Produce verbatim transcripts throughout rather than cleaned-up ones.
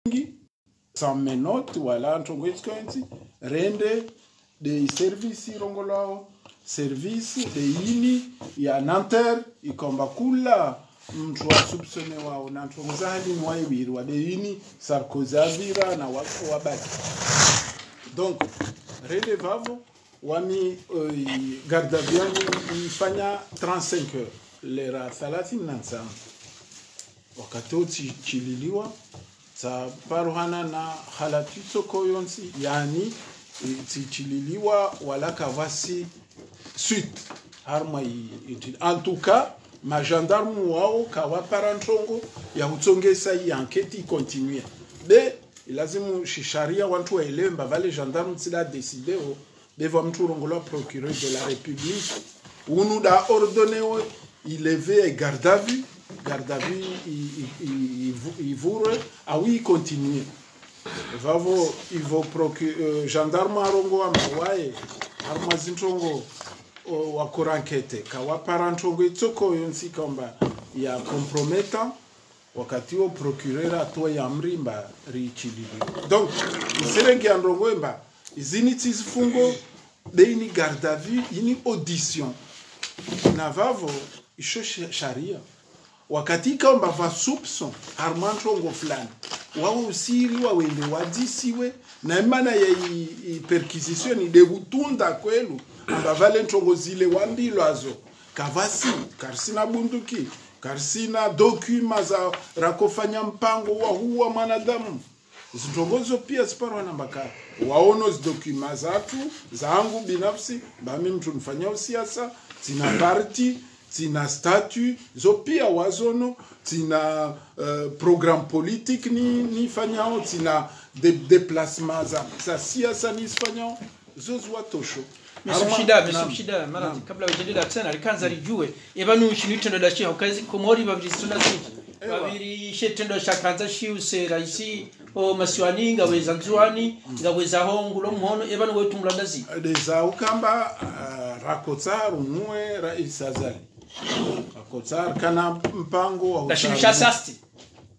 nyingi, sans menottes, wala ntrongo itsi kontsi, rende, de service irongolwao, service de ini ya Nanterre, ikomba kula mtru wa soupçonné wao na ntrongo za hali ni waibiri wa de ini, Sarkozy avira na wa, wabaki. Donc, rende vavo, wami, euh, garde à vue yangu ifanya trente-cinq heures, lera thalathini na ntsanu. Wakati wo tsi, tsililiwa, tsaparohana na halati tsoko yontsi, yani, i, tsi, tsililiwa wala kavwasi suite. Harumwa i, i, en tout cas, ma gendarmes wao kawapara ntrongo ya hutsongesa i enquête i continuer. Be, ilazimu shisharia wantru waelewe mba vale gendarme tsi da décidé o, be vwa mtru urongolwa procureur de la République, unu da ordonné o, i levé e garde à vue, garde à vue i, i, i, i vu-, i vurwe, au i continuer. Vavo, ivo procu-, euh, gendarme arongoa mba waye, harumwa zintrongo, o, wakora enquête, kawapara ntrongo itsoko yontsi komba ya compromettant, wakati wo procureur atoa i amri mba ritsililiwe. Donc, isirenge ya ndrongo emba, izini tsi zifungo, be ini garde à vue, ini audition. Na vavo, isho sh-, sharia. Wakati ikaomba va soupçon, harumwa ntrongo fulani, wao usiri wawende wadzisiwe, na imana ya i, i perquisition de hutunda kwelu, amba vale ntrongo zile wambilwa zo, kavwasi, karisina bunduki, karisina document za rakofanya mpango wa huwa mwanadamu. Zintrongo zo pia ziparohana mba ka, waono zi document zatru, zangu binafsi, mba mi mtru nifanyao siasa, tsina parti, tsina statut, zo pia wazono, tsina, euh, programme politique ni, nifanyao, tsina de, déplacement za, za siasa nizifanyao, zo ziwatosho. Monsieur Mshida, Monsieur Mshida, mara kabla wadjendela tsena, rikandza ridjuwe, eba nu shinu itrendwa da shiha, ukazi Komori, babiri zitsuna zindji. Ewa. Babiri she itrendwa shakandza shiuse raisi, o masiwani, ngaweza Ndzuani, ngaweza ho ngulo mhono, eba nu wetu mlanda zi. Deza ukamba, ah, rakotsa harumwe raisi Azali. Rakotsa kana mpango wa la shinu sha sasti.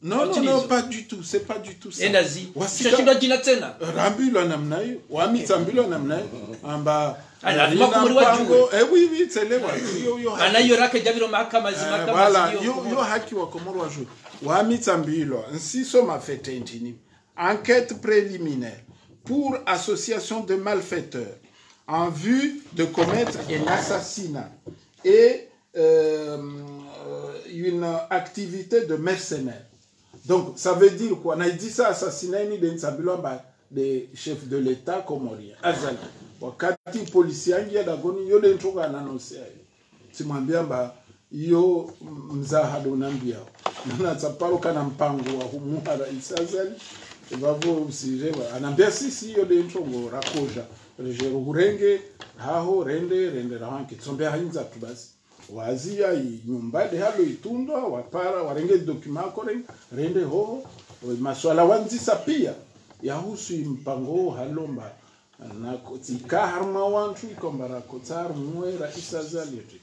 Non, non, non, pas du tout, c'est pas du tout ça. Enda zi. Wasika. Sho shindwa djina tsena. Rambilwa namna iyo, wami tsambilwa namna iyo. Amba, eh, lazima ina kumuri wa mpango, djuwe. Eh, oui, oui, tselewa. Iyo, iyo haki. Ana iyo rake djaviro mahakama zi, eh, mahakama zi, voilà, iyo, iyo haki wa Komoro wadjuwe. Wami tsambilwa, nsi soma fete ndjini. Enquête préliminaire pour association de malfaiteurs en vue de commettre un assassinat et euh, euh, une activité de mercenaire. Donc, ça veut dire quoi? Na idisa assassinat ini de ntsambilwa mba de chef de l'État comorien, Azali. Wakati polisi yangia dagoni, yo de ntrongo ananonse ayo. Tsimwambia mba, iyo mzaha do nambia. Nana tsaparo kana mpango wa humuha raisi Azali. Vavo usijewa. Anambia sisi iyo de ntrongo rakoja. Rejero hurenge, haho, rende, rende rahanke. Tsombea hindza tu basi. Wazia i nyumba de halo itundwa, wapara, warenge document kore, rende hoho, o, maswala wandzisa pia, yahusu i mpango wo halomba, na ko-, tsika harumwa wantru, ikomba rakotsa harumwe raisi Azali yote.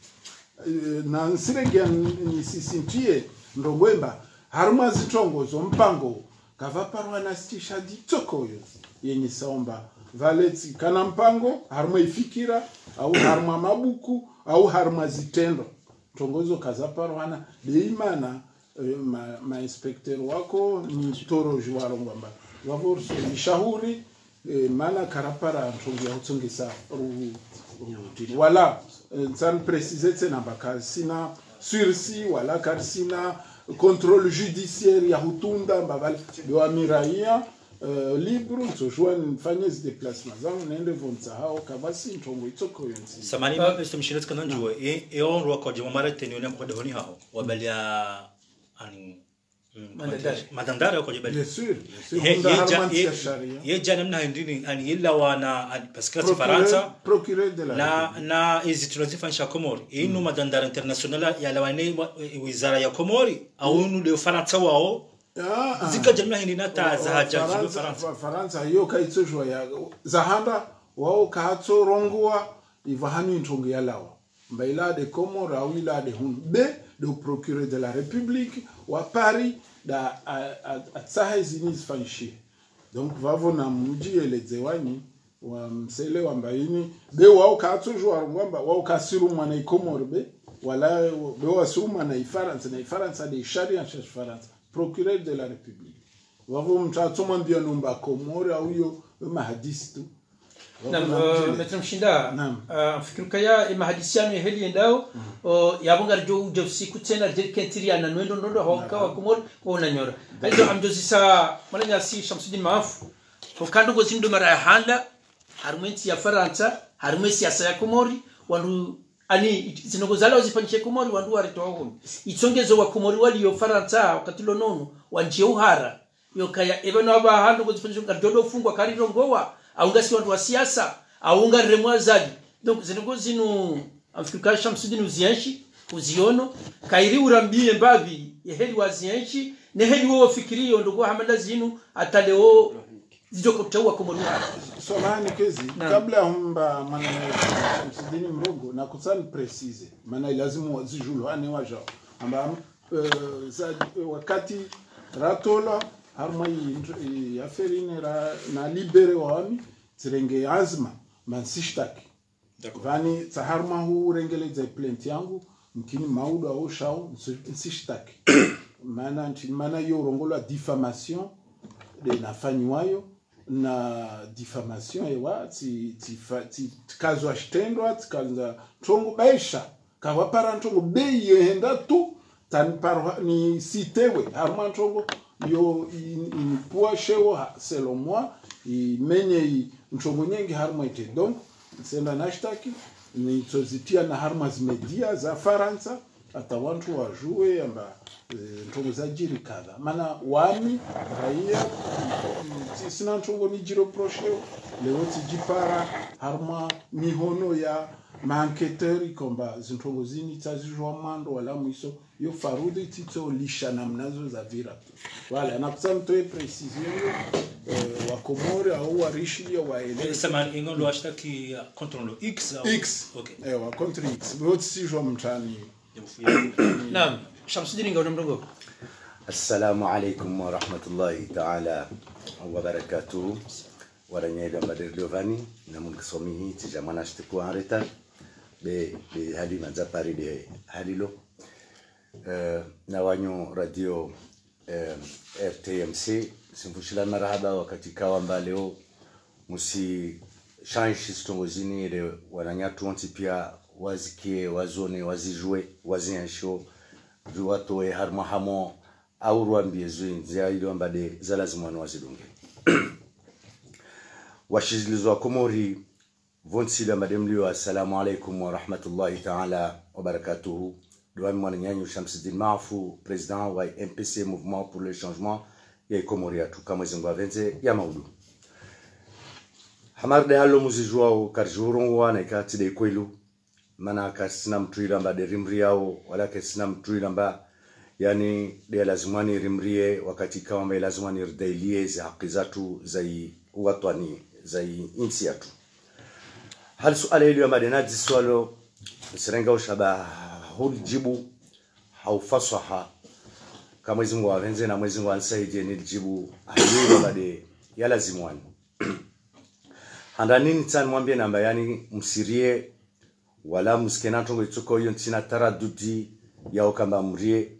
Eh, na nsirege n-, nisisintie, ndrongo emba, harumwa zitrongo zo mpango, kavaparwa na stishadi tsoko yo, yenye saomba, vale tsi kana mpango, harumwa ifikira, au harumwa mabuku, au harumwa zitrendwa. Ntrongo zo kazaparwana, de imana, eh, ma, ma inspecteur wako, ni toroji warongwa mba. Vavo ruso, ni shahuri, eh, mana karapara ntrongo ya hutsongesa, ru, ru, voilà, eh, ntsan préciser tsena mba karisina sursis, wala karisina contrôle judiciaire ya hutunda, mba vale, de wa miraia, euh, libre, ntsojua nifanye zi déplacement zangu, nende vo ntsahao, kavasi ntrongo itsoko yontsi. Samani, ah, ma, Mister Mshida, tsikana ndjuwe, e, e, ondro wakodje mwa mara teni, one mkoda honi haho, wabalia, ani, mm, madandari. Madandari wakodje bali. Bien sûr, bien sûr. Ye, hunda ye, harumwa ntsi ye, ya sharia. Ye djana mna hindrini, ani, ila wana, ani, parce que procureur, Farantsa, procureur de la République. Na, na, izi tunazifanyisha Komori. Inu madandari international, ya lawane, wa, e, wizara ya Komori, au nu de Farantsa wao, ah, ah. Zika djamila hindri na ta, wa, za wa, haja Farantsa, zilo Farantsa. Wa, Farantsa, yo kaitsojua ya, za handa, wao kahatso rongua, iva hanu introngo ya lawa. Mba ila de Comores, au ila de hunu. Be, de procureur de la République, wa Paris, da a- a- atsaha izini zifanyishihe. Donc vavo namdjiyeledze wanyu, wamsele wamba ini be wao katsojua ngwamba wao kasirumwa na ikomori be, wala be wasirumwa na ifarantsa, na ifarantsa de sharia sha farantsa, procureur de la république. Vavo mtru atsomwambia nomba komori auyo mahadisi tu. Naam. Maître Mshinda, naam, mfikiri kaya emahadisi yanu yeheli yendao, yapvo ngaridjo udja usiku tsena ridje rikentsi riana nwendo ndondo hauka wakomori waona nyora. Haizo amdjozisa mwananyasi Shamsudin Maafu, hukando ngozimdo mara ya handa harumwa entsi ya Farantsa, harumwa siasa ya Komori, wandru ani zindrongoo zala wazifanyishe Komori wandru waritoa honi. Itsongezo wakomori waliyo Farantsa wakati lo nono wandjie uhara. Yokaya epvanu apvaha ndrongoo zifanyisho ngaridjo fungwa karirongowa, au ngasi wandru wa siasa, au ngariremwa Azali. Donc zindrongoo zinu amfikiri ka Shamsudin uzienshi, uziono, kairi urambie mbapvi yeheli wazienshi, neheli wo wafikiriyo ndrongoo hama nda zinu, hata leo zidjo kotsaua Komori. Swalani kezi, kabla humba mwana Shamsudin mrongo, nakutsani préciser, mana ilazimu wazijulo ane wajao. Amba eh, za- eh, wakati ratolwa harumwa i- i- affaire ine ra na libéré wami, tsirenge azma mansishtaki. D'accord. Vani tsa harumwa hurengeledza plainte yangu, mkini maudu au shao nsi- nsishtaki. Mana nti mana yo urongolwa diffamation de nafanyiwayo, na diffamation ewa tsi- tsi- fa- tsi- tsikazwa shitrendwa, tsikaza trongo baisha. Kawapara ntrongo bei yehenda tu, tani paro ni sitewe harumwa ntrongo yo i- inipua sheo ha selon moi, imenye i- ntrongo nyengi harumwa ite. Donc nsenda nashtaki, nitsozitia na harumwa zimedia za Farantsa, hata wantru wajue amba eh, ntrongo zajiri kadha. Mana wami raia, mm, tsi- sina ntrongo nidjireprosheo, leo tsidjipara harumwa mihono ya maenquêteur ikomba zintrongo zini tsazijua mwando wala mwiso, yo farudhi tsitso lisha namna zo zavira. Voilà, nakutsani toe précision yo, eh, wakomori au warishilia waelewe. Samahani, ingo ndo hashtaki ya contre lo X au? X. Ok. Ewa, contre X. Bo tsijua mtrani. Naam, Shamsudin ngauna mrongo. Assalamu alaikum wa rahmatullahi ta'ala wa barakatuh. Waranyeli amba de rilio vani, na mundru kiswamihi, tsidja mwana shitiku en retard. Be, be hali mandza pari de hali lo. Eh, na wanyu radio eh, R T M C, simvushila marahaba wakati kawa amba leo, musi shanshi zitrongo zini, ile wananyatru wontsi pia wazikie, wazone, wazijue, wazienshio, riwatoe harumwa hamo, au ruambie zwe ndzia ile amba de za lazimu wanu wazidunge. Washizilizwa Komori, vontsi ilo amba de mlio, assalamu alaikum wa rahmatullahi ta'ala wa barakatuhu. Ndo wami mwananyanyu Shamsudin Maafu, président wa M P C, Mouvement pour le Changement, ya Ikomori yatru, ka Mwezi Mungu avendze ya maudu. Hamar de halo muzijuao, karijurongowa na ikati de ikwelu, mana kasina mtru ilo amba de rimriao, wala kasina mtru ilo amba, yani, de lazimwani rimrie, wakati kawa amba lazimwani ridailie ze haki zatru za i watwani, za i intsi yatru. Hali suala ilo amba de nadziswalo, nisirenga ushaba hulijibu, ha ufaswaha, ka Mwezi Mungu avendze na Mwezi Mungu anisaidie nilijibu, hali ilo amba de ya lazimwani. Handa nini tsani mwambie namba yani msirie, wala musikena ntrongo itsoko iyo ntsina taradudi ya ukamba mrie,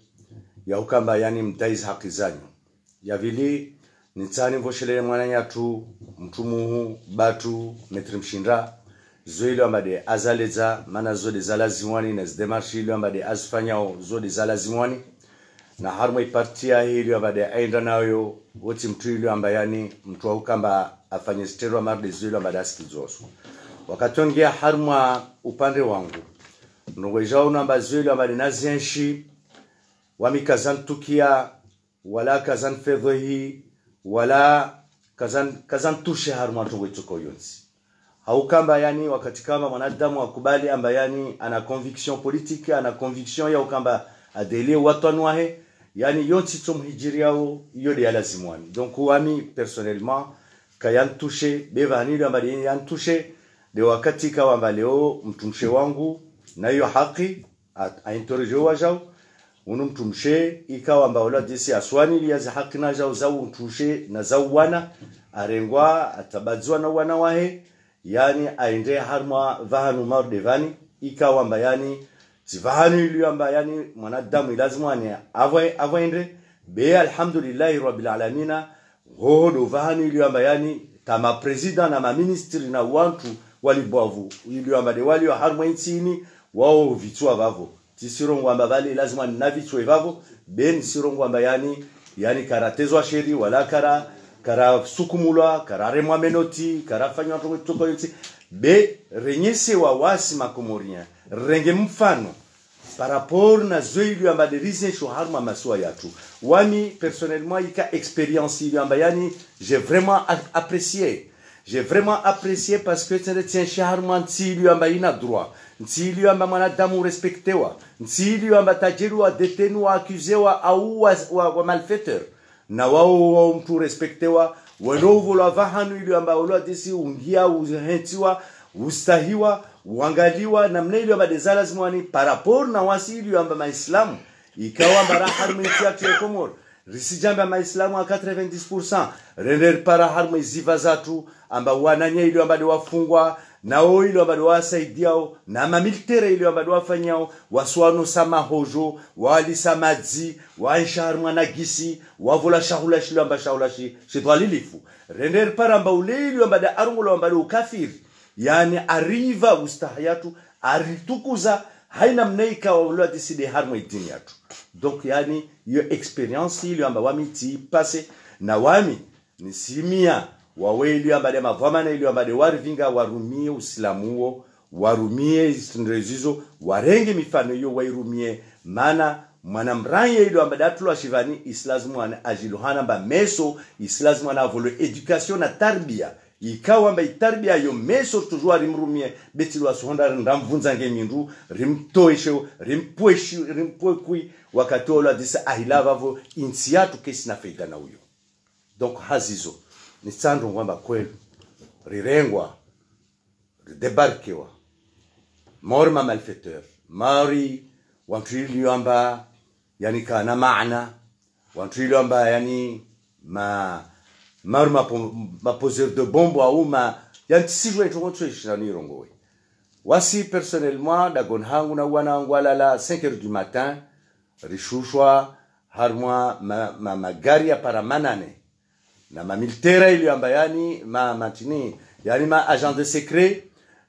ya ukamba yani mdaizi haki zanyu. Ya vili, nitsani mvoshelele mwananyatru, mtru muhu, batru, Maître Mshinda, zo ilo amba de azaledza, mana zo de za lazimwani, na zi démarche ilo amba de azifanyao, zo de za lazimwani. Na harumwa iparti yahe ilo amba de aenda nayo, wotsi mtru ilo amba yani, mtru wa ukamba afanye zitendwa marde zo ilo amba de asikidzwazo. Wakati ongia harumwa upande wangu, ndrongoo ijao namba zo ilo amba de nazienshi, wami kazantukia, wala kazanfedhwehi, wala kazan- kazantushe harumwa ntrongo itsoko yontsi. Ha ukamba yani wakati kama mwanadamu akubali amba yani ana conviction politique, ana conviction ya ukamba adelie watwani wahe, yani yontsi tso muhijiriao, iyo de ya lazimwani. Donc wami personnellement, kayantushe, be vani ilo amba de yantushe, de wakati kawa amba leo mtrumshe wangu, na iyo haki, a- ainterroger wajao, Unu mtrumshe, ikao amba ola desi aswani ili ya zi haki na zao za umtrumshe na za uwana, arengwa, atabadziwa na uwana wahe, yani aende harumwa pvahanu mauri de pvani, ikao amba yani, tsi pvahanu ili amba yani, mwanadamu ilazimu ani apvo, apvo ende, be alhamdulillahi rabbil alamina, hoho do pvahanu ili amba yani, ta ma président na ma ministre na wantru wali bwavu, ili amba de wali wa harumwa intsi ini, wao vitswa pvapvo. Tsi sirongoa amba pvale lazima navitswe pvapvo, be ni sirongoa amba yani, yani karatezwa sheri, wala kara, karasukumulwa, kararemwa menoti, karafanywa toko, toko yontsi. Be renyesewa wasi ma Comoriens, renge mfano, par rapport na zo ili amba de rizenshio harumwa masiwa yatru. Wami, personnellement, ika expérience ili amba yani, j'ai vraiment a-, apprécié. J'ai vraiment apprécié parce que tsende tsienshi harumwa ntsi ili amba ina droit, ntsi ili amba mwanadamu respectewa, ntsi ili amba tajeriwa, détenuwa, accuséwa, au wa, wa, wa malfaiteur. Na wao, wao mtru respectewa, wendo uvolwa pvahanu ili amba olwa desi ungia, uhentsiwa, ustahiwa, uangaliwa, namna ili amba de za lazimu ani, par rapport na wasi ili amba maislamu, ikao amba ra harumwa intsi yatru ya Komori. Risidjamba maislamu à quatre-vingt-dix pour cent, rende ripara harumwa iziva zatru, amba wananya ili amba de wafungwa, na o ili amba de wasaidiao, na mamilitera ili amba de wafanyao, wasuwano sa mahojo, walisa madzi, waenshi harumwa nagisi, wavola shahula shilo amba shahula shi, shidhwalilifu. Rende ripara amba ule ili amba de arongolwa amba de ukafiri, yani ariva ustaha yatru, aritukuza, haina mna ikao ulwa desi de harumwa idini yatru. Donc, yani, iyo expérience ili amba wami tsi passé, na wami, nisimia, wawe ili amba de mavwamana ili amba de warivinga warumie usilamu uwo, warumie izi ndrezizo, warenge mifano iyo wairumie, mana mwana mranye ili amba de atulwa shivani, isilazimu ani ajiluhana amba meso, isilazimu ani avolo éducation na tarbia. Ikao amba itarbiya yo meso toujours rimrumie, be tsi lwa suhonda ri ndamvundza nge mindru, rimtoeshe, rimpweshi, rimpwekwi, wakati olwa disa ahila pvapvo intsi yatru kayisina faida na uyo. Donc hazizo, nitsaha ndrongo amba kweli, rirengwa, ridébarquewa, mauri ma malfaiteur, mauri wantru ili amba, yani kana maana, wantru ili amba yani ma, ma, ma, ma poseur de bombe au ma, yani tsi sijua itrongo tso ishina nirongowe. Wasi personnellement, dagoni hangu na wana wangu walala cinq heures du matin, rishushwa harumwa ma, ma, magari ya para manane, na mamilitera ili amba yani ma, ma ntrini, yani ma agents de secret,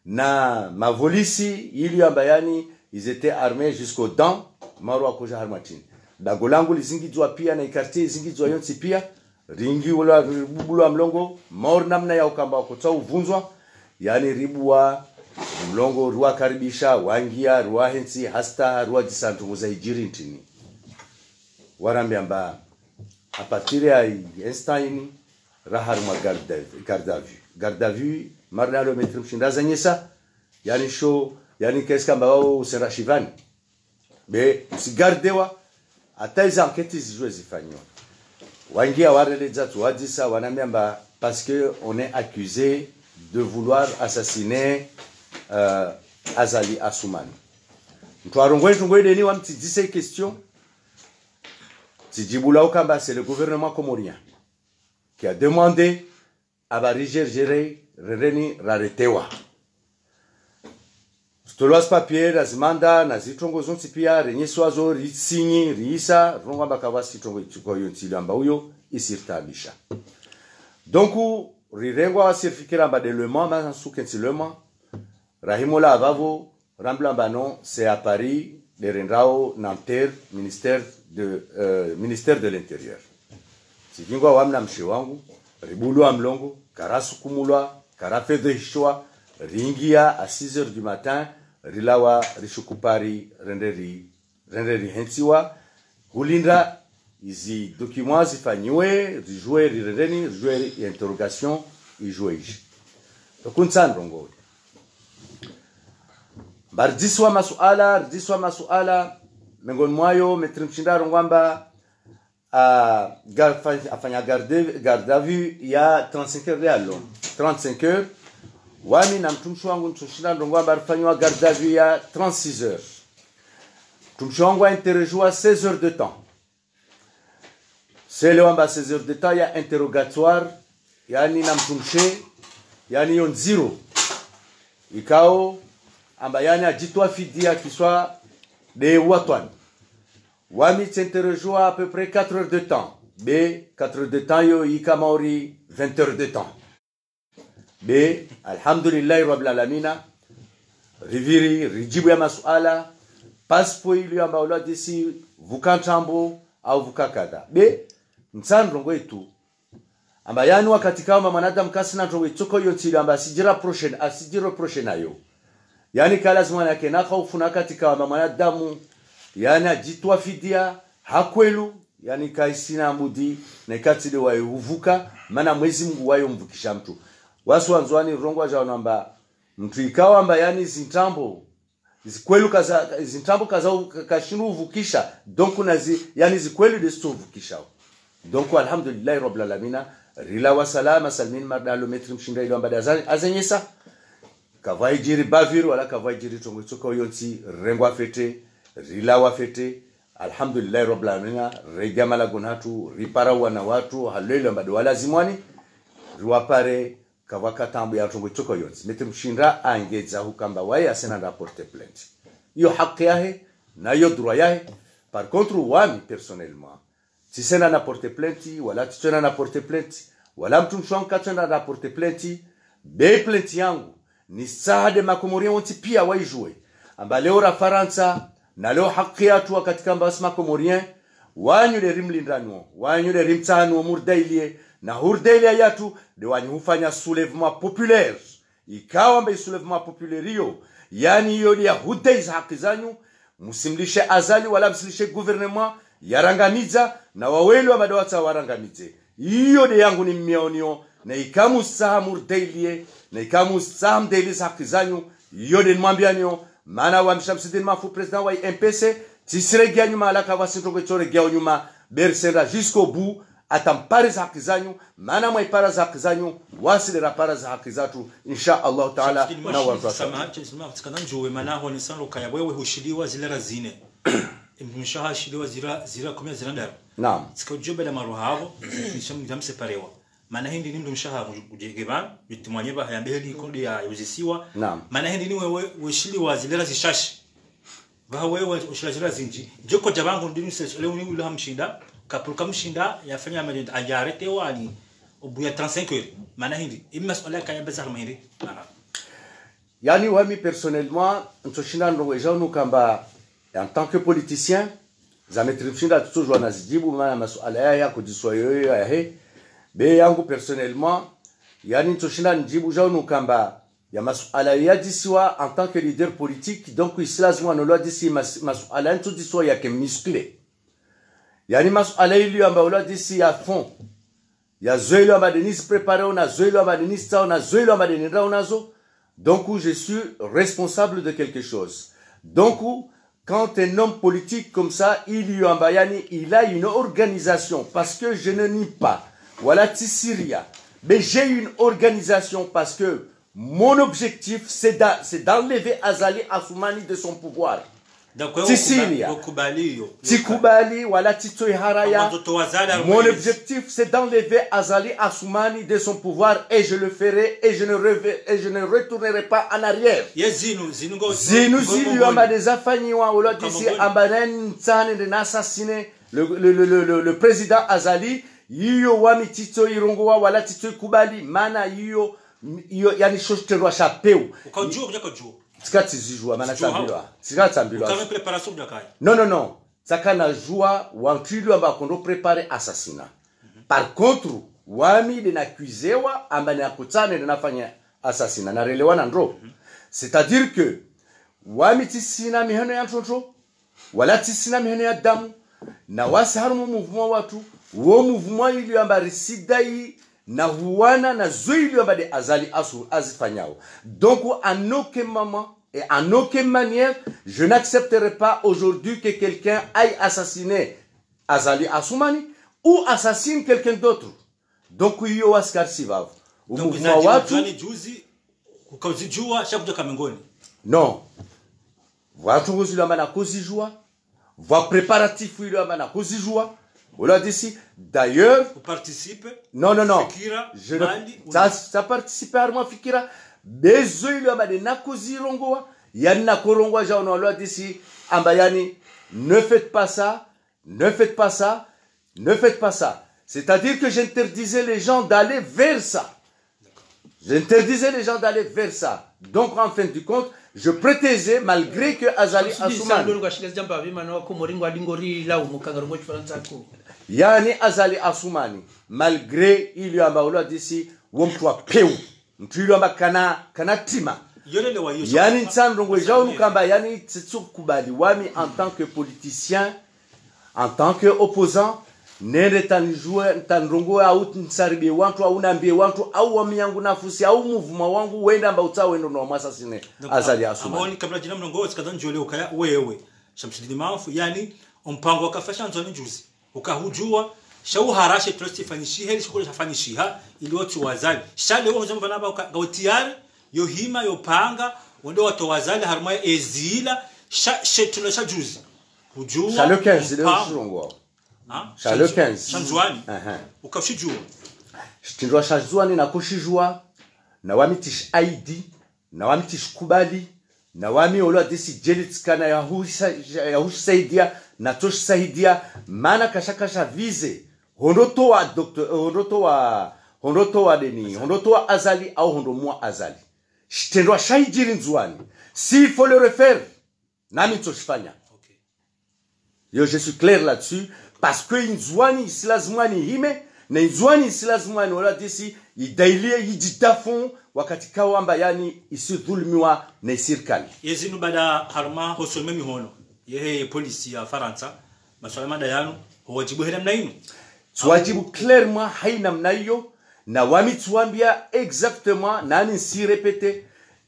na mavolisi ili amba yani, ils étaient armés jusqu'aux dents, mauri wakoja harumwa ntrini. Dago langu lizingidzwa pia na ikartie izingidzwa yontsi pia, ringi ula ribubulwa mlongo, mauri namna ya ukamba wakotsa uvundzwa, yani ribuwa mlongo, riwakaribisha, wangia, riwahentsi, hasta, riwadzisa ntrongo za ijiri ntrini. Warambia amba, à partir ya i instant ini, ra harumwa garde, garde à vue. Garde à vue, mauri nalo maître Mshinda zanyesa, yani sho, yani kayisi kamba wao usenda shivani. Be, usigardewa, hata izi enquêtes zijue zifanyiwa. Wangia wareledza tu wadzisa, wanambia amba, parce que on est accusé de vouloir assassiner, euh, Azali Assoumani. Mtru arongoe ndrongo ideni wami tsidzise question, tsidjibu la ukamba, c'est le gouvernement comorien qui a demandé amba ridje ridje rirendeni raretewa. Ritolwa zi papier, na zimanda, na zitrongo zontsi pia, renyeswa zo, risinyi, riisa, rongoa amba kavwasi trongo itsuko yontsi ili amba uyo, isiritaabisha. Donc, rirengwa wasi rifikira amba de Le Mans, mana suke ntsi Le Mans, rahimo la pvapvo, rambilwa amba non, c'est à Paris, de rendrao Nanterre, ministère de, euh, ministère de l'Intérieur. Tsidjingwa wami na mshe wangu, ribulwa mlongo, karasukumulwa, karafedhehishwa, ringia à six heures du matin, rilawa rishuku Paris, rende ri, rende rihentsiwa, hulinda izi documents zifanyiwe, rijue rirendeni, rijue interrogation, ijue ishi. Tokuntsa ndrongo. Amba ridziswa masuala, ridziswa masuala, mengoni mwayo, maître Mshinda arongoa amba, ah, ga-, fa-, afanya garde, garde à vue ya trente-cinq heures de allo. Trente-cinq heures, wami na mtrumshe wangu ntsoshinda ndrongo amba rifanyiwa garde à vue ya trente-six heures. Mtrumshe wangu wa interrogewa seize heures de temps. Sele wamba seize heures de temps ya interrogatoire, yaani na mtrumshe, yaani yo ndziro. Ikao, amba yaani adjitowa fidiya kiswa de watwani. Wami tsi interrogewa à peu près quatre heures de temps. Be quatre heures de temps yo ika mauri vingt heures de temps. Be, alhamdulillahi rabbil alamina, ripviri, ridjibu ya masuala, pasipo ili amba ula disi pvuka ntrambo, au pvuka kadha. Be, ntsa ndrongo itu. Amba yaani wakati kawo amba mwanadamu kasina ndrongo itsoko yontsi ili amba asidjira prochaine, asidjira prochaine ayo. Yaani ka lazima nake naka ufuna wakati kawo amba mwanadamu, yaani adjitowa fidiya, ha kweli, yaani kaisina budi, na ikatsi de waye upvuka, mana Mwezi Mungu waye umvukisha mtru. Wasi wandzuwani rongowa djao namba, mtru ikao amba yaani zintrambo, zikweli kaza, zintrambo kaza u-, ka-, kashindru upvukisha, donc na zi, yaani zikweli de zitso upvukisha. Donc, alhamdulillahi rabbil alamina, rilawa salama, salimini mardalo Maître Mshindra ili amba de aza-, azenyesa. Kapvwa idjiri bavure, wala kapvwa idjiri ndrongo itsoko yontsi, rengwa fete, rilawa fete, alhamdulillahi rabbil alamina, redja malagoni hatru, ripara wana watru, halwele amba de wala zimwani, riwapare, kapvwaka taabu ya ndrongo itsoko yontsi. Maître Mshindra angedza hukamba waye asina nda porte plainte. Iyo haki yahe, na iyo droit yahe. Par contre, wami, personnellement, tsisina na porte plainte, wala tsitsina na porte plainte, wala mtrumshe wangu katsina na porte plainte, be plainte yangu, nitsaha de Makomorien wontsi piya waijue. Amba leo ra Farantsa, na leo haki yatru wakati kamba wasi Makomorien, wanyu de rimlindranwo, wanyu de rimtsahanwo murdailie, na hurdailia yatru, de wanyu hufanya soulèvement populaire. Ikao amba i soulèvement populaire iyo, yaani iyo de ya hudai za haki zanyu, musimlishe Azali wala musimlishe gouvernement, yarangamidza, na wawelwa amba de watsaha warangamidze. Iyo de yangu nimmiaoniyo, na ika mutsaha murdailie, na ika mutsaha mdaili za haki zanyu, iyo de nimwambianiyo, mana wami Shamsidine Mahfou président wa I M P C, tsisiregea nyuma wala kapvwasi ndrongo itsoregea nyuma, be risenda jusqu'au bout, hata mpare za haki zanyu, mana mwaipara za haki zanyu, wasi de rapara za haki zatru, insha Allah Taala, na wandru wa samaha, tsikana ndjuwe mana ho nisandro kaya wewe hushiliwa zilera zine. Mtrumshe waho hashiliwa zilera, zilera kumi na zilera ndraru. Naam. Tsika udjo bela maruha hapvo, nisha mnidja mseparewa. Mana hindri ni mtrumshe waho kudjeke pvanu, bitimwanye pvaha yambe heli konde ya uzisiwa. Naam. Mana hindri ni wewe, weshiliwa zilera zishashi. Pvaha wewe ushila zilera zindji. Djoko dja pvangu ndini sese, ole uni ula hamshinda, kapvuruka mshinda, yafanya amende, ajarete wani, au bout ya trente-cinq heures. Mana hindri, imi masuala kaya beza harumwa hindri. Mana. Yaani wami personnellement, ntsoshinda ndrongo ijao nukamba, en tant que politicien, za Maître Mshindra tsitsojua na zidjibu, mana masuala yahe ya kudjiswa yoyo yahe. Be yangu personnellement, yaani ntsoshinda ndjibu ijao nukamba, ya masuala yadjisiwa en tant que leader politique, donc isi lazima no lwadjisi mas-, masuala ntsodjisiwa yake musclé. Yaani masuala ili amba ulwadjisi ya fond. Ya zo ili amba de nisi préparé, na zo ili amba de nisi tsao, na zo ili amba de nenda unazo. Donc, je suis responsable de quelque chose. Donc, quand un homme politique comme ça, il y a, amba yaani, il a une organisation, parce que je ne nie pas. Wala tsisiriya. Mais j'ai une organisation parce que mon objectif, c'est d'a-, c'est d'enlever Azali Assoumani de son pouvoir. Tsisiriya. Tsikubali, wala tsitsoiharaya. Mon objectif, c'est d'enlever Azali Assoumani de son pouvoir et je le ferai et je ne reve-, et je ne retournerai pas en arrière. Zinu zili amba de zafanyiwa, ulwadjisi amba nani tsane de na assassiner le, le, le, le, le, le président Azali, iyo wami tsitsoirongoa, wala tsitsoikubali, mana iyo, iyo, yaani sho shitrendwa sha peu. Tsika tsizijua, mana tsambilwa. Tsika tsambilwa. Non, non, non. Tsaka najua wantru ili amba kondro préparé assassinat. Par contre, wami de nakuizewa, amba ni akutsane de nafanya assassinat. Narelewana ndro. C'est-à-dire que, wami tsisina mihono ya ntrontro, wala tsisina mihono ya damu, na wasi harumwa mouvement watru, wo mouvement ili amba risidai, na huwana na zo ili amba de Azali Assou-, azifanyao. Donc, en aucun moment et en aucune manière, je n'accepterai pas aujourd'hui que quelqu'un aille assassiner Azali Assoumani ou assassine quelqu'un d'autre. Donc, iyo wasi karisi pvapvo. Wo mouvement watru. Juzi, ukauzijua, sha kudja kamengoni. Non. Watru ngozilo amba na kuzijua. Vwa préparatifs ilio amba nakuzijua. Ola disi, d'ailleurs, Uparticipe. Non, non, non. Fikira, Je ne, mali, ça, ça participe à mon fikira. Bezo ilio amba de nakuzirongoa. Yani nakurongoa ja ono ola disi, amba yani, ne faites pas ça, ne faites pas ça, ne faites pas ça. C'est-à-dire que j'interdisais les gens d'aller vers ça. J'interdisais les gens d'aller vers ça. Donc, en fin de compte, je protégais malgré que Azali Shamsidine, Assoumani. Sandoro kashika zidjamba vi mana wa Komori ngwa dingori lau mukangaro ngo Kifaransa ko. Yani Azali Assoumani, malgré ilio amba ola disi, wo mtru wa peu. Mtru ilio amba kana, kana tima. Yolele wa yo. Yani ntsanrongoa ja onu kamba, yani tsitsukubali wami en tant que politicien, en tant que opposant, nende tanijue, tanrongoa au nsaribe wantru, au nambie wantru, au wami yangu nafusi, au mouvement wangu, wenda amba utsa wendo no mwasasine. Azali Assoumani. Amoni kabla djina mlongo, tsikadha ndjole ukaya, wewe. Shamsidine Mahafu, yani, ompango wakafasha Ndzuani juzi. Ukahujua, sha uharashe trust ifanyishihe, ili shikule shafanyishiha, ili otsi wazali. Sha leo huzamba naba uka, nga utiyari, yo hima, yo panga, wende wato wazali, harumwa ezila, sha, she tuno sha juzi. Hujua, Sha le quinze, leo ompango. shilongo. Ha? Sha le quinze. Sha Ndzuani. Aha. Ukashijua. Shitindwa sha Ndzuani nakushijua, na wami tsi aidi, na wami tsi kubali, na wami ola disi jeli tsikana ya husa-, ya hushisaidia, na tso shisaidia, mana kasha kasha vize, hondo towa docteur, hondo towa, hondo towa deni, hondo towa Azali, au hondo mua Azali. Shitindwa sha hijiri Ndzuani. S'il faut le refaire, nami ntso shifanya. Ok. Yo, je suis clair là-dessus, parce que Ndzuani isilazimu ani hime, na Ndzuani isilazimu ani ola disi, idailie, idjitafun, wakati kawamba yani isidhulumiwa na isirikali. Yezinu bada harumwa hosoni mwe mihono. Yehe polisi ya Farantsa, maswala mada yanu, ho wajibu he namna inu. Tsiwajibu clairement haina namna iyo, na wami tsiwambia exactement, nani nsi répéter,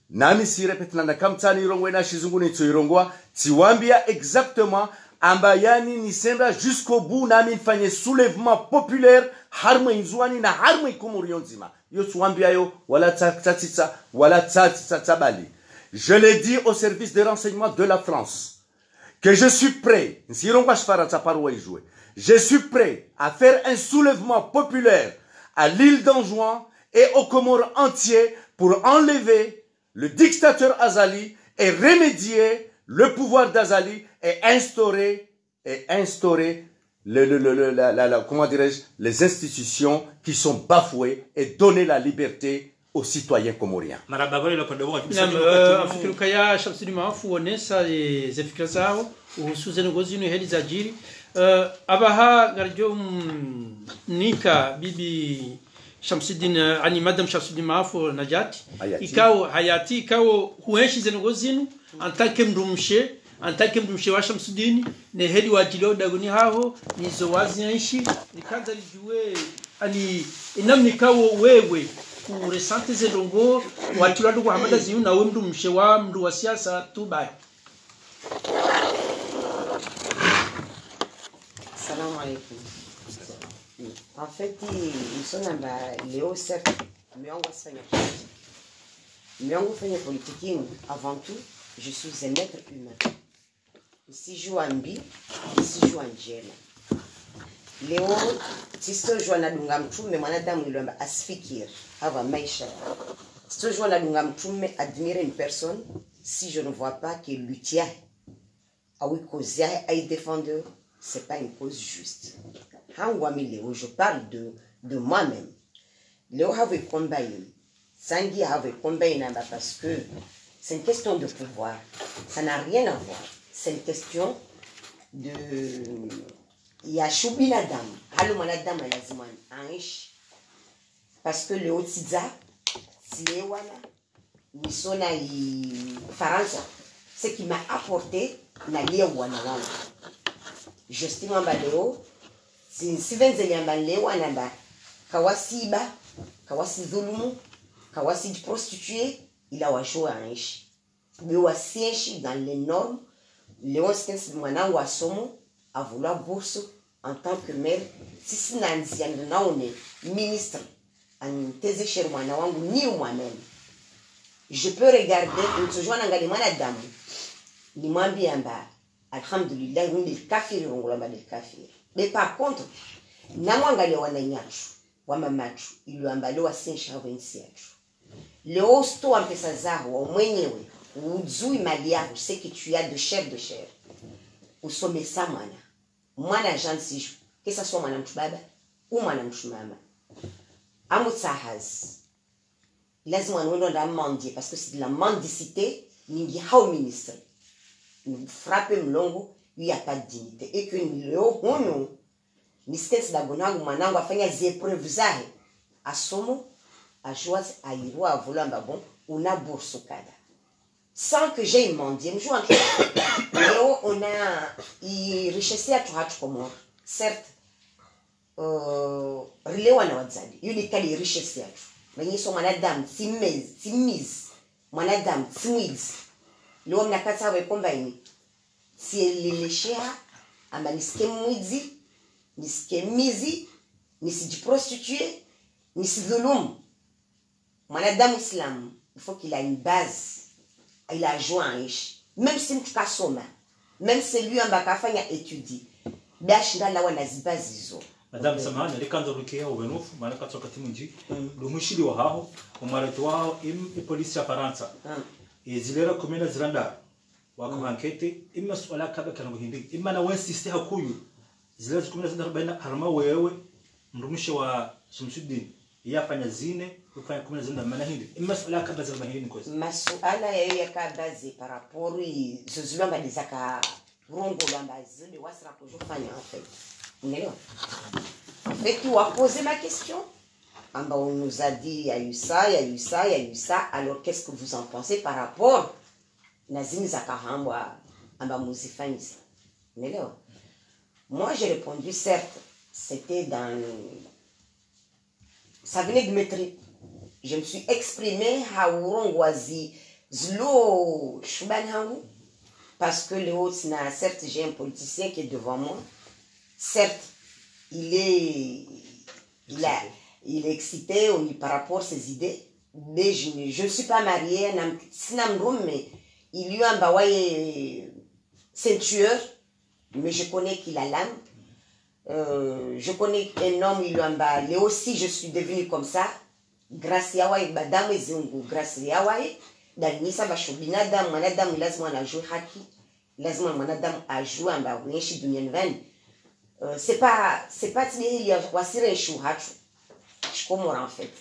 nami nsi répéter, na ndakamtsani irongoa na shizungu nitso irongoa, tsiwambia exactement, amba yani nisenda jusqu'au bout, nami nifanye soulèvement populaire, harumwa Ndzuani na harumwa Komori yo ndzima. Yo tsiwambia yo, wala tsa, tsa, tsa, tsa, wala tsa, tsa, tsa bali. Je l'ai dit au service de renseignement de la France, que je suis prêt, nsi irongoa shifarantsa paro waijue, je suis prêt à faire un soulèvement populaire à l'île d'Anjouan et aux Comores entiers pour enlever le dictateur Azali et remédier le pouvoir d'Azali et instaurer, et instaurer le, le, le, le, la, la, la, comment dirais-je, les institutions qui sont bafouées et donner la liberté aux citoyens comoriens. Marahaba pvale la pande wa. Naam, eh, afikiri kaya Shamsidine Mahafu wonesa, eh, ze fikira zaho uhusu ze ndrongoo zinu heli zajiri. Eh, apvaha ngaridjo, mm, nika bibi Shamsidine, eh, ani madame Shamsidine Mahafu Najati. Hayati. Ikao, Hayati, ikao huenshi ze ndrongoo zinu, en tant que mdrumshe, en tant que mdrumshe wa Shamsidine, ne heli wajilio dagoni haho, nizo wazienshi, nikandza nijue, ani, inamna ikao wewe, kuressentir ze ndrongoo, watula ndugu Hamada zinu, na we mdrumshe wa mdru wa siasa, tubaye. Salam alaikum. En fait, nisona amba leo, certes, mi wangu asifanya politique. Mi wangu fanya politique, avant tout, je suis un être humain. Nisijua mbi, nisijua ndjema. Leo, tsisojua nadunga mtrume mwanadamu ilio amba asifikiri, hapva maisha. Tsisojua nadunga mtrume admirer une personne si je ne vois pas que lutte yahe, au cause yahe, ayi défendre, c'est pas une cause juste. Hangu ami leo, je parle de, de moi-même. Leo hapvo combat inu. Tsangi hapvo combat inu amba parce que c'est une question de pouvoir. Ça n'a rien à voir. C'est une question de, ya shu binadamu. Halo mwanadamu lazima aishi. Parce que leo tsidza, tsilewana, nisona i Farantsa, ce qui m'a apporté, nalie wana wangu. J'estime amba leo, si, si venze liamba nlewana amba, kawasiba, kawasidhulumu, kawasiprostituer, ila wajua aishi. Be wasienshi dans les normes, leo skensi mwanangu asomo, avulwa bourse, en tant que mère, tsisina ndzia ndo naone ministre, aniteze shere mwana wangu, ni moi-même. Je peux regarder, ntsojua nangalie mwanadamu, nimwambie amba, Alhamdulillah, mimi nde likafiri, rongoa amba nde likafiri. Mais par contre, namwangalie wananyatru, wamamatru, ilio amba leo wasi ntsi hapvo ntsi yatru. Leo usitowa mpesa zaho, wewe mwenyewe, udzuwi mali yaho, ce que tu as de cher, de cher. Usomesa mwana. Mwana djantsi dju, que ça soit mwana mtru baba, ou mwana mtru mama. Amutsaha hazi. Lazima wende wende wamendie, parce que c'est de la mendicité, ningi hau ministre. Nifrappe mlongo, il y a pas de dignité. Et que ni leo hunu, nisikentsi dagoni hangu mwanangu afanya zi épreuves zahe. Asomo, adjuwa, ayirwa, avulwa amba bon, una bourse kadha. Sans que j'aie mendié, mdjuwa. Leo on a i richesse yatru hatru Komori. Certes, euh, rilewa na wadzadze. Iyo nde kali richesse yatru. Manyiso mwanadamu, tsi mezi, tsi mizi. Mwanadamu, tsi mwidzi. Leo mna katsa we komba ini. Tsielelesheha, amba nisike mwidzi, nisike mizi, nisidjiprostitue, nisidhulumu. Mwanadamu Islamu, il faut qu'il a une base. Il a joint aishi. Même si mtru kasoma, même si lui amba kafanya étude, bash ndalawa na zi base izo. Madame, samahani, reka ndzo rukeya uwenufu, mana katsi wakati mwindji. Mm. Ndo mwishiliwa haho, umwarati waho, im, i polisi ya Farantsa. Mm. E zilera kumi na ziranda, waka enquête, ima suala kaba kana hindri. Ima na we insiste hakuyu. Zilera zi kumi na ziranda, baina harumwa wewe, mdrumshe wa Shamsuddin. Yafanya zine, ufanya kumi na ziranda, mana hindri. Ima suala kaba ziranda hindri nikozi. Masuala yayo yaka basé par rapport, i, zo zilio amba nde zaka rongoa amba zile wasira kudjofanya, en fait. Unaelewa? En fait, tu as posé ma question. Amba on nous a dit, il y a eu ça, il y a eu ça, il y a eu ça. Alors, qu'est-ce que vous en pensez par rapport na zini zaka hambwa amba muzifanyisa? Unaelewa? Moi, j'ai répondu, certes, c'était dans, ça venait de mes tripes. Je me suis exprimée, ha urongoa zi, zilo shubani hangu. Parce que leo tsina, certes, j'ai un politicien qui est devant moi. Certes, il est, il a, il est excité, on lui par rapport ses idées. Mais je ne, je ne suis pas mariée, na, tsina mdrume, ilio amba waye, c'est un tueur, mais je connais qu'il a l'âme. Euh, je connais un homme, ilio amba, leo si je suis devenue comme ça, grâce ya waye, ba damu ezi ungu, grâce ya waye, danisa basho binadamu, mwanadamu lazima anadjuwe haki, lazima mwanadamu adjuwe amba wenshi duniani vani. Euh, c'est pas, c'est pas tsi heli ya wasira nshu hatru. Shikomori, en fait.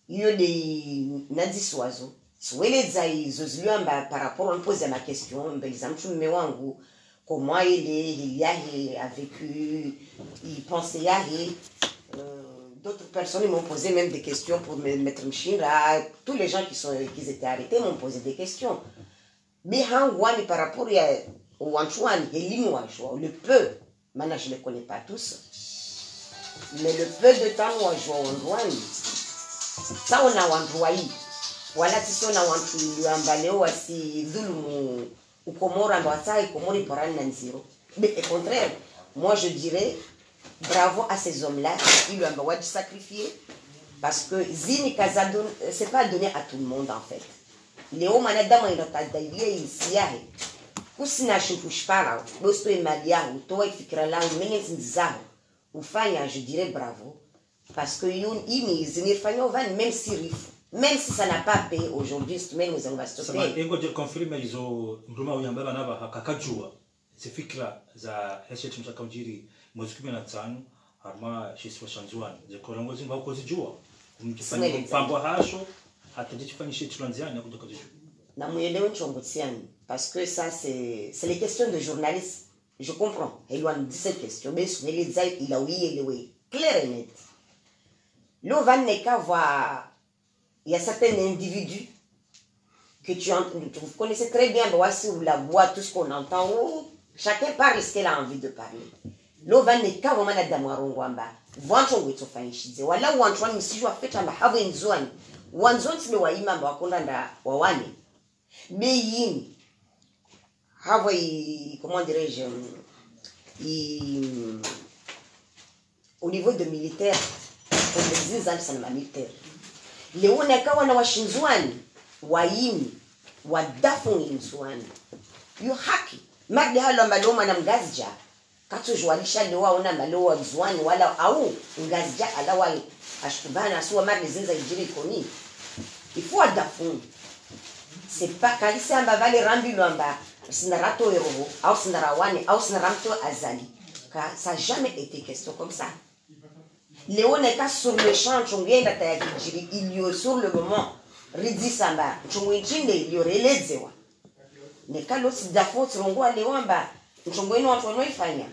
Iyo nde i, nadzisiwazo. Tsiweleza izo zilio amba par rapport on pose ma question, mbeli za mtru mme wangu, comment il est, il y a, il a vécu, il pense yahe. Euh, d'autres personnes m'ont posé même des questions pour me mettre mshindra. Tous les gens qui sont, qui étaient arrêtés m'ont posé des questions. Mais hangu wani par rapport ya wantru wani, heli mi wadjuwa, le peu, mana je les connais pas tous. Mais le peu de temps mi wadjuwa wantru wani, tsaona wantru wayi. Wala tsiona wantru ilio amba leo wasi dhulumu uKomori amba watsaha iKomori iparane na ndziro. Mais au contraire, moi je dirais, bravo à ces hommes-là, ilio amba wadji sacrifier, parce que zini kaza don-, c'est pas donné à tout le monde en fait. Leo mwanadamu aina kadha ye intsi yahe. Kusina shintru shiparao, dosto ye mali yaho, towa ifikira laho, mene zindzi zaho. Ufanya, je dirais bravo. Parce que yun, ini, zini rifanya uvani, même si rifu. Même si ça n'a pas payé aujourd'hui, c'est même nous on va stopper. Sama, engo je confirme izo, mdrume uyamba bana ba, kakadjuwa. Ze fikira za heshe tsimsha kaudjiri mwezi kumi na ntsanu, harumwa shisiwa sha Ndzuwani. Ze korongo zinu haukozidjuwa. Kumtsifanya mpango hasho, hata djitsifanya she tsilwa ndziani, hakudjakazidjuwa. Na muyelewe ntrongo tsiani. Parce que ça, c'est, c'est les questions de journalistes. Je comprends. Heli wandisa question. Mais su heli zai ila uyelewe. Clair et net. Lo vane kavwa Il y a certains individus que tu en-, vous connaissez très bien, bah, si vous la voix, tout ce qu'on entend, oh, chacun parle ce qu'il a envie de parler. Lo vane kavwa mwanadamu arongoa amba, vwa ntrongo itsofanyishidze. Wala wantru wani msidjuwa fetsa amba hapvo Ndzuwani. Wandzoni tsi be wayima amba wakonda nda wawane. Be yini. Hapvo i, comment dirais-je, i, au niveau de militaire, comme les Ndzuwani sana ma militaire. Leo neka wana wa Shindzuwani, wayimi, wadafu Ndzuwani. Yo haki. Mardi halo amba leo mwana Mngazidja, katsu juwa lisha leo waona amba leo wa Ndzuwani wala au Mngazidja ala waye. Ashukubana asuwa mardi zindza idjiri Ikoni. Il faut adafu. C'est pas kalisi amba vale rambilwa amba sina ratowe roho, au sina rawane, au sina ramtowe Azali. Ka, ça a jamais été question comme ça. Leo neka sur le champ, ntrongo yenda taya kidjiri, ilio sur le moment, ridzisa amba ntrongo ntsi nde ilio reledzewa. Neka lo tsi dafu tsirongowa leo amba ntrongo inu wantru wanoifanya.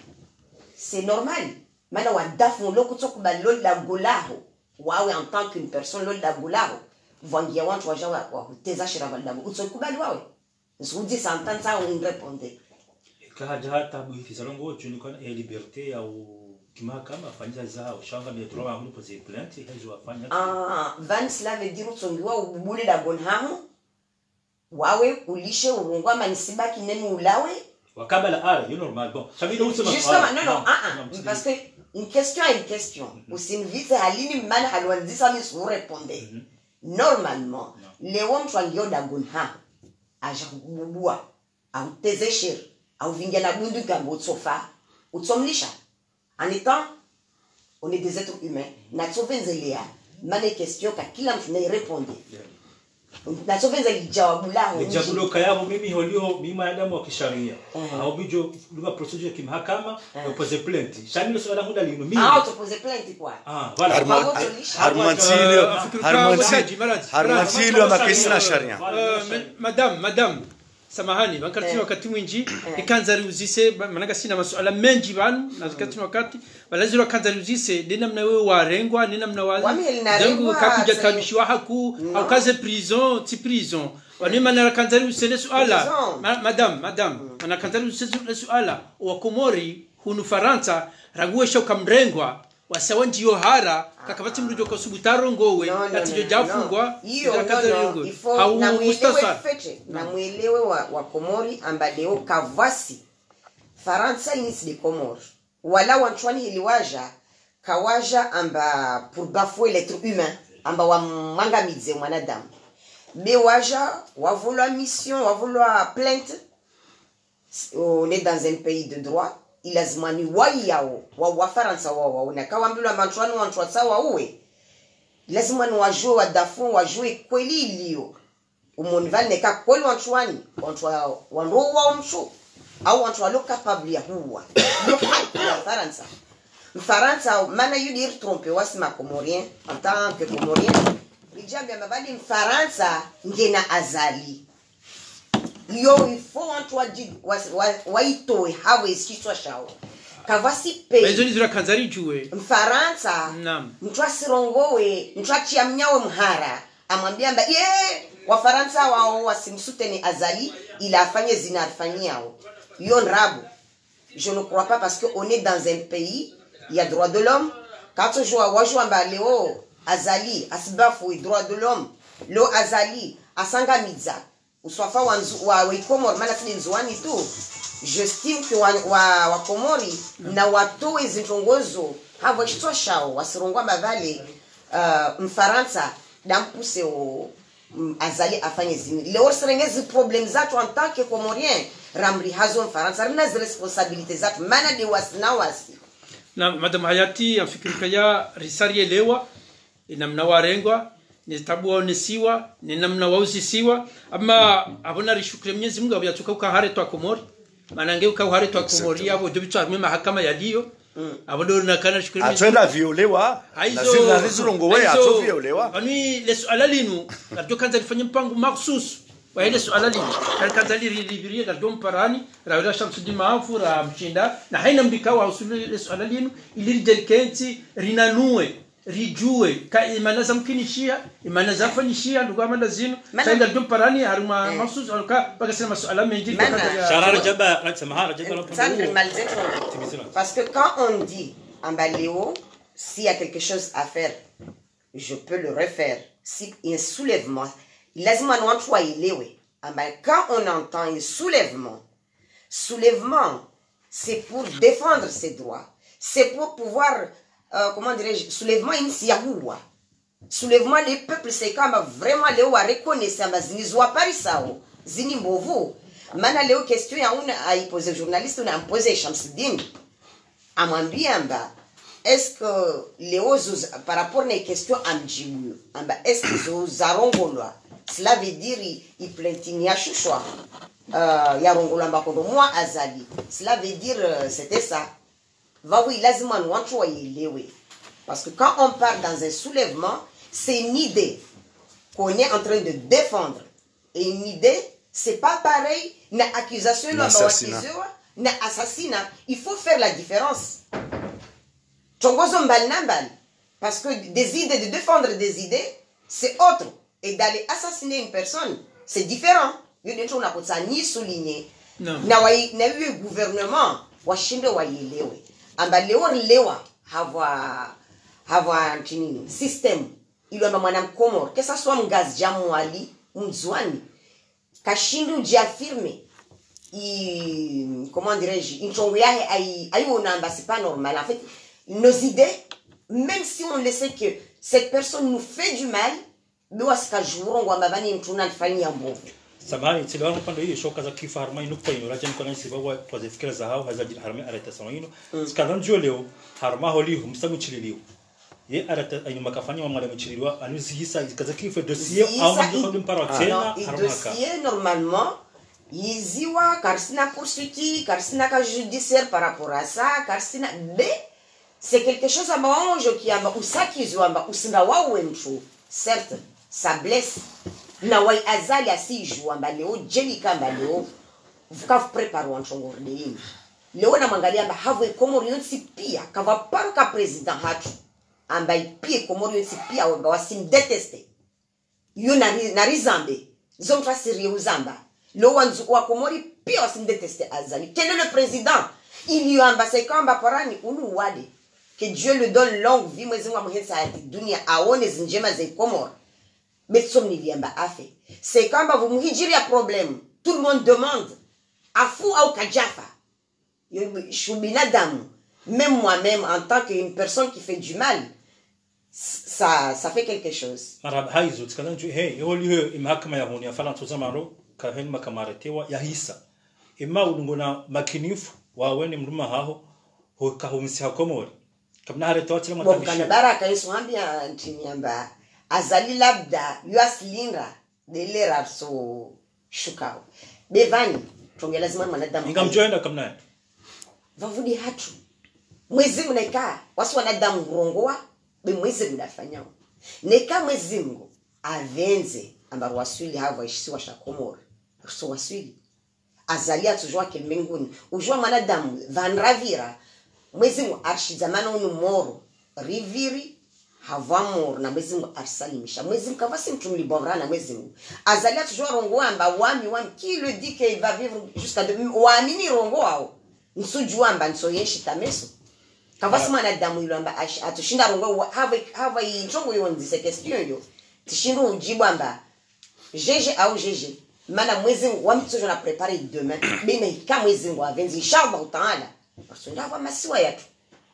C'est normal. Mana wadafu lo kutsokubali lo dago laho. Wawe en tant qu'une personne lo dago laho. Vwangia wantru waja wa, wa, teza shira vale dago. Utsokubali wawe. Nisudzisa ntantsa unirépondre. Eka hadja hata buhifi za longo, djuni kwana e liberté ya u kimahakama, afanya za, ushanga mia droit wa mulu poser plainte, hazi wafanya. Ah, vani cela veut dire utsongiwa ububule dago haho. Wawe, ulishe, urungwa, manisiba, kinenu ulawe. Wakabala ara, yo normal. Bon, ça veut dire, justement, non, non, ah, ah, parce que une question à une question. Usinivitse halini mana halwandzisa mi su répondre. Normalement, leo mtru angiyo dago haho. Aja kukububuwa, au tezesher, au vingia na bundu ngambo utsofa, utsomlisha. En étant, on est des êtres humains. Natsovendzelea, mana question ka kila mtru na irépondre. Natsovendze lijawabu laho. Lijawabu lo kayabo mimi holio, mimi mwanadamu wa kisharia. Au bijo, luka procédure kimahakama, no poser plainte. Sha mi lo suala hunda linu, mimi. Ah, utso poser plainte kwa. Ah, voilà. Harumwa-, harumwa ntsi ilio, harumwa ntsi, harumwa ntsi ilio makesi na sharia. Euh, madame, madame. Samahani, ba nkaritsi na wakati mwindji, nikandza riuzise, ba-, mana ngasina masuala mendji pvanu, na nkaritsi na wakati, ba lazima kandza riuzise, nde namna wewe warengwa, nde namna wa-, wami heli narengwa, zangu kakudja tabishiwa haku, au kaze prison, tsi prison. Wani mana kandza riuzise le suala. Ma-, madame, madame, mana kandza riuzise le suala, wa Komori, hunu Farantsa, rangu wesha uka mrengwa, wasa wandjiyo hara, kakapvatsi mdru djo kosubutu arongowe, katsidjo djafungwa, iyo, katsidjo djafungwa. Hau namwelewe mustasar. Fete, namwelewe wa, wa Komori amba leo kavwasi. Farantsa ini tsi de Komori. Wala wantru wani heli waja, kawaja amba pour bafouer l'être humain, amba wamwangamidze mwanadamu. Be waja, wavolwa mission, wavolwa plainte, on est dans un pays de droit, ilazimwani wayi yawo, wa, wa Farantsa wa, wa, una kawambilwa mantru wanu wantru watsaha wauwe. Ilazimwani wajue wadafu, wajue kweli ilio. Umoni vale neka kweli wantru wani, wantru wa, wandro wa umshu, au wantru walo capable ya huwa. Yo haki ya Farantsa. Mfarantsa, mana yu dire tromper wasi ma Comoriens, en tant que Comoriens. Ijambi ya mavali Mfarantsa, ngena Azali. Yo, il faut wantru waji-, wa, wa, waitowe hawe eshiswa shawo. Kavwasi pe. Ba izo nizira kandza ridjuwe. Mfarantsa, naam, mtru asirongowe, mtru achiya mnyawe mhara. Amwambia amba, ye, Wafarantsa wao wasimsoutenir Azali, ila afanye zina arifanyao. Yo ndrabo. Je ne crois pas parce que on est dans un pays, il y a droit de l'homme. Katso jua, wajua amba leo Azali, asibafouer droit de l'homme. Leo Azali, asangamidza uswafa wa Ndzu-, wa, wa Ikomori, mana tsi de Ndzuwani tu. J'estime que wa, wa, wa Komori, na watowe zintrongo zo, havo shitswa shawo, wasirongowa mavale, euh, Mfarantsa, dampuse o, mm, Azali afanye zini. Leo risirenge zi problèmes zatru en tant que Comoriens, ramri hazo Mfarantsa, rina zi responsabilités zatru, mana de wasi na wasi. Na Madame Hayati, amfikiri kaya risarielewa, e namna warengwa, ne tabu waonesiwa, ne namna wauzisiwa. Ama, apvo narishukuru Mwenyezi Mungu, apvo yatsuka uka hari twa Komori. Mana nge uka hari twa Komori, apvo djo bitswa harumwa mahakama yaliyo. Apvo ndo nakana shukuru Mwenyezi Mungu. Atsoenda violewa, haizo, na zina rizirongowe, haizo, atso violewa. Pvanu le suala linu, ngardo kandza rifanye mpango makhsus wa hele suala linu. Kandza liri, liri, ngardo mparani, ra, ra Shamsudin Mahafu, ra mshinda, na haina mdru ikao husulu le suala linu, ili ridje rikentsi, rinanue. Ridjuwe, ka imana zamkinishiha, imana zafanyishiha, ndugu amanda zinu, mana, sa inga dum parani, harumwa, eh, makhsus, aluka, baka sina masuala mendji, mana, kaka ya shara Rajaba, Raj-, samaha, Rajaba, eh, la, sandre, oh, malzeto. Timizila. Parce que quand on dit, amba leo, s'il y a quelque chose à faire, je peux le refaire. Si il y a un soulèvement, lazima ni wantru waelewe. Amba quand on entend un soulèvement, soulèvement, c'est pour défendre ses droits. C'est pour pouvoir, euh, comment dirais-je, soulèvement ini tsi ya huwa. Soulèvement des peuples, c'est quand même vraiment leo wa reconnaître amba zini zo waparisao, zini mbovu. Mana leo question ya una ayipoze journaliste, una ampoze Shamsidine. Amwambia amba, est-ce que leo zo, par rapport na question amdjibu, amba, est-ce que zo zarongolwa, cela veut dire i, i plainte ni ya shushwa, euh, yarongolwa amba kondo mwa Azali. Cela veut dire, euh, c'était ça. Vavo i lazima ni wantru wayelewe. Parce que quand on part dans un soulèvement, c'est une idée qu'on est en train de défendre. Et une idée, c'est pas pareil na accusation, na amba assassinat, wakiziwa, na assassinat. Il faut faire la différence. Trongo zo mbali na mbali. Parce que des idées, de défendre des idées, c'est autre. Et d'aller assassiner une personne, c'est différent. Yo nde ntrongo nakotsaha ni souligner. Naam. Na wayi, na yo gouvernement, washinde wayelewe. Amba leo rilewa, hapvwa, hapvwa ntrini, système. Ilo amba mwana Mkomori, que ça soit Mngazidja, Mwali, Mndzuani, kashindi udji affirmer. I, comment dirais-je, i ntrongo yahe ayi, ayi ona amba c'est pas normal. En fait, nos idées, même si on le sait que cette personne nous fait du mal, be wasi kadjurongoa amba vani mtru na nifanyia mbovu. Samahani, tsi leo pvandza iyo, sho kaza kifa harumwa inu kwa inu, radja nikona isiba wa, kwa ze fikira zahawo, hazadjiri harumwa arrêté sawa inu. Mm. Tsi kaza ndjo leo, harumwa holiho, msa mtsililiwa. Ye arrêté, inu makafanya wa mwale mtsililiwa, anu zihisa, kaza kifa dossier, zihisa au mdjo i, kondi mparo ah, tsena, non, i harumwa ka dossier, normalement, yiziwa, karisina poursuite, karisina cas judiciaire par rapport à ça, karisina, be, c'est quelque chose amba wao ndjo kiamba, usakizi wamba, usinda wauwe mtru, certes, ça blesse. Na wayi Azali asiju amba leo, djeli kamba leo, vuka préparer wa ntrongo rde yini. Leo na mwangalia amba hapvo i Komori yontsi pia, kapvwa paro ka président hatru. Amba i pia i Komori yontsi pia, wamba wasimdétester. Yo nari, narizambe. Zo mtru asiriye uzamba. Lo wandzu wa Komori pia wasimdétester Azali. Quel est le président ? Iliyo amba, c'est que amba parani unu wade. Que Dieu lui donne longue vie, Mwezi Mungu amuhentsi hayati dunia, aone zindjema ze Komori. Betso mniliamba afe. C'est que amba vumuhidjiri ya problème. Tout le monde demande. Afu au kadjafa. Yo, shu binadamu, même moi-même, en tant qu'une personne qui fait du mal, ça, ça fait quelque chose. Marahaba, hayizo, tsi kaza ndjo, he, yo liho, i mahakama ya hunu ya Farantsa zamani, ka heni mahakama arrêté wa, yahisa. Ima ulungona makinifu, wa wene mdruma haho, ho kahumsi ha Komori. Kamna arrêté wa tsile. Bo, matabishi. Kana baraka, yesu hambia ntrini amba, Azali labda, yo asilinda, de lera so shukao. Be vani, trongo lazima mwanadamu. Inga mdjo enda kamna. Vavo de hatru. Mwezi Mungu neka, wasi wanadamu hurongoa, be Mwezi Mungu ndafanyao. Neka Mwezi Mungu, avendze, amba ruwaswili hapvo ishisiwa sha Komori. Ruso waswili. Azali atsujua ke mbinguni. Ujua mwanadamu, pvandra pvira. Mwezi Mungu arishidza mana unu moro. Ripviri, hapvwa moro, na Mwezi Mungu arisalimisha. Mwezi Mungu kapvatsi mtru mlibonra na Mwezi Mungu. Azali atsujua rongoa amba, wami, wami, qui le dit qu'il va vivre jusqu'à demain ? Wami nirongoao. Ntsujua amba, ntso yenshi tameso. Kapvatsi mwanadamu ilo amba, ash-, atsushinda rongoa, wa-, hapvo, hapvo i ntrongo yo ndise question yo. Tsishindu udjibu amba, Jeje au jeje. Mana Mwezi Mungu, wami tsojo na préparer demain. Bina ika Mwezi Mungu avendze, inshallah taala. Parce que ndapvo masiwa yatru.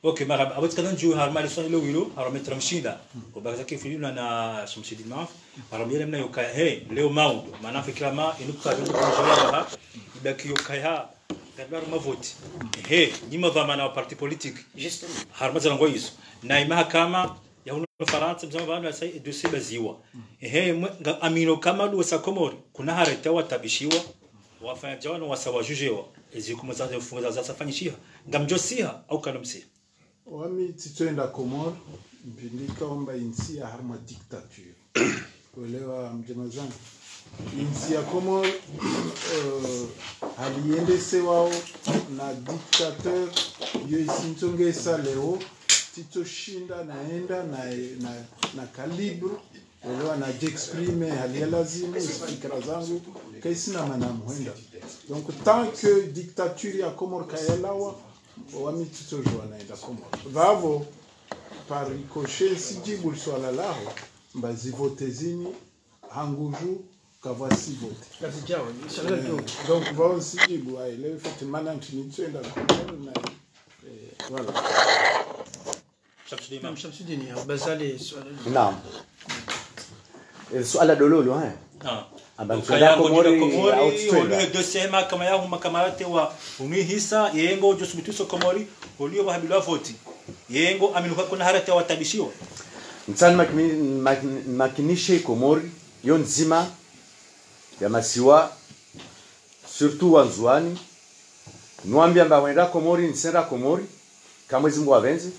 Ok, marahaba. Abo tsi kaza ndjo harumwa le swala lo wilo, harumwa metro mshinda. Ko bakaza kifilina na Shamsidine Maaf. Harumwa yele mna yokaya, he, leo maudo. Mana fikira ma, inu kwa ndo kwa jala ha. Ibaki yokaya. Kadwa harumwa vote. He, ni madhwamana wa parti politique. Justement. Harumwa zalango izo. Na i mahakama, ya hunu Farantsa, mzama pvanu asa e dossier baziwa. Ehe, mwe, nga amino kama luwo sa Komori, kuna hareta watabishiwa, wafanya djawano wasa wajujewa, ezi hukumu za, za, za, zasafanyishiha. Ngamdjosiha, au kanumsiha. Wami tsitsoenda Komori, mpindika wamba intsi ya harumwa dictature. Welewa mdjema zangu. Intsi ya Komori, eh, hali yendesewao na dictateur, yo isintsongesa leo, tsitsoshinda naenda na, na, na calibre, welewa nadjiexprime hali ya lazimu, izifikira zangu, kaisina mana muhenda. Donc, tant que dictature ya Komori kayalawa, wami tsitsojua naenda Komori. Pvavo, par ricochet, ntsidjibu li swala laho, mba zivote zini, hanguju, kavwasi vote. Kazi djawo, inshallah. Eh, donc, pvavo ntsidjibu, ayi, leo fete mana ntsi nitsoenda Komori na, eh, voilà. Shamsidine. Naam, Shamsidine, ya, bazale, swala. Naam. Eh, swala dololo, eh? Ah. Amba ntswenda Komori, au tswenda. Oliyo dossier mahakama yahu makamarate wa unihisa, yengo Joseph Mituso Komori, oliyo wahabilwa voti. Yengo aminu kwa kuna harata watabishiwa. Ntsani makini-, makini-, makinishe Komori, yo ndzima ya masiwa, surtout wa Ndzuani, nwambia amba wenda Komori, ntsenda Komori, kamwe zimbo wavenze.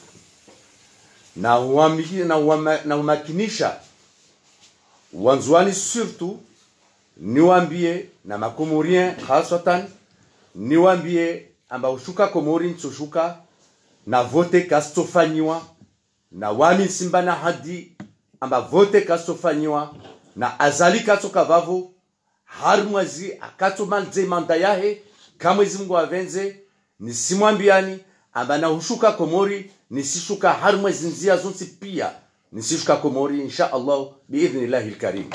Na uwambi-, na uwama-, na umakinisha wa Ndzuani surtout, niwambie na Makomorien khaswatan, niwambie amba ushuka Komori ntsoshuka, na vote kazitsofanyiwa, na wami ntsimbana hadi amba vote kazitsofanyiwa, na Azali katsoka vavo, harumwa ezi akatsomalize manda yahe, kamwe zimbo wavenze, nisimwambiani, amba na ushuka Komori, nisishuka harumwa ezi ndzia zontsi pia, nisishuka Komori, insha Allah, bi idhnillahi lkarim.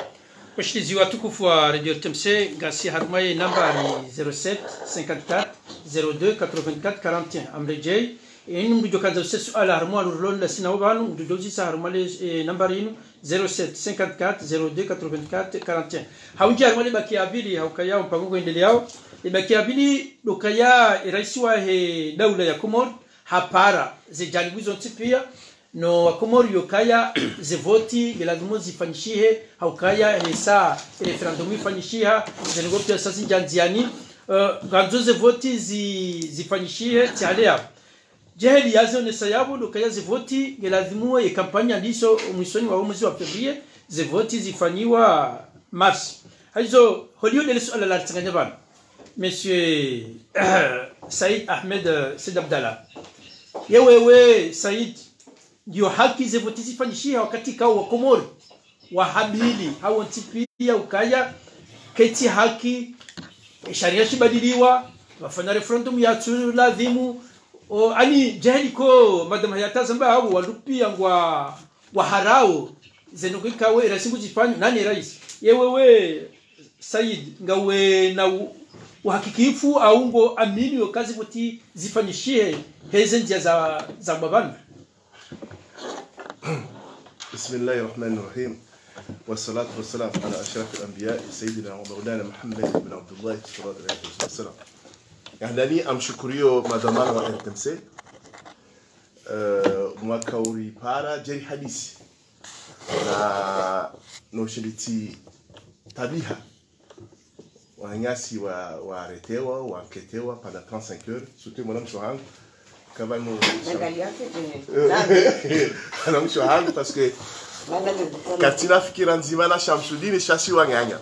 Washilizi watukufu wa Radio R T M C, ngasi harumwa ye nambari zéro sept cinquante-quatre zéro deux quatre-vingt-quatre quarante et un. Amredjei, eni mdru djo kandza use suala harumwa luruloni la sina wopvanu, mdru djo uzisa harumwa le, eh, nambari inu, zéro sept cinquante-quatre zéro deux quatre-vingt-quatre quarante et un. Haundji harumwa le baki ya pvili, haukaya mpango ngwendeleao. Le baki ya pvili, ndo ukaya, e raisi wahe daula ya Komori, hapara, ze janibu zontsi pia, no wa Komori yokaya, ze voti, nge lazimu zifanyishihe, haukaya, hesa, e referendum ifanyishiha, ze ndrongoo pia sa zindji ndziani, eh, ngandzo ze voti zi-, zifanyishihe, tsi hale yapvo. Djeheli yazionesa yapvo, ndo ukaya ze voti, nge lazimu ye kampanya ndiso, mwisoni wa mwezi wa février, ze voti zifanyiwa mars. Hayizo, holiyo ndele suala la ritsanganya pvanu. Monsieur Said Ahmed, eh, Said Abdallah. Ye wewe, Said, ndiyo haki ze voti zifanyishiha wakati kao wa Komori wahabili, hawontsi pia ukaya, ketsi haki, e sharia shibadiliwa, wafanya referendum yatsu lazimu, o, ani djeheli ko, Madame Hayata zamba hapvo, wandru pia ngwa, ngwaharao, ze ndrongoo ikao, e raisi nguzifanyo, nani raisi? Ye wewe, Said, ngawe na u-, uhakikifu au ngo amini yo ukaya ze voti zifanyishihe, heze ndzia za, za bwabana? بسم الله الرحمن الرحيم. والصلاة والسلام على أشرف الأنبياء سيدنا ومولانا محمد بن عبد الله صلى الله عليه وسلم. Yaani, ngamshukuriyo madhwamana wa R T M C, eh, mwaka uripara djeri hadisi. Na no shiliti tabiha. Wananyasi wa, waretewa, wanketewa pendant trente-cinq heures, surtout mwanamshe wahangu. Kaba no, mwanamshe wahangu, parce que katsina fikira ndzima na Shamsudini, sha si wanganya.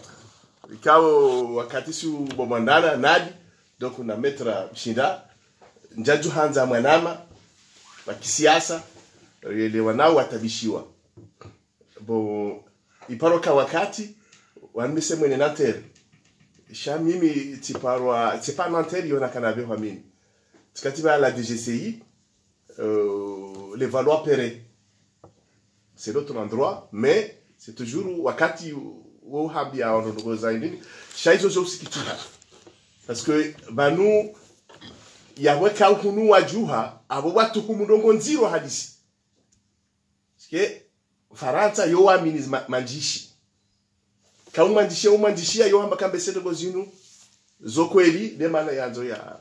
Ikao wakati si ubomandana, nadi, donc na maître mshinda, ndjadju handza mwanama, wa kisiasa, yelewa nao watabishiwa. Bon, iparo ka wakati, wanimise mwene Nanterre. Sha mimi tsiparwa, tsi pa Nanterre yona kana beho mimi. Tsikati ba la D G C I, euh, les Valois Perret. C'est l'autre endroit, mais c'est toujours wakati wo hambia wandru ndrongoo za indini. Sha izo zo usikitiha. Parce que pvanu, yaweka uhunu wadjuha, apvo watuhumu ndrongoo ndziro hadisi. Parce que Farantsa yo wamini ma-, mandzishi. Ka umwandzishi, umwandzishi ya yo hamba kambe ze ndrongoo zinu zo kweli, nde mana yandzo ya.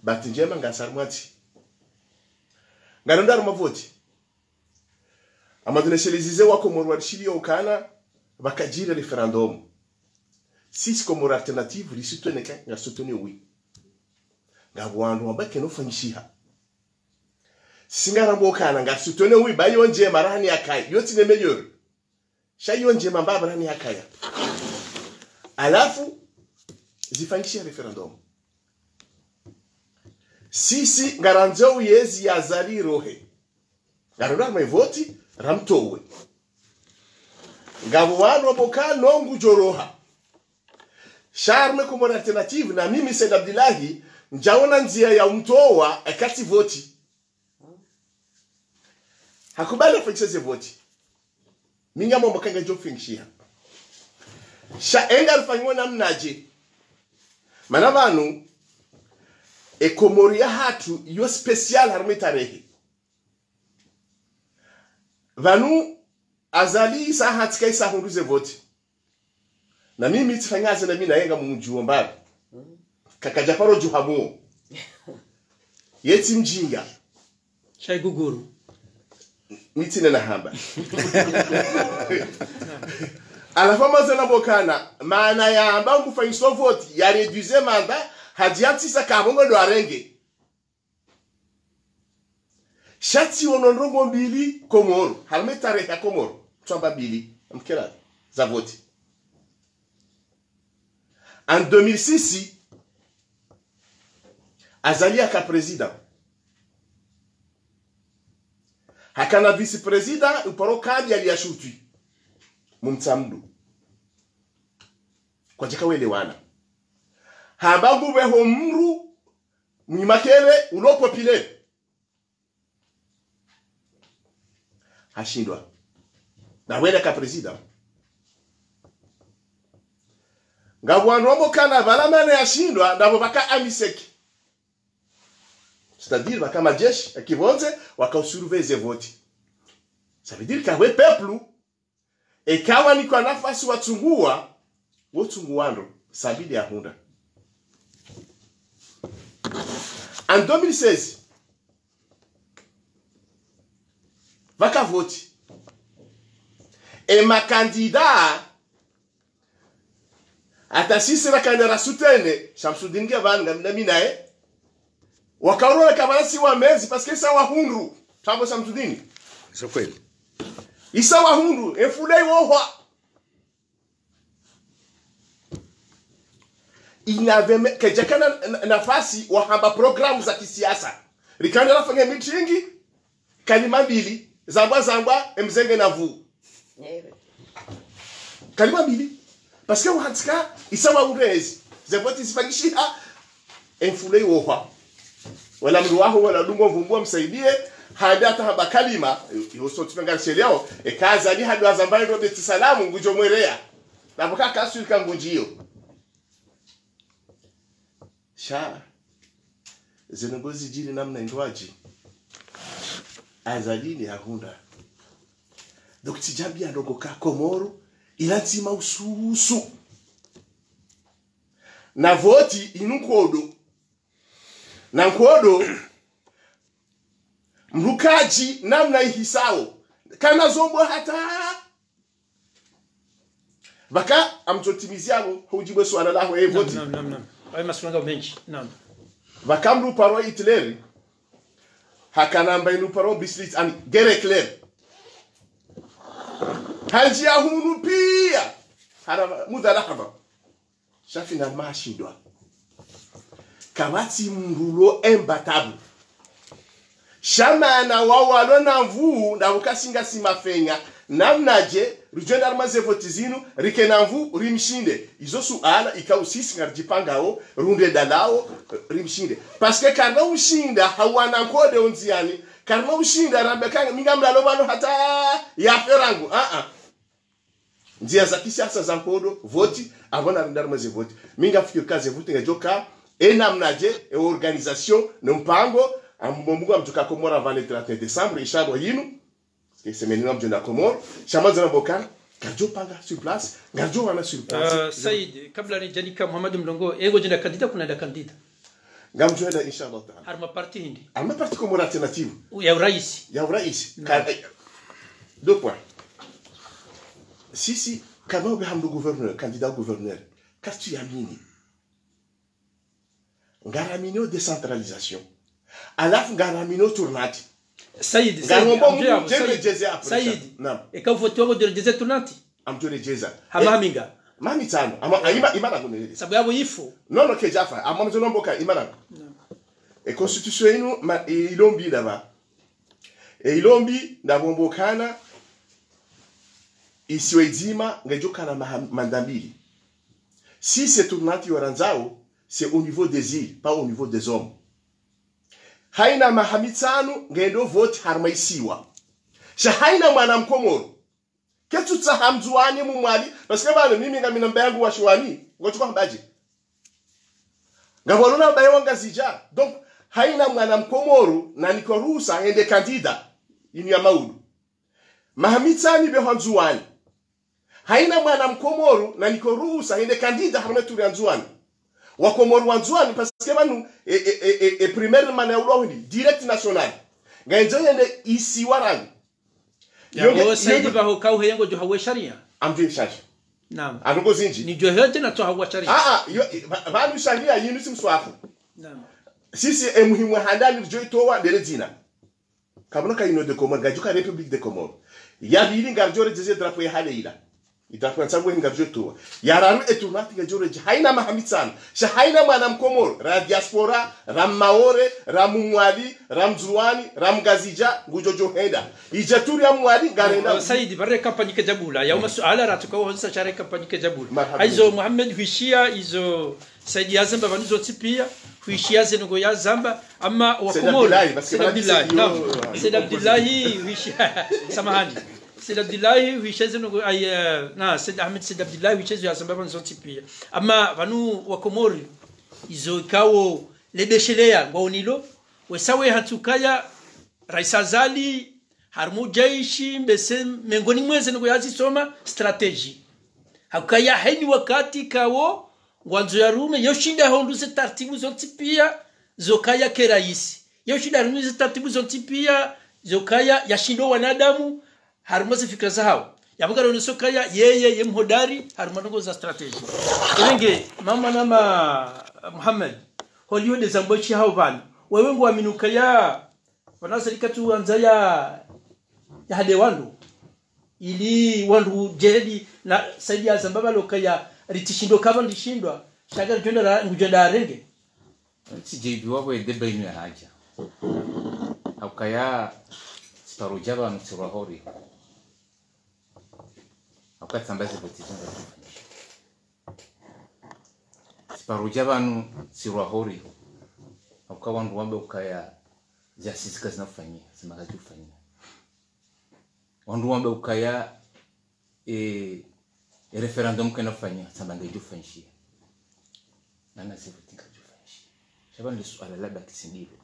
Bahati ndjema ngasi harumwa ntsi. Ngalo ndo harumwa voti. Amadhuna shelezize wa Komori warishiliyo ukana, pvakadjiri referendum. Sisi Comores Alternative, risoutenir ka, nga soutenir oui. Ngapvo wandru wamba kayina ufanyishiha. Sisi ngarambao ukana, nga soutenir oui, ba yo ndjema rahani yakaya, yo tsi ne meilleur. Sha yo ndjema mba rahani yakaya. Halafu, zifanyishiha referendum. Sisi ngarandzo uyezi ya Azali irohe. Ngarendo harumwa voti, ramtowe. Ngapvo wanu wamba uka no ngudjo roha. Sha harumwa Comores Alternative, na mimi Said Abdillahi, ndjaona ndzia ya umtowa, eka tsi voti. Hakubali afanyishe ze voti. Mi ngamwambo uka ngedjo fanyishiha. Sha enga rifanyiwa namnadje. Mana pvanu, e Komori yahatru yo spécial harumwa itarehi. Pvanu, Azali isa hatsika isa hundru ze voti. Na mimi tsifanya hazi na mi naye ngamumdjuo mbali. Kakadja paro djuha muo. Ye tsi mdjinga. Sha iguguru. Mi tsi nena hamba. Halafu hamba zena mbokana, maana ya hamba ngufanyiso voti, ya réduire mandat, hadja ntsisa kapvo ngondo arenge. Sha tsi wono ndrongoo mbili Komoro, harumwa ye tarehi ya Komoro, tsamba mbili, mkela, za voti. En deux mille six, Azali haka président. Hakana vice-président, uparo kadi aliyashutwi. Mumtsamdu. Kwadjaka welewana. Hamba ngupveho mdru, mwimakele, ulo populaire. Hashindwa. Na wele ka président. Ngapvo wandru wambokana pvala mana yashindwa, ndapvo pvaka amiseke. C'est-à-dire, pvaka madjeshi, ya kipvondze, waka usurveiller ze voti. Ça veut dire que we peuple, eka wanikwa nafasi watsungua, wotsunguwa ndro, sabidi yahundra. En deux mille seize, pvaka voti. E makandida, hata sisi rakandida ra soutenir, Shamsudini nge pvanu, ngami na mi naye. Wakaurona kapvatsi wa mezi, parce que sa wahundru. Tambo Shamsudini. Zo kweli. Isa wahundru, e mfule iwohwa. Inave me-, kedjakana na, na, nafasi wahamba programu za kisiasa. Rikandida rafanya meeting, kalima mbili, zambwa zambwa, e mze nge na nvu. Kalima mbili. Parce que wahantsika, isa wa urezi. Ze voti zifanyishiha, e mfule iwohwa. Wala mdru waho, wala dungo mvumbu wa msaidie, hande hata hamba kalima, yo so tupengana sheliao, eka Azali hando hazamba ndo Beti Salamu, ngudjo mwerea. Na pvoka kaswili ka ngudjiyo. Sha, zeno ngozi djiri namna indwaji. Azali ni ahundra. Donc, tsidjambia ndoko ka Komoro, ila ntsima ususu. Na voti inu nkodo. Na nkodo, mdru kadji namna ihisao. Kana zombo hata. Pvaka amtsotimizia pvo, hudjibu swala laho, e voti. Naam, naam, naam, naam. Ayo maswala menji, naam. Pvaka mdru paro Hitler, hakana amba inu paro Bislit, ani, guerre éclair. Handjia hunu pia, hana muda lahadha. Sha finalement hashindwa. Kapvatsi mdru lo imbattable. Sha mana wawalo na nvu, ndapvo kasi ngasi mafenya. Namnadje, ridjwenda harumwa ze voti zinu, rike na nvu, rimshinde. Izo suala, ikao sisi ngaridjipangao, runde dalao, rimshinde. Parce que karina ushinda, hawana nkodo ondziani. Karina ushinda, rambe kanga, mi ngamlalo pvanu hata yafe rangu. Ah, ah. Ndzia za kisiasa za nkodo, voti, apvo narende harumwa ze voti. Mi ngamfikiri ka ze voti ngedjoka, e namnadje, e organisation, no mpango, ambao Mungu amdjuka Komoro pvanu le trente et un décembre, inshallah yinu. Parce que semaine inu ngamdjwenda Komoro, sha mwandzo namboka, ngardjo panga sur place, ngardjo wana sur place. Euh, Said, kabla nidjanika Mohamed Mlongo, e ngodjenda candidat kuna nda candidat? Ngamdjwenda, inshallah taala. Harumwa parti hindri? Harumwa parti Comores Alternative. U-, ya uraisi? Ya uraisi. Naam. Ka-, eh, deux points. Sisi, kama ube hamdu gouverneur, candidat gouverneur, kartsu yamini. Ngaraminio décentralisation. Halafu ngaraminio tournante. Said, Said, ngarombo ngamdjo, Mungu, Said, djere djeze après Said, ça. Naam. Eka uvoti wango djere djeze tournante? Ngamdjo redjeza. Hama, eh, minga? Mami tsano. Ama, ah, ima, ima nangu nele. Sabu yapvo ifo. Non, non, kedjafa. Ama mzo nomboka, ima nangu. Naam. E constitution inu, ma, e, ilombi ndapva. E ilombi ndapvo mbokana, isiwa idzima, ngedjokana maha-, manda mbili. Si c'est tournante yorandzao, c'est au niveau des îles, pas au niveau des hommes. Haina maha mitsanu, ngendo voti harumwa isiwa. Sha haina mwana Mkomoro. Ketsu tsaha Mndzuwani, Mmwali, parce que pvanu mimi ngamina mbaye wangu wa Shiwani, ngotsuka hambadje. Ngapvo walona mbaye wa Ngazidja. Donc, haina mwana Mkomoro, nanikwa ruhusa, hende candidat, inu ya maudu. Maha mitsanu pveho Ndzuwani. Haina mwana Mkomoro, na niko ruhusa, hende candidat harumwa ye tour ya Ndzuani. Wakomoro wa Ndzuani, parce que pvanu, e, e, e, e, e primaire mana ya ulwa hwindi, direct national. Ngayendzo yende isiwa rangu. Yonge, yonge, pvaho kauhe yengo djo hawe sharia. Amdjo sharia. Naam. Anungo zindji. Ni djo hete na tso hawe sharia. Ah, ah, yo, i-, pva-, pvanu sharia yinu si mswafu. Naam. Sisi e muhimu handani djo itowa ndele dzina. Kapvuna ka Union des Comores, ngadjo ka République des Comores. Ya pvili ngadjo redjeze drapeau ya hale ila. Idrapeau ya ntsangu ngadjo itowa. Ya raru e tournoi ngadjo redje. Haina maha mitsanu. Sha haina mwana Mkomoro. Ra diaspora, ra Maore, ra Mwali, ra Ndzuani, ra Ngazidja, ngudjo djo henda. Idje tour ya Mwali, ngarenda. Oh, Saidi, pvare campagne ke djabula. Ya uma suala ratu ka wahonsa share campagne ke djabula. Marhaba. Haizo Mohamed Hwishiya, izo Saidi yazamba pvanu zontsi pia, Hwishiya ze ndrongoo yazamba, ama wa Komori, Said Abdillahi, parce que Said Abdillahi, naam. Said Abdillahi, Hwishiya, samahani. Said Abdillahi, Hwishiya ze ndrongoo, ay, eh, na, Said Ahmed Said Abdillahi, Hwishiya zo yazamba pvanu zontsi pia. Ama pvanu wa Komori, izo ikao lebesheleya, ngwaonilo, wesa we hantsu kaya, Rais Azali, harumwa udjaishi, mbese mengoni mwa ze ndrongoo yazisoma, stratégie. Hakaya haini wakati kawo, ngwandzo ya rume, yo shinda hondro ze taratibu zontsi pia, zo kaya ke raisi. Yo shinda harumwa ze taratibu zontsi pia, zo kaya ya shindo wanadamu, harumwa ze fikira zahawo. Ya pvunga rono so kaya, yeye, ye mhodari, harumwa ndrongoo za stratégie. Ewenge, mama na ma, Mohamed, holiho nde zambo shi hao pvanu. Wewe ngwaminu kaya, pvanu Azali katsu wandza ya, ya hade wandru. Ili wandru djeli na Saidi yazamba pvalo kaya ritsishindo kapva ndishindwa. Sha ka ridjo nda ra-, ngudjo nda renge. Tsi djebi wapvo ye débat inu ya hadja. Haukaya, tsiparo dja pvanu tsirwa hori. Hauka tsamba ze vote zinu. Tsiparo dja pvanu tsirwa hori. Hauka wandru wambe ukaya ze assises kazina ufanyiha, tsamba ngazidjo ufanyiha. Wandru wambe ukaya, e, e référendum kayina ufanyiha, tsamba ngayidjo ufanyishiha. Nana ze vote ngazidjo ufanyishiha. Sha pvanu le suala labaki tsi ndilo.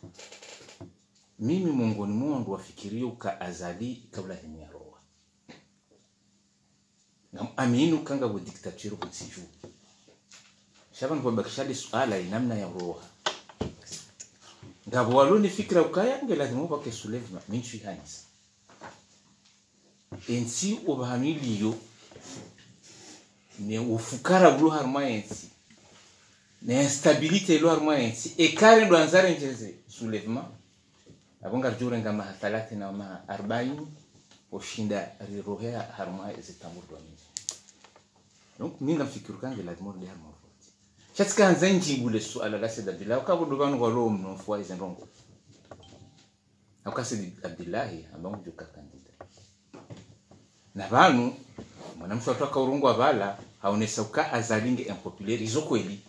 Mimi mongoni mwa wandru wafikirio uka Azali kaula hini ya roha. Ngam aminu kanga pvo dictature pvo ntsi dju. Sha pvanu pvabakisha le suala ye namna ya roha. Ngapvo walo ni fikira ukaya nge lazima upvake soulèvement, mi ntsu ihanisa. Entsi opvahanu iliyo, ne ufukara ulo harumwa entsi, ne instabilité ilo harumwa entsi, eka ndo andza rendjeze soulèvement, apvo ngaridjo renga maha thalathini na maha arbaini, oshinda rirohe harumwa ezi tambur dwa mingi. Donc, mi ngamfikiri uka nge lazima urudi harumwa revolte. Sha tsika handza ndjibu le suala la Said Abdillahi, uka pvo ndo pvanu ngwalo mnofu wa ize ndrongoo. Hauka Said Abdillahi, amba ngudjo ka candidat. Na pvanu, mwanamshe watru aka urongwa pvala, haonesa uka Azali nge impopulaire, izo kweli.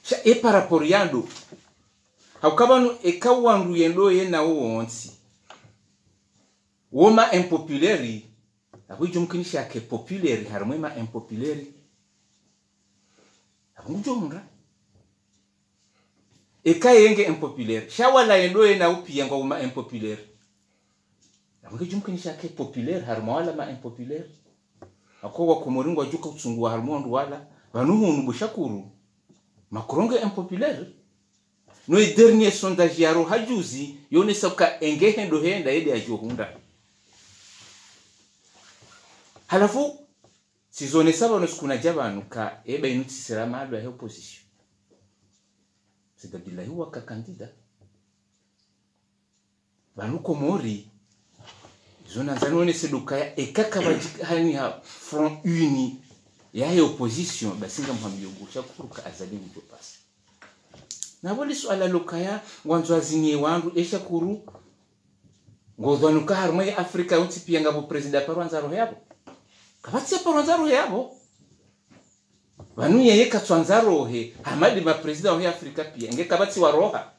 Sha, e par rapport ya ndo. Hauka pvanu, eka wandru yendo yena wontsi. Wo ma impopulaire, apvo idjo mkinisha ke populaire, harumwa ma impopulaire. Apvo ngudjo mra. Eka yenge impopulaire. Sha wala yendo yena upia ngwa uma impopulaire. Apvo ngudjo mkinisha ke populaire, harumwa wala ma impopulaire. Ako wa Komori ngwadjo ka utsunguwa harumwa wandru wala. Pvanu hunu bo Shakuru. Macron nge impopulaire. No e dernier sondage ya roha juzi, yonesa uka enge hendo henda yende yadjo hundra. Halafu, tsizonesa pvanu siku nadja pvanu ka, eba inu tsisira maadui ya he opposition. Said Abdillahi waka candidat. Pvanu Komori, zo nandza nonese ndo ukaya, eka kapvadjika hani ha front uni ya he opposition, basi ngamhambiyo bo Shakuru ka Azali ngudjo pasi. Na pvo le suala lo ukaya, ngwandzo azinye wandru, e Shakuru, ngodhwanu ka harumwa ye Afrika yontsi pia ngapvo président paro andza roho yapvo. Kapvatsi paro andza roho yapvo. Pvanu yeye katsu andza rohe, hama nde ma président wa he Afrika pia, nge kapvatsi waroha.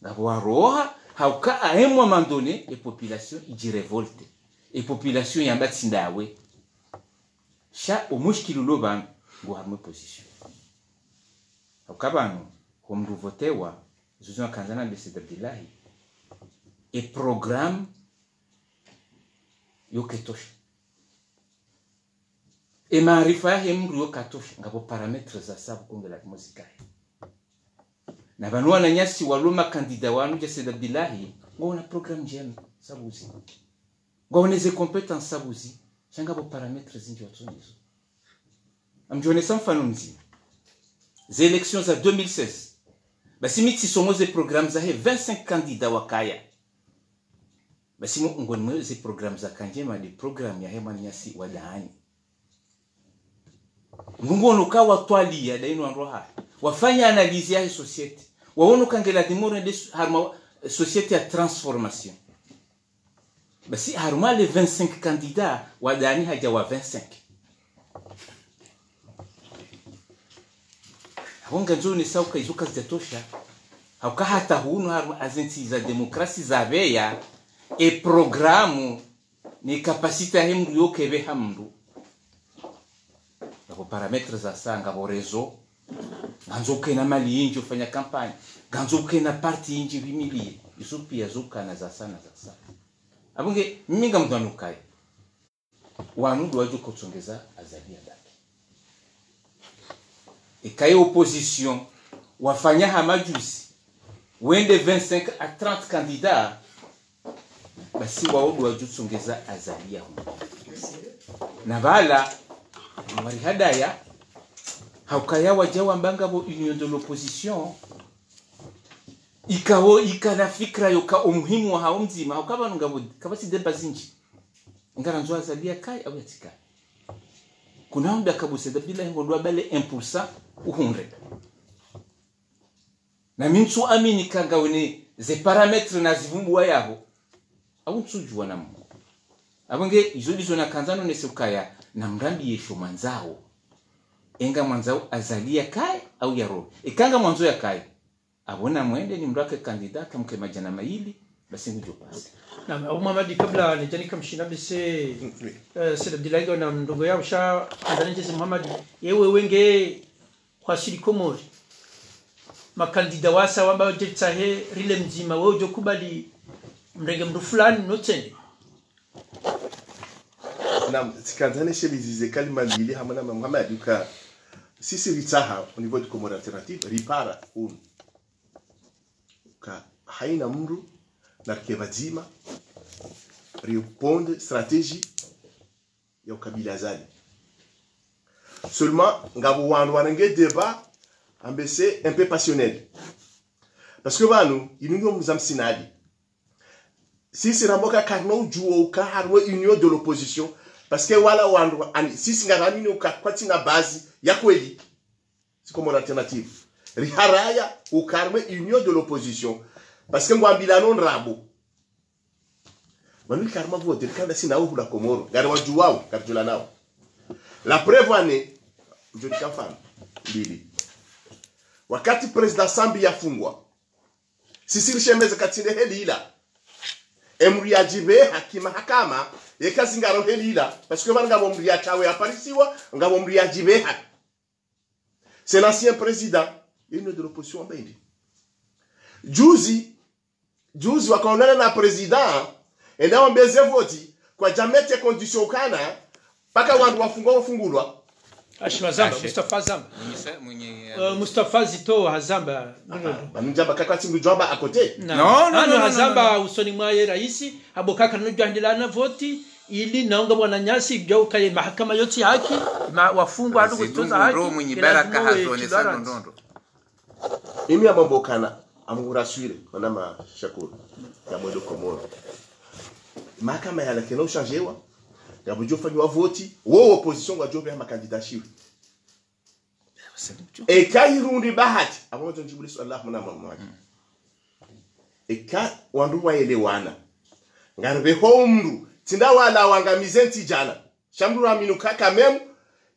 Ngapvo waroha, hauka à un moment donné, e population idji révolte. E population yamba tsi ndawe. Sha o mushkili ulo pvanu, ngo harumwa e opposition. Hauka pvanu, ho mndru votewa, zuzu nakandza nambe Said Abdillahi, e programme yo ketosha. E maarifa yahe mndru yo katosha, ngapvo paramètres za sabu kongela kimozi kaye. Na pvanu wananyasi walo makandida wanu dja Said Abdillahi, ngwaona programme ndjema, sabuzi. Ngwaone ze compétences, sabuzi. Sha ngapvo paramètres zindji watsonazo. Ngamdjo onesa mfano mdzima. Ze élections za deux mille seize. Basi mi tsisomo ze programmes zahe vingt-cinq candidats wakaya. Basi mo ngoni mwe ze programmes zaka ndjema nde programme yahe mwananyasi wa Daani. Mndru nguono ka watwaliya dainu wandru wahahe. Wafanya analyse yahe société. Waono ka ngeladhimu rende su-, harumwa société ya transformation. Basi harumwa les vingt-cinq candidats, wa Daani hadja wa vingt-cinq. Apvo ngandzo onesa uka izo kazidjatosha. Hauka hata hunu harumwa azentsi za démocratie zapveya, e programme ne capacité yahe mndru yo kepveha mndru. Ngapvo paramètres za sawa, ngapvo réseau. Ngandzo uke na mali yindji ufanya campagne. Ngandzo uke na parti yindji vimiliye. Izo piya zo ukana za sawa na za sawa. Apvo nge, mimi ngamdhwani ukaya wanu ndo wadjo kotsongeza Azali yabaki. Eka ye opposition wafanya hama juzi, wende vingt-cinq à trente candidats, basi wao ndo wadjo tsongeza Azali ya hunu. Na pvala, mwari hadaya, haukaya wadja wamba ngapvo union de l'opposition, ikao ikana fikira yoka omuhimu wahao mdzima, hauka pvanu ngapvo, kapvatsi débat zindji. Ngarandzo Azali yakaye au yatsikaye. Kuna hundra kabuse dabila hingo ndo wabale un pour cent uhundre. Na mi ntsu amini ka ngawone ze paramètres na zivumbuwa yapvo. Au ntsudjuwa na Mungu. Apvo nge izo ndizo nakandza nonese ukaya na mrambiye sho mwandzao. Enga mwandzao Azali yakaye au yarowe. Eka ngamwandzo yakaye. Apvo na mwende ni mrake candidat, kamke madjana mayili, basi ngudjo pasi. Naam, Abu Muhammad, kabla nidjanika mshina bese, eh, Said Abdillahi ngena ndrongoo ya usha, andza nidjeze Muhammad, yewe wenge kwasili Komori. Makandida wasa wamba wadje tsahe rile mdzima, wewe udjo kubali mrenge mndru fulani no tsende. Naam, tsikandza nishelizize kalima mbili hamwe na Muhammad uka sisi ritsaha au niveau de Comores Alternative, ripara hunu. Ka haina mndru, narike pvadzima, riponde stratégie ya ukabili Azali. Seulement, ngapvo wandru warenge débat, ambe c'est un peu passionnel. Parce que pvanu, inu ngiyo mza msinadi. Sisi ramboka karina udjuwa uka harumwa union de l'opposition. Parce que wala wandru, ani, sisi ngaramini uka kwatsina base ya kweli. Si Comores Alternative. Riharaya uka harumwa union de l'opposition. Parce que ngwambilano ndrabo. Pvanu karima vote, rikanda sina uhula Komoro. Ngari wadjuwao, ngaridjula nao. La preuve en est, mdjo nika mfano mbili. Wakati président Sambi yafungwa, sisi rishemeza katsinde heli ila. Emndru yadjipveha kimahakama, yeka zingaro heli ila, parce que pvanu ngapvo mndru yatsawe yaparisiwa, ngapvo mndru yadjipveha. C'est l'ancien président, union de l'opposition wamba indi. Juzi, juzi wakaonana na président, enda wambeze voti, kwadja mettre condition ukana, paka wandru wafungwa wafungulwa. Ashe Hazamba, Ashe. Mustafa Hazamba. Mwenye sa-, mwenye, eh, Mustafa Zito Hazamba. Pvanu ndjamba kakwa tsi mndru djwamba à côté. Non, non, non, Hazamba usoni mwaye raisi, apvo kaka nudjwandila na voti, ili naunga mwananyasi, djwa ukaye mahakama yotsi haki, ma-, wafungwa adu kutoza haki, mwenye ila baraka tumowe hazone sa ndondondro. Imi amambo kana, amuraswire, mana mashakuru, ya mwendo Komoro. Mahakama yala kena ushanjewa, ngapvo djo fanyiwa voti, wo opposition ngwadjo pveha makandida shiwi. Eka irundi bahati, apvo mdjo ndjibule swala mna mama. Eka wandru waelewana. Ngaripveho mndru, tsi nda wala wangamize ntsi djana. Sha mndru raminu kaka memu,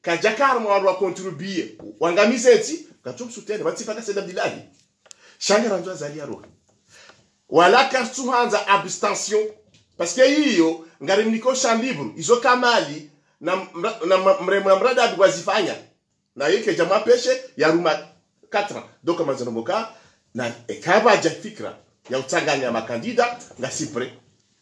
kadjaka harumwa wandru wa contribuer. Wangamize ntsi, ngatsu msoutenir, pvatsi paka Said Abdillahi. Sha ngarandzo Azali yarowe. Wala katsuhandza abstention. Parce que iyo, ngarimniko champ libre, izo Kamali, na mra-, na ma-, mremu na mradi wazifanya. Na yeke djamwa peshe, yaruma quatre ans. Donc, manzano mboka, na ekaba dja fikira, ya utsanganya makandida, ngasi prêt.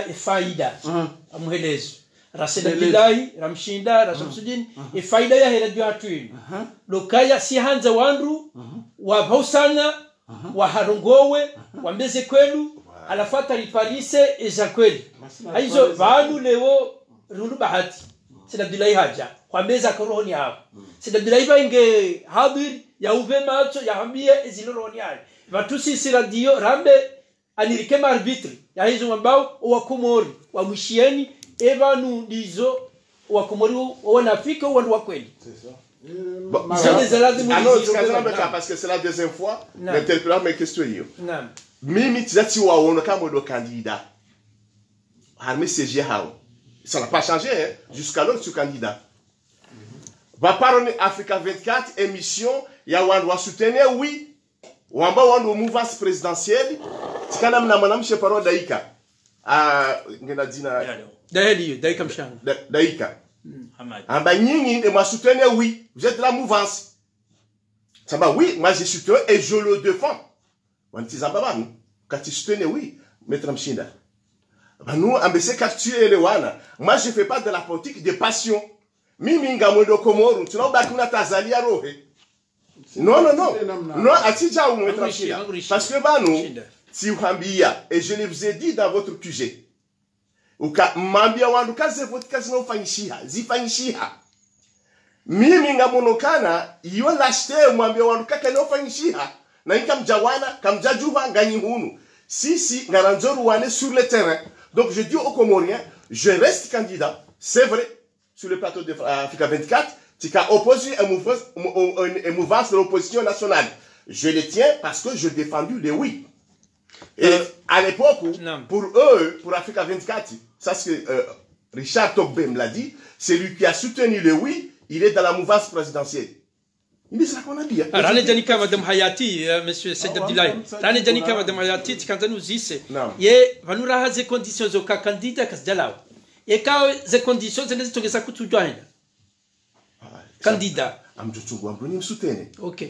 ya ifaida. Amuhelezo. Ra Said Abdillahi, ra Mshinda, ra Shamsudin, ifaida ya he radio hatru inu. Lokaya si handza wandru, wapvausana, waharongowe, wambe ze kweli, halafu hata riparise eza kweli. Hayizo, pvanu leo, rihundru bahati. Said Abdillahi hadja, hwambe eza ko rohoni haho. Said Abdillahi pvainge hadhwir, ya upve matso, ya hambiye ezilo rohoni hahe. Pvatsu si radio, rambe, anirike ma arbitre, ya hizo wambao, owakomori, wamwishiyeni, e pvanu ndizo, owakomori, o-, owanafiki, owandru wa kweli. Izo nde za lazimu. Ah non, rizikwe, parce que c'est la deuxième fois, m'interpellant mes questions, yo. Mimi, tsi za tsi wawono kama ndo candidat. Harumwa siège hawo. Ça n'a pas changé, hein. Jusqu'alors, je suis candidat. Pvaparo ni Africa vingt-quatre, émission ya wandru wa soutenir oui. Wamba wandru mouvance présidentielle. Tsikana mna mwanamshe paro Daika. Ah, ngena dzina. Daheli yo, Daika Mshanga. Da-, Daika. Amba nyinyi nde mwa soutenir oui. Vous êtes la mouvance. Samba oui, moi je soutiens et je le défends. Wanitizamba pvanu, kati soutenir oui, Maître Mshinda. Pvanu, ambe se kati elewana. Moi je fais pas de la politique de passion. Mimi ngamwendo Komoro, tuna ubaki una Azali ya rohe. Non, non, non. Non, atsidja umwe Maître Mshinda. Parce que pvanu, tsi uhambia, et je le vous ai dit dans votre Q G. Uka, mwambia wandru ka ze vote kazina ufanyishiha, zifanyishiha. Mimi ngamonokana, iyo lâcheté, mwambia wandru ka kayina ufanyishiha, na inka mdjawana, kamdjadjuha nganyi hunu. Sisi, ngarandzo ruwane sur le terrain. Donc je dis aux Comoriens, je reste candidat, c'est vrai, sur le plateau de Fra-, Africa vingt-quatre, tsi ka opposé un mouvance, un, un, un mouvance de l'opposition nationale. Je le tiens parce que je défendu le oui. Et à l'époque, pour eux, pour Africa vingt-quatre, ça c'est ce que euh, Richard Togbe me l'a dit, celui qui a soutenu le oui, il est dans la mouvance présidentielle. Il est ça qu'on a dit. Hein. Rane djani ka Madame Hayati, euh, Monsieur Said Abdoulaye. Rane djani ka Madame Hayati, tsikandza nuzise. Ye, pvanu raha ze conditions zo ka candidat kazidjalawa. Ye ka ze conditions zende zitongeza kutsudjwa henda. Candidat. Amdjotsungu amdru ni msoutenir. Ok.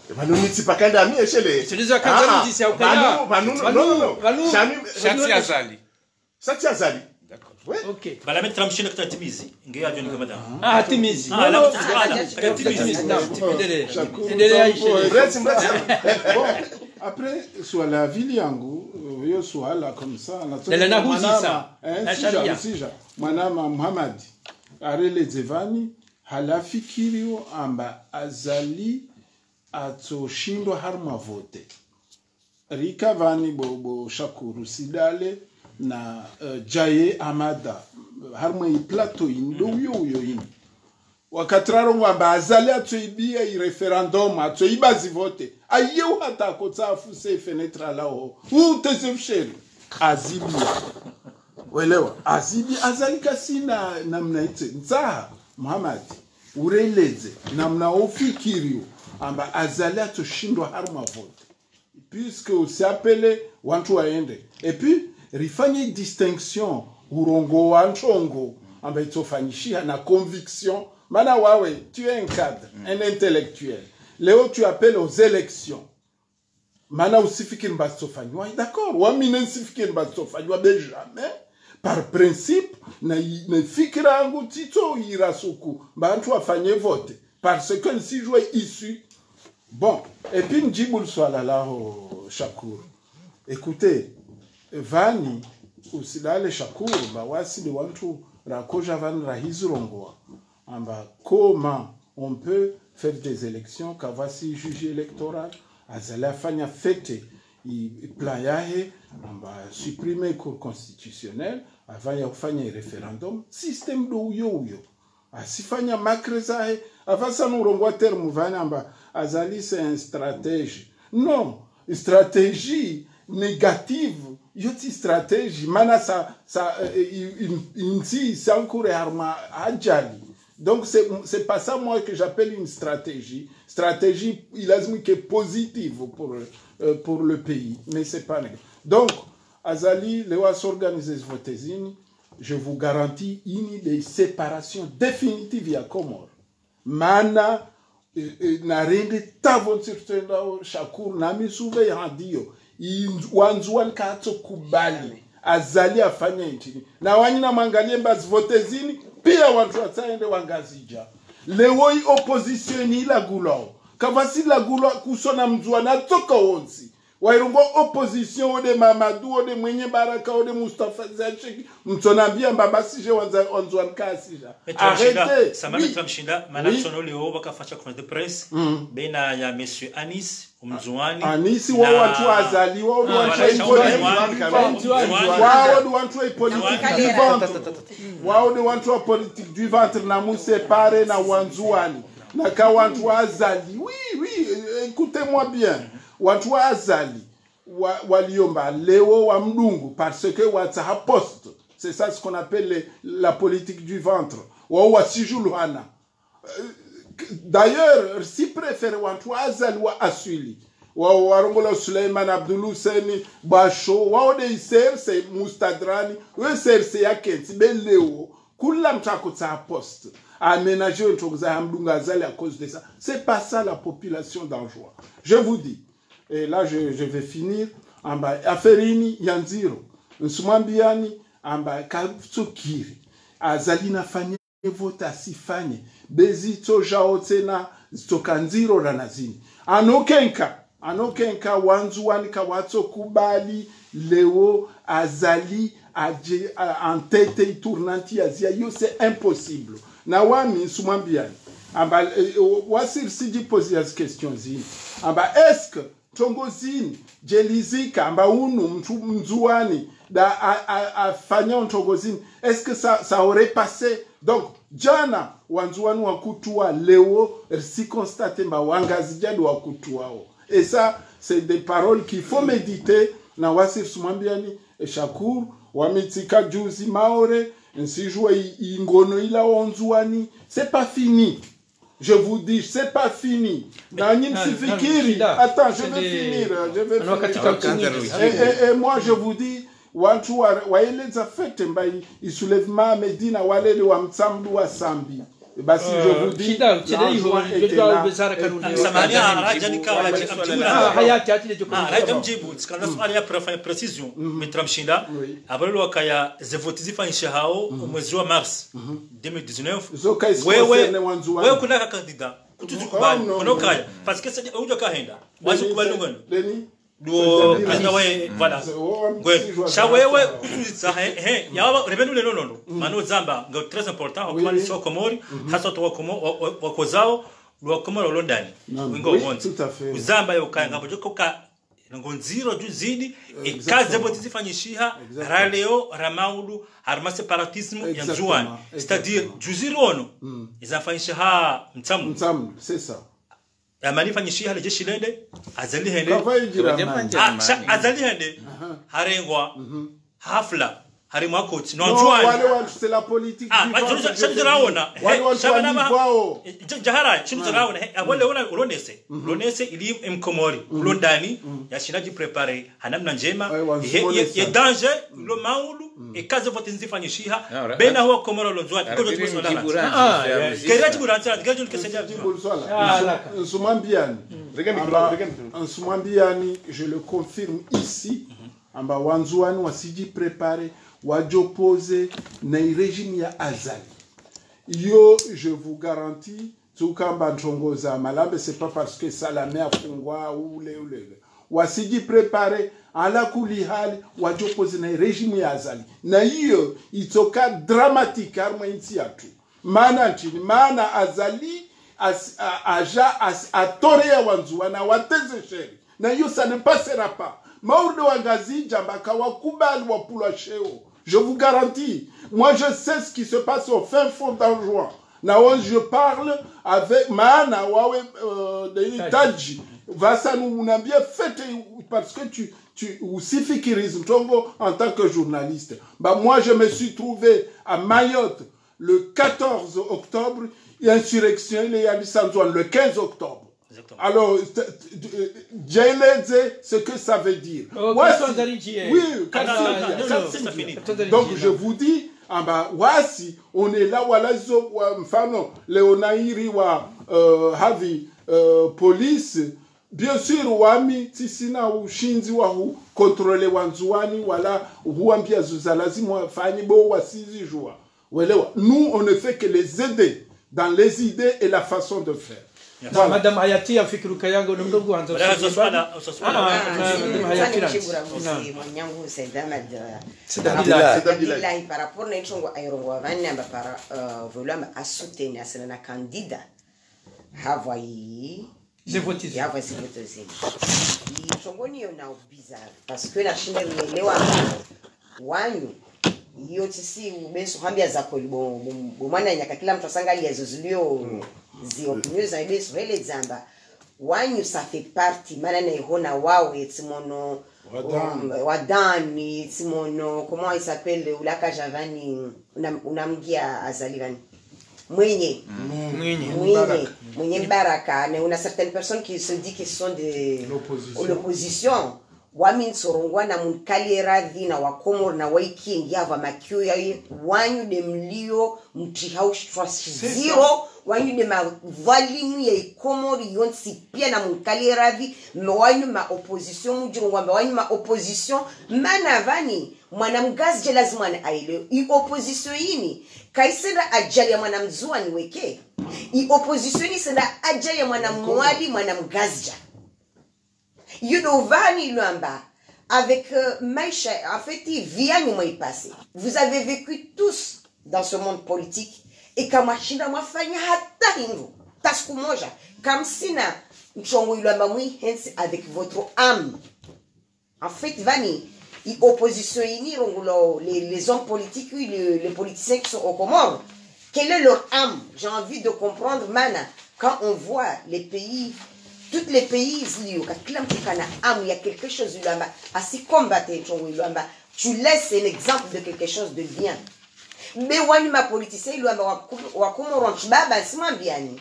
Pvanu ni tsi pa kanda mi eshele. Silizo kandza nuzise ya ukaya. Pvanu, pvanu, non, non, non. Shami, sha tsi Azali. Sha tsi Azali. D'accord. Ouais. Ok. Bala Maître Mshinda kata timizi. Nge ya John Kamada. Ah, timizi. Ah, la, voilà, kata timizi. Endelea. Endelea, Aisha. Bon, après, suala pvili yangu, euh, yo suala comme ça, na Lele na huzisa. Mwanama, eh, na sija, sharia. Sija. Mwanama Muhammad, areledze pvani, halafikiri wo amba Azali atsoshindwa harumwa vote. Rika pvani bo, bo Shakuru Sidale na, eh, Djaye Amada. Harumwa i plateau inu, ndo uyo uyo inu. Wakati rarongoa amba Azali atsoibia i référendum, atsoiba zi vote. Aye uhata akotsa afuse fenêtre laho. Uteze usheri. Azibia. Welewa. Azibia, Azali kasina namna itse. Ntsaha, Muhammad, ureledze namna ofikirio amba Azali atsoshindwa harumwa vote. Puisque usiapele wantru waende. Et puis, rifanye distinction, urongoa ntrongo amba itsofanyishiha na conviction. Mana wawe, tu es un cadre, un intellectuel. Leo tu appelles aux élections. Mana usifikiri mba zitsofanywa, d'accord. Wami ne nsifikiri mba zitsofanywa, Benjamin, par principe, na i-, na fikira yangu tsitso irasuku mba wantru wafanye vote. Parce que nsijue issue. Bon, et puis ndjibu le suala laho, Shakur. Écoutez, pvani, usilale Shakur, ba wasi de wantru rakoja pvani rahizirongoa. Amba comment on peut faire des élections, ka pvwatsi juge électoral, Azali afanya fete i, i plan yahe, amba supprimer cour constitutionnelle, avant ya kufanya i référendum, système ndo uyo uyo. Asifanya makri zahe, apvasa nurongoa terme pvani amba Azali c'est un stratège. Non, stratégie négative, yo tsi stratégie, mana sa, sa, euh, i, i, i, intsi, sa nkure harumwa ajali. Donc c'est, c'est pas ça moi que j'appelle une stratégie. Stratégie, ilazimu ike positive pour, euh, pour le pays, mais c'est pas négatif. Donc, Azali, leo asorganize zi vote zini, je vous garantis, ini de séparation définitive ya Comores. Mana, eh, eh, narende tavo ntsirtenda o Shakur, nami suve ya handiyo, i, wandzuwani katsokubali Azali afanya intrini. Na wanyi namwangalie mba zi vote zini, pia wantru watsaende wangazidja. Leo i opposition ini ilagulwao. Kapvatsi lagulwa kusona mndzuwani atsoka wontsi. Wairongoa opposition, ode Mamadou, ode Mwenye Baraka, ode Mustafa Zachik, mtsonambia mba masije wandza, wandzuwani kasija. Arrêtez. Samahani, oui. Maître Mshinda, mana tsono leo wakafanya conférence de presse, baina ya Monsieur Anis, umndzuwani. Anis, wao wantru wa Azali, wao ndo wantru wa politique du ventre. Wao ndo wantru wa politique du ventre. Wao ndo wantru wa politique du ventre, na musépare na wandzuwani. Na ka wantru wa Azali. Oui, oui, euh, écoutez-moi bien. Wantru wa Azali, wa, waliomba leo wamdungu, parce que watsaha poste. C'est ça ce qu'on appelle les, la politique du ventre. Wao wasijulwana. Euh, D'ailleurs, si préfère wantru wa Azali wa aswili. Wa, warongola Suleiman Abdul Hussein, Basho, wao de C R C Mustadrani, we C R C ya kentsi, be leo, kula mtru ako tsaha poste. Aménager ntrongo za hamdunga Azali à cause de ça. C'est pas ça la population d'Anjouan. Je vous dis, et là je, je vais finir, amba affaire ini ya ndziro. Nsumwambiani, amba katsukiri. Azali nafanye vote asifanye. Be zitsodjao tsena, zitsoka ndziro rana zini. En aucun cas, en aucun cas, wandzuwani kawatsokubali leo Azali adje, a, en tête i tournante ya zia, iyo c'est impossible. Na wami, nsumwambiani. Amba, eh, wasi risidji poser ya zi questions zini. Amba, est-ce que ntrongo zini, djelizika, amba unu, mtru, mndzuwani, da, a, a, afanya ntrongo zini, est-ce que ça, ça aurait passé? Donc, djana, wandzuwani wakutuwa, leo, risi constater mba wangazidja ndo wakutuwao. Et ça, c'est des paroles qu'il faut méditer, na wasi nsumwambiani, eh, Shakur, wami tsika juzi Maore, nsidjuwa i, i ngono ila wandzuwani, c'est pas fini. Je vous dis, c'est pas fini. Nanyi msifikiri. Attends, je vais finir, je vais finir. Et, et, et moi, je vous dis, wantru wa, waeledza fete mba i, i soulèvement Medina walele wa Mtsamdu wa Sambi. Et bah, si je vous dis, l'Anjouan était là. Samahani, ah, raja nika, raja mjibu. Ah, raja mjibu. Tsikana swali ya pré-, précision. Maître Mshinda. Oui. Abalelo wakaya ze vote zifanyishe hao, mwezi wa mars deux mille dix-neuf. Wewe, wewe kuna ka candidat. Kutsuzikubali, oh, non, kono kaya. Parce que c'est, unjo kahenda. Wazikubali ngwenu. Ndo, président we, voilà. Ngwenu. Sha wewe, kutsuzitsa, he, he, ya waba, rebenu lelo nono. Mana zamba, ngo très important, oui, oui, wakomori, hasa to wakomo-, wa, wa, wakozao, ndo wakomori walo ndani. Wingo wontsi. Oui, tout à fait. Uzamba yo kaya, ngapvo djoko ka, ngo ndziro dju zidi, eka ze vote zifanyishiha, ra leo, ra maudu, harumwa séparatisme ya Ndzuwani. C'est-à-dire, juzi riono, iza fanyishiha Mtsamdu. Mtsamdu, c'est ça. Amani fanyishiha le jeshi lende, Azali hende. Ah, sha, Azali hende, harengwa, hafla, harimwa koti, no Ndzuwani. Wale wantru, c'est la politique. Ah, sha, sha, sha, raona. Wale wantru sha, bana ba, eh, jahara, sha, raona. He, abo le ona, ulonese. Ulonese ili mkomori, ulo ndani, yashinda ji préparer, ha namna ndjema, ye, ye, ye danger, lo maudu, eka ze vote nzifanyishiha, bena ho wakomori lo Ndzuwani, kojo tuwe swala. Kera jibu rantsi, kera jibu rantsi. Nsumwambiani. Amba, nsumwambiani, je le confirme ici, amba wandzuwani wasiji préparer, wajo poser, na i régime ya Azali. Iyo, je vous garantis, tsukamba ntrongo za malambe, c'est pas parce que Salamé afungwa, ule, ule, ule. Wasiji préparer, ala kuli hali, wajo poser na i régime ya Azali. Na iyo, itsoka dramatique, harumwa intsi yatru. Mana ntrini, mana Azali, as-, a-, aja, as-, atoreya wandzuwani, wateze sheri. Na iyo, ça ne passera pas. Maudu wangazidja, amba kawakubali wapvulwa sheo. Je vous garantis. Moi, je sais ce qui se passe au fin fond d'Anjouan. Na onze, je parle avec, mana, wawe, euh, de Tadji. Vasa nu unambia fete, parce que tu, tu, usifikirizi ntrongo en tant que journaliste. Bah, moi, je me suis trouvé à Mayotte le quatorze octobre, et insurrection, il y a le quinze octobre. Exactement. Alors, t-, t-, euh, djeleze ce que ça veut dire. Oh, wasi, oui, non, non, ça, c'est fini. Donc, je vous dis, amba, wasi, on est là, wala zo, wa, mfano, Léonaïri wa, euh, havi, euh, police, bien sûr, wami, tsisina ushindzi wa hu contrôler wandzuwani, wala huwambia zo za lazima wafanye bo wasizijua. Welewa, nous, on ne fait que les aider dans les idées et la façon de faire. Voilà. Madame Hayati, ya fikiri kayanga, ule mdru wandzo. Voilà, kusema. Madame Hayati, mwananyangu Said Ahmed, Said Abdallah. Abdallah, par rapport na itrongo ayirongoa vani amba par, euh, vwelwa amba asoutenir asina na candidat. Havwa yi Ze vote zini. Yapvo ze vote zini. Itrongo niyo na bizarre. Parce que nashinde rielewa wanyu. Iyo tsisi ubeso hambia za kweli bo, bo, bo mwananyaka kila mtru asangalia zo zilio zi opinion za ibeso hele zamba. Wanyu ça fait partie, mana na ihona wawo yetsimono, wadani, yetsimono, comment il s'appelle, ula kaja vani, unam-, unamgia Azali vani. Mwenye. Mwenye. Mwenye. Mwenye Mbaraka, mais on a certaines personnes qui se disent que ce sont des l'opposition. Wami ntsorongoa na munkali radhi na Wakomori na waiki ngiavo makio ya wanyu de mlio mtrihao shitwa shiziro, wanyu de madhwalimu ya Ikomori yontsi pia na munkali radhi, mais wanyu ma opposition mujirongwa mba wanyu ma opposition, mana vani, mwana Mngazidja lazima na aelewe. I opposition ini, kaisenda ajali ya mwana Mndzuwani weke. I opposition ini isenda ajali ya mwana Mwali, mwana Mngazidja. Iyo do vani lwamba, avec euh, maisha, en fait, vie yanyu mwa ipase. Vous avez vécu tous dans ce monde politique. Eka mwashinda mwafanya hata hindru. Hata siku moja. Kamsina ntrongo ilwamba mwihensi avec votre âme. En fait, vani, i opposition ini rongoa les, les hommes politiques, oui, les, les politiciens qui sont aux Comores. Quelle est leur âme ? J'ai envie de comprendre, mana, quand on voit les pays, toutes les pays, zilio, ka kila mtu kana âme, il y a quelque chose ilwamba, asi combattre ntrongo ilwamba, tu laisses un exemple de quelque chose de bien. Be wanyu ma politiciens ilwamba wa Ku-, wa Comores, baba, simwambiani.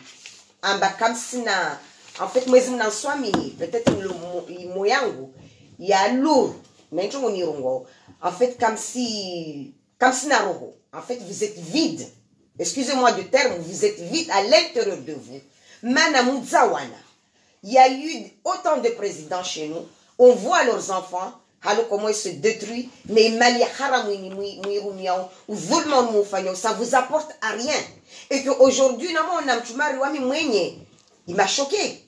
Amba kamsina, en fait, mwezi mna nswami, peut-être le mo-, i mo yangu, ya lourd, mais ntrongo nirongoa. En fait, kamsi, kamsina roho. En fait, vous êtes vide. Excusez-moi du terme, vous êtes vide à l'intérieur de vous. Mana mudzawana. Il y a eu autant de présidents chez nous. On voit leurs enfants, halo comment ils se détruisent, mais mali ya haramu ini mwi, mwi rumiao, udhuluma unu mufanyao, ça vous apporte à rien. Et que aujourd'hui, na mwana mtrumari wami mwenye, il m'a choqué.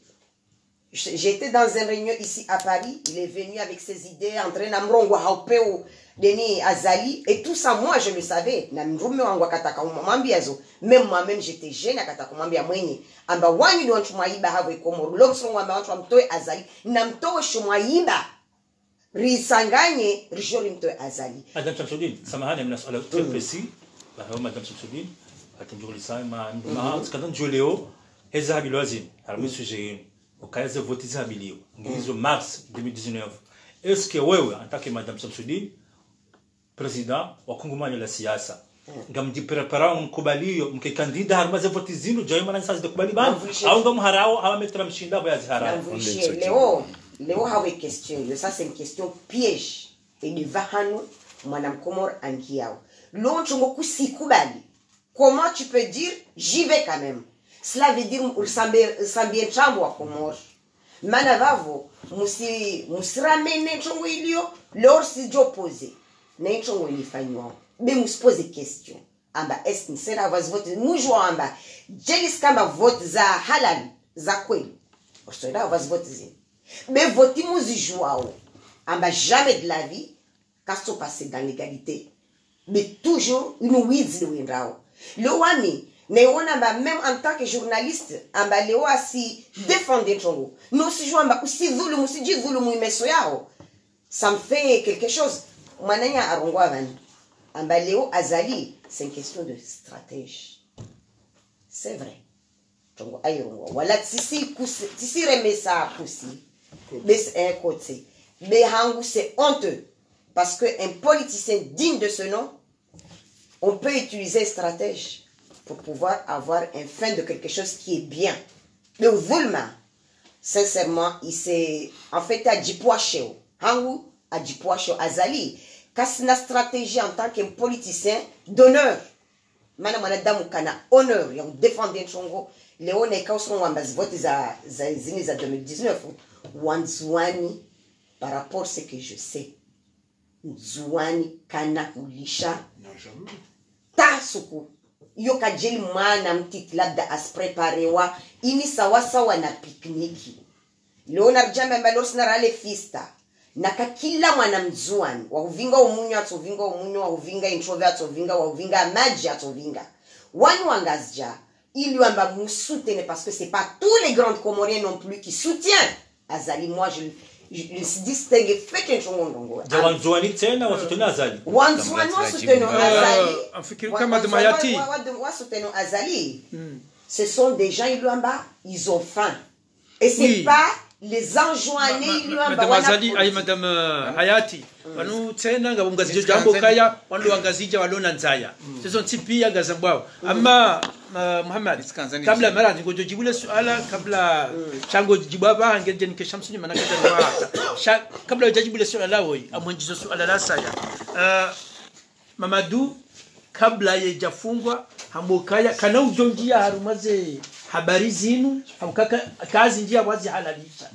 Je- J'étais dans une réunion ici à Paris, il est venu avec ses idées, en train de mrongoa ha upeo, deni Azali, et tout ça, moi je le savais, na mrume wangu akataka umwambia zo, même moi-même j'étais jeune, akataka umwambia mwenye, amba wanyu ni wantru mwaiba havo Ikomoro, lo msongo amba wantru wamtoe Azali, na mtoe sho mwaiba, risanganye, risho rimtoe Azali. Madame Shamsuddin, samahani, mna suala très précis, bahayo Madame Shamsuddin, atinjulisa, ma, ma, tsikana njuleo, heza habilwa zini, harumwa sujet yenu. Ukaya ze voti zihabiliwa. Ngizo mars deux mille dix-neuf. Est-ce que wewe, en tant que Madame Shamsuddin, président wa kungumanyo la siasa, ngamdjiprépara mkubaliyo, mke candidat harumwa ze voti zinu, djayo mana nisa zidokubali bani, au ngamharao, hawa metra mshinda, bo ya ziharao. Namvulishe, leo, leo hawe question, yo, ça c'est une question piège. Et de vahanu, mwana Mkomori angiao. Lo ntrongo kusikubali. Comment tu peux dire, j'y vais quand même ? Cela veut dire, usambe, usambe ntrambo wa Komori. Mana vavo, musi, musiramene ntrongo ilio, lor si djo poser. Na ntrongo ilifanywa. Be musi poser question. Amba est-ce que nisera havo ze voti, mujua amba, djelis kamba voti za halal, za kweli. Usera havo ze voti zini. Be voti muzijuao. Amba jamais de la vie, ka so passer dans l'égalité. Mais toujours, inu widzi le wendrao. Leo wami, na iwona amba même en tant que journaliste, amba leo asi défendre ntrongo. No sijua amba usidhulumu, usidjidhulumu imeso yao. Ça me fait quelque chose. Mwananya arongoa vani. Amba leo Azali, c'est une question de stratégie. C'est vrai. Ntrongo ayirongoa. Wala tsisi kuse, tsisi remesa kusi. Bes un côté. Be hangu c'est honteux. Parce que un politicien digne de ce nom, on peut utiliser un stratège pour pouvoir avoir un fin de quelque chose qui est bien. Le Voulma, sincèrement, il s'est, en fait, adjipwashe. Hangu, adjipwashe Azali. Kasina stratégie en tant qu'un politicien d'honneur. Mana mwanadamu kana honneur ya udéfendre ntrongo, leo na ikao songo amba ze voti za, za zini za deux mille dix-neuf, Wandzuwani, par rapport à ce que je sais, Mndzuwani kana hulisha. Non, jamais. Ta suku. Iyo kadjeli mwana mtiti labda asipréparewa, ini sawa sawa na pique-nique. Leo naridjamba amba leo sina rale fista. Na ka kila mwana Mndzuwani, wa huvinga umunyo, atsovinga umunyo, wa huvinga introve, atsovinga, wa huvinga madji, atsovinga. Wanyu Wangazidja, ili wamba mu soutenir, parce que c'est pas tous les grands Comoriens non plus qui soutiennent Azali. Moi, je, je, je distingue fete ntrongo ndrongo. Dja Wandzuwani tsena, wa soutenir Azali. Wandzuwani wa soutenir Azali. Euh, amfikiri kama Wandzuwani wa, wa, wa soutenir Azali. Ce sont des gens, ili wamba, ils ont faim. Et c'est pas Les enjeux ane ili wamba Madame wana Azali, ayi, politique. Madame, euh, Hayati. Pvanu tsena ngapvo Ngazidja djambo kaya, wandru wa Ngazidja walona ndzaya. Zezo ntsi piya ngazambwao. Ama, ma-, Muhammad, kabla mara ngodjo djibu le suala, kabla sha ngodjo djibu apvaha, ngedje nike Shamsuni mana kadja nwa hata. Sha, kabla udja djibu le suala woyi, amwenjizo suala la saya. Euh, Mamadou, kabla yedja fungwa, hamba ukaya, kana udjo ndjia harumwa ze habari zinu, hamba ukaya, kazi ndjia wazihalalisha.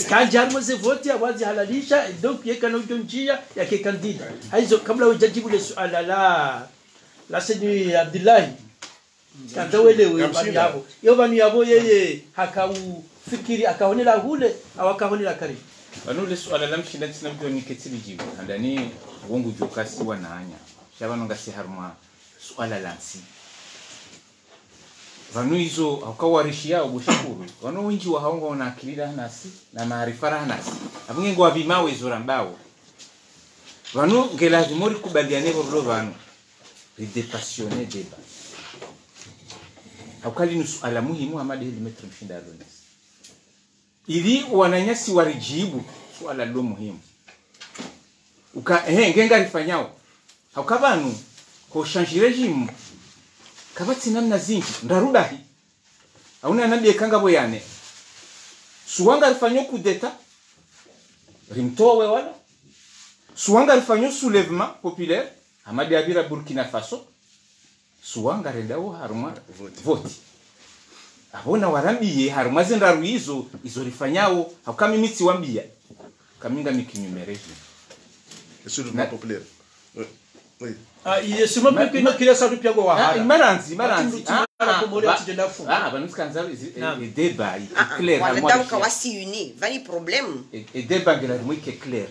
Kandjia harumwa ze voti wazihalalisha, et donc ye kana udjo ndjia, yake candidat. Hayizo, kabla udja djibu le suala la, la Seydi Abdillahi. Kandza welewe pvanu yapvo. Yo pvanu yapvo yeye haka ufikiri, haka honela hule, au haka honela kari. Pvanu le suala la mshinda ntsina mdjo nike tsi lidjibu. Handani, wo ngudjo kasi wananya. Sha pvanu ngasi harumwa suala la ntsi. Pvanu izo, hauka warishiyao bo Shakuru. Pvanu wendji wahawo ngwaona akili raha nasi, na maarifa raha nasi. Apvo nge ngwapvimao izo rambao. Pvanu nge lazimu rikubaliane pvo rilo pvanu. Ridépassionner débat. Hauka linu suala muhimu hama de heli Maître Mshinda alonesa. Ili wananyasi waridjibu suala lilo muhimu. Uka, ehe, nge ngarifanyao. Hauka pvanu, ho changer régime. Kapvatsi namna zindji, ndraru bahi. Hauna nambiye ka ngapvo yane. Suwa ngarifanyo coup d'État, rimtowe wala. Suwa ngarifanyo soulèvement populaire, hama de yapvira Burkina Faso. Suwa ngarendao harumwa voti. Voti. Apvo nawarambiye harumwa ze ndraru izo, izo rifanyao, hauka mimi tsiwambiya. Hauka mi ngami kinyume régime. Le soulèvement populaire. Oui. Oui. Ah, iye sima pe kino kile sa tupia kwa wahara. Ah, imarandzi, imarandzi. Ah, ah, pvanu tsikandza, eh, débat, i clair, wala harumwa dauka wasi uni, pvani problème. E, e débat nge lazimu ike clair.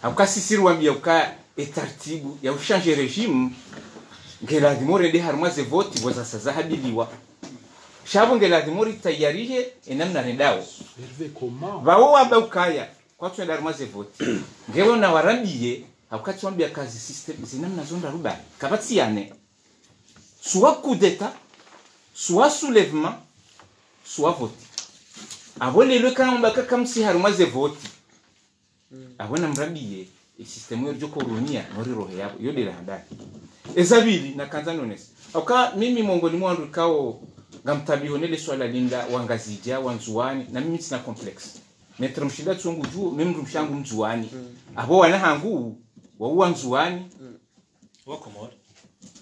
Hauka sisi riwambiya uka e tartibu ya uchanger régime, nge lazimu rende harumwa ze voti, pvo zasa zahabiliwa. Sha pvo nge lazimu ritayarihe, e namna rendao. Pvao wamba ukaya, kwatsu enda harumwa ze voti. Nge wo nawarambiye, hauka tsiwambiya ka zi système, zi namna zo ndraru bahi. Kapvatsi yane. Suwa coup d'État, suwa soulèvement, suwa voti. Apvo lelo kana mba ka kamsi harumwa ze voti. Apvo namrambiye, e système yo ridjo ko urumia, no rirohe yapvo, yo de la handani. Eza pvili, nakandza nonese. Hauka mimi mongoni mwa wandru ikao, ngamtabiho nele suala linda, wa Ngazidja, wa Ndzuwani, na mimi ntsina complexe. Maître Mshinda tsi ngudjuo, mimi mdrumshe hangu Mndzuwani. Apvo wana hangu, wa uwa Ndzuwani. Wa Komori.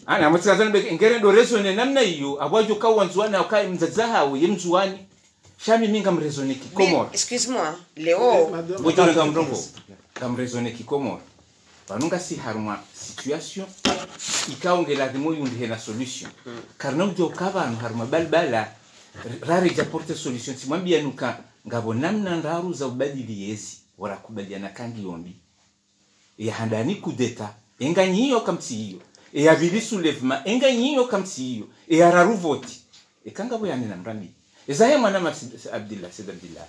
Ana, mutsikazana beke, ngere ndo raisonner namna iyo, apvo adjo ka wa Ndzuwani, hauka mdzadze hawo, ye Mndzuwani. Sha mimi ngam raisonner ki Komori. Mais, excuse-moi, Léo. Ngudjo ngam ndrongo. Ngam raisonner ki Komori. Pvanu ngasi harumwa situation, ikao nge lazimu yundrihe na solution. Karina udjo ka pvanu harumwa balbala, ra-, raredja porter solution. Tsimwambiya nuka, ngapvo namna ndraru za ubadili yezi, wara kubaliana ka ngiyo mbi. Eya handani coup d'État, enga nyiyo kamtsi iyo. Eya pvili soulèvement, enga nyiyo kamtsi iyo. Eya raru voti. Eka ngapvo yane namrambiye. Eza he mwana ma Seydi Abdillah, Seydi Abdillah.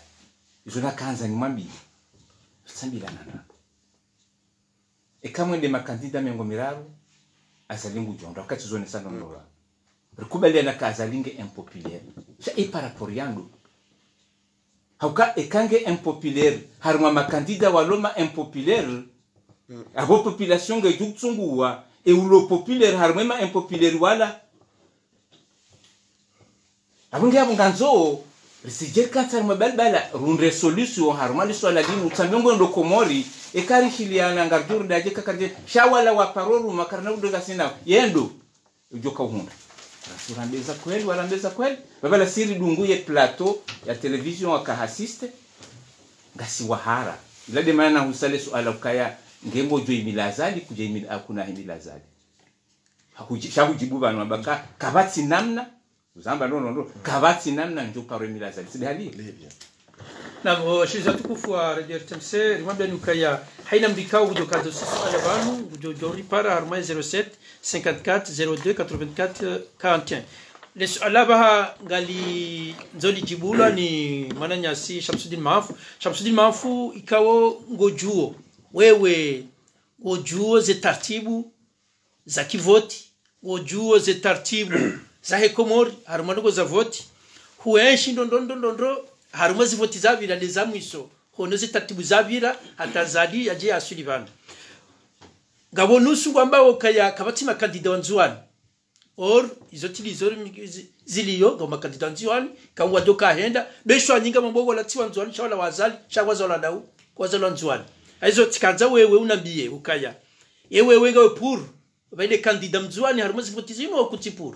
Izo nakandza nimwambiye. Tsambilana na. Eka mwende makandida mengo miraru, Azali ngudjo ndro, hauka tsi zo nesa ndrongo. Rikubaliana ka Azali nge impopulaire. Sha e par rapport ya ndo. Hauka eka nge impopulaire, harumwa makandida walo ma impopulaire. Apvo population ngedjo kutsunguwa, e ulo populaire, harumwa ma impopulaire wala. Apvo nge apvo ngandzo, risidje kantsi harumwa balbala, rundre solution, harumwa le suala linu, tsambe ngo ndo Komori, eka rishiliana ngardjo rundadje kakardje, sha wala wa paro ruma, karina udonga sina, yendo. Udjo ka uhundra. Rasi urambeza kweli, warambeza kweli. Babala siri dungu ye plateau ya télévision waka assiste. Ngasi wahara. Ila de mana husale suala ukaya nge ngodjo imila Azali, kudja imila, hakuna himila Azali. Hakuji-, sha kujibu pvanu wamba ka, kapvatsi namna, uzamba no, no, no, kapvatsi namna ndjo paro imila Azali. Sidi hali? Naam, o, shirizi watukufu wa Radio R T M C, rimwambiya nukaya, haina mdru ikao ngudjo kadzo sisi ala pvanu, ngudjo djo ripara harumwa zéro sept, cinquante-quatre, zéro deux, quatre-vingt-quatre, quarante et un. Le suala pvaha ngali ndzo lidjibulwa ni mwananyasi Shamsuddin Maafu. Shamsuddin Maafu, ikao ngodjuo, wewe ngodjuo ze tartibu za kivoti, ngodjuo ze tartibu zahe Komori, harumwa ndrongoo za voti, huenshi ndo ndo ndo ndo ndo, Harumwa zivoti zapvira nde za mwiso, hono ze taratibu zapvira, hata Azali yadje yaswili pvanu. Ngapvo nusu ngwambao ukaya kapvatsi makandida wa Ndzuwani. Or, izo tsi ndizo zi-, zilio, ngapvo makandida wa Ndzuwani, kawadjo kahenda, be sho wanyinga mambo wala tsi wa Ndzuwani, sha wala wa Azali, sha wazalwa nao, wazalwa Ndzuwani. Haizo tsikandza wewe unambiye, ukaya. Ye wewe ngawe pour, pvaile kandida Mndzuwani harumwa zivoti zinu au kutsi pour.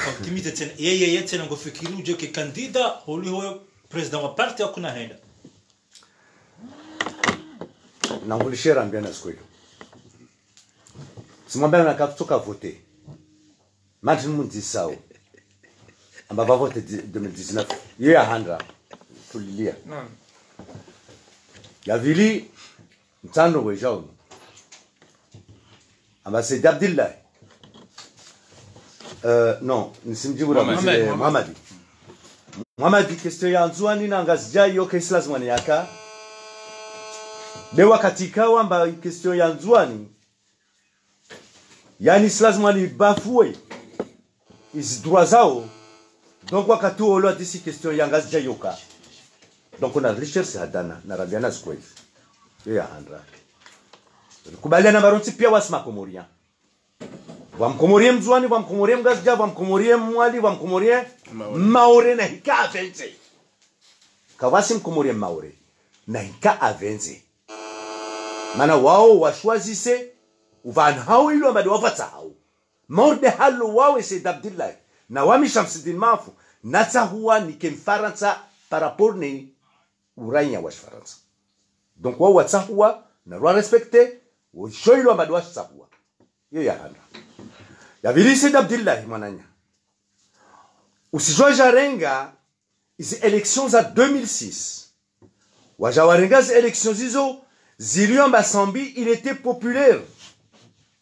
Optimiste tsena, ye, ye, ye tsena ngofikiri udjo ke kandida, holiho président wa parti hakuna henda. Nangulishe rambia na sikweli. Tsimwambia na kapvatsoka vote. Martin Mundzisao. Amba va vote di-, deux mille dix-neuf. Iyo ya handra. Tulilia. Naam. Ya pvili, mtsando wejao. Amba Said Abdillah. Euh, non, nisimdjibu la Mohamed. Mohamed. Mohamed, question ya Ndzuwani na Ngazidja iyo ke tsi lazima ni yaka. Be wakati kawa amba question ya Ndzuwani, yani tsi lazima ni bafoué izi droit zao. Donc wakati wolo hadisi question ya Ngazidja yoka. Donc na recherche hadana, na rambia na sikweli. Iyo ya handra. Kubaliana barontsi pia wasi ma Comoriens. Pvwa Mcomorien Mndzuwani, pvwa Mcomorien Mngazidja, pvwa Mcomorien Mwali, pvwa Mcomorien Maore. Maore na hika avendze. Kapvatsi Mcomorien Maore na hika avendze. Mana wao washwazise, upvanu hao ilo amba nde wapvatsa hao. Maore nde halo wawe Said Abdillah. Na wami Shamsidine Mafu, natsahuwa nike Mfarantsa par rapport ne uraiya wa Shifarantsa. Donc wao watsahuwa, na rwa respecté, wo sho ilo amba nde watsahuwa. Iyo ya handra. Ya pvili Said Abdillah mwananya. Usidjo dja renga izi élections za deux mille six. Wadja warenga zi élections zizo, zilio amba Sambi, il était populaire.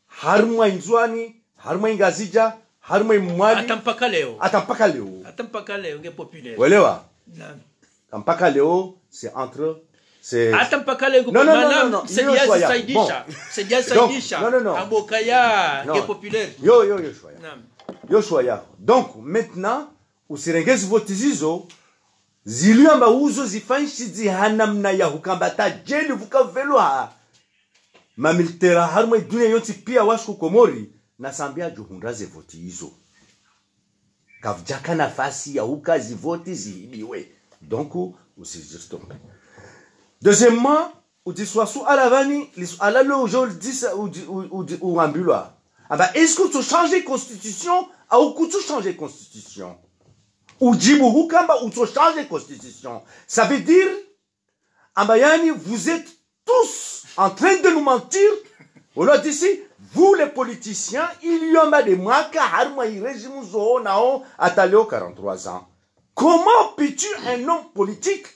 Harumwa Ndzuwani, harumwa Ngazidja, harumwa Mwali. Hata mpaka leo. Hata mpaka leo. Hata mpaka leo, nge populaire. Welewa? Naam. Hata mpaka leo, c'est entre, c'est... Hata mpaka leo, non, non, non, non, non, c'est iyo dia shwaya. Saidisha. Bon. C'est dia donc, saidisha. Non, non, non. Amba ukaya, non, nge populaire. Yo, yo, yo shwaya. Naam. Yo shwaya. Donc, maintenant, usirenge zi voti zizo, zilio amba uzo zifanyishidzi ha namna ya hukamba ta djeli vuka velo ha ma militaire harumwa dunia yontsi pia washuku Komori, na Sambi yadjo hundra ze voti izo. Kapvadjaka nafasi ya huka zi voti zihibiwe. Donc, usizistombe. Deuxièmement, udjiswa suala pvani, li suala lo udjo lidisa, udji-, u-, udji-, uambilwa. Amba, est-ce que utso changer constitution, au kutso changer constitution? Udjibu hukamba utso changer constitution. Ça veut dire, amba yani, vous êtes tous en train de nous mentir. Wolo hadisi, vous les politiciens, ilio amba nde mwaka harumwa i régime zo nao, hata leo quarante-trois ans. Comment peux-tu, un homme politique,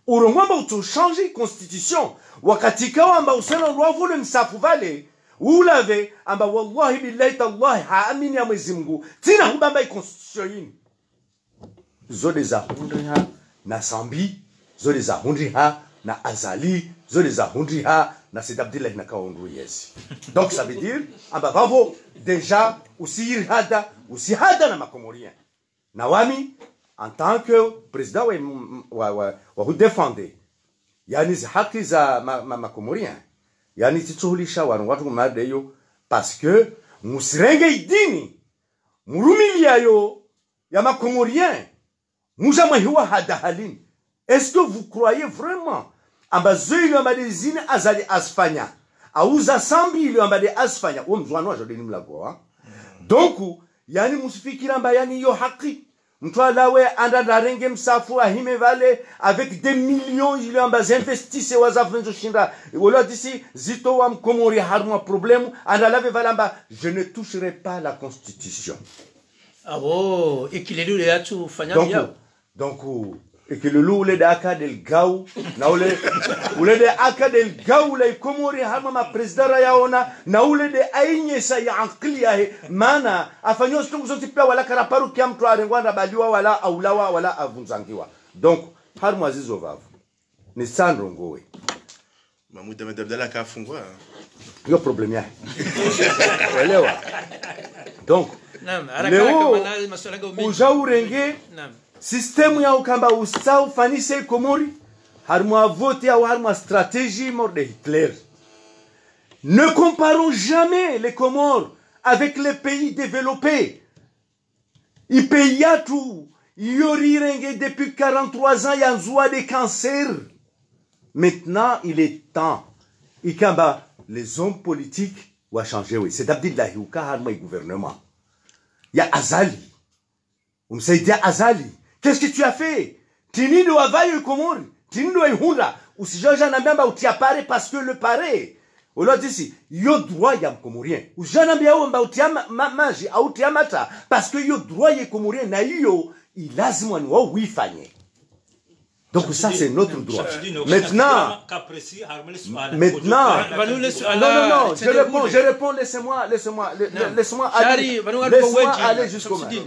urongoa amba utso changer constitution, wakati kawa amba usena lwavo le msafu vale, ulawe, amba wallahi billahi tallahi, ha amini ya Mwezi Mungu, tsina hubamba i constitution yinu. Zo nde za hundriha na Sambi, zo nde za hundriha na Azali, zo nde za hundriha na Said Abdillah na Kaondu yezi. Donc ça veut dire, amba vavo, déjà, usihada, usihada na ma Comoriens. Na wami, en tant que président wa, wa, wa, wa hudéfendre, yani zi haki za ma, ma, ma Comoriens, yani tsitsuhulisha wanu wandru made yo, parce que musirenge i dini, murumiliya yo ya ma Comoriens, mudja mwahiwa hada halini. Est-ce que vous croyez vraiment amba zo ilio amba nde zini Azali azifanya, au za Sambi ilio amba nde azifanya, wo Mndzuwani wadjo nde ni mlago wa? Donc, yani musifikiri amba yani yo haki. Mndru alawe anda ndarenge msafu ahime vale avec des millions ilio amba zi investisseurs waza venzo shinda. Wolo hadisi zitowa Mkomori harumwa problème, anda lave vale amba, je ne toucherai pas la constitution. Awo, ikilelu le yatsu fanya. Donc, donc, ikilelu ule nde aka nde ligau, na ule, ule nde aka nde ligau la i Komori harumwa ma président rayaona, na ule nde ainyesa ya ankili yahe, mana afanyao zitrungu zontsi pia wala karaparu kia mndru arengwa na baliwa wala aulawa wala avundzangiwa. Donc, harumwa zizo vavo. Ni sandro ngowe. Mahmoud Ahmed Abdallah kafungwa. Yo problème yahe. Welewa. Donc, naam, haraka leo, haraka, mana masuala ngao mengi. Udja urenge, naam, Système ya ukamba usa ufanise Komori, harumwa vote ya harumwa stratégie mort de Hitler. Ne comparons jamais les Comores avec les pays développés. I pays yatru, iyo rirenge depuis quarante-trois ans ya ndzua de cancer. Maintenant, il est temps. Ikamba, les hommes politiques wa changer, oui. C'est Abdillahi uka harumwa i gouvernement. Ya Azali. Umsaidia Azali. Qu'est-ce que tu as fait? Tsi ndo wavayo i Komori. Tsi ndo ihundra. Usidjoja nambia amba utia pare parce que le pare. Olo disi, yo droit ya Mkomorien. Usidjoja nambia amba utia ma, ma, maji, au utia mata. Parce que yo droit ya Komorien na iyo, i lazima ni wao wifanye. Donc ça, c'est notre droit. Maintenant, maintenant, non, non, non, je réponds, je réponds, laissez-moi, laissez-moi, le- le- laissez-moi aller, laissez-moi aller jusqu'au maire.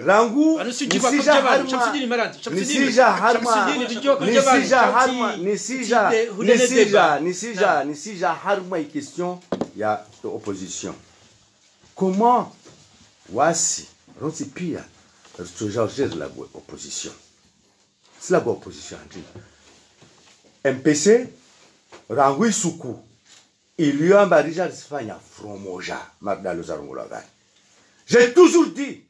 Rangu, nisija harumwa, nisija harumwa, nisija harumwa, nisija, nisija, nisija harumwa i question ya opposition. Comment wasi, rontsi pia, ritsojajeri la opposition? Si la opposition andi. M P C, rangu isuku, iliyo amba rija risifanya front moja, mardalo za rongolwa vani. J'ai toujours dit,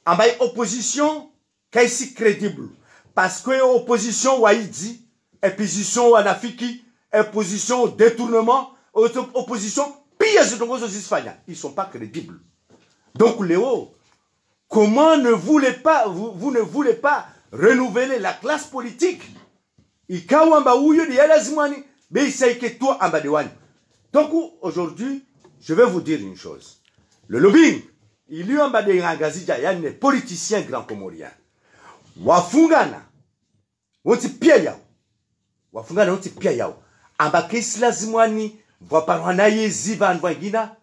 amba i opposition, kaisi crédible. Parce que opposition waidi, opposition wanafiki, opposition détournement, oppo- opposition pia zitrongo zo zisifanya. Ils sont pas crédibles. Donc, Léo, comment ne voulez pas, vous, vous ne voulez pas renouveler la classe politique? Ikao amba uyo de ya lazimwani, be isaike tu amba de wani. Donc, aujourd'hui, je vais vous dire une chose. Le lobbying, iliyo amba de Ngazidja, yani les politiciens grands comoriens. Wafungana, wontsi pia yao. Wafungana wontsi pia yao. Amba kaisi lazimwani, vwa parwana yezi vanu vangina,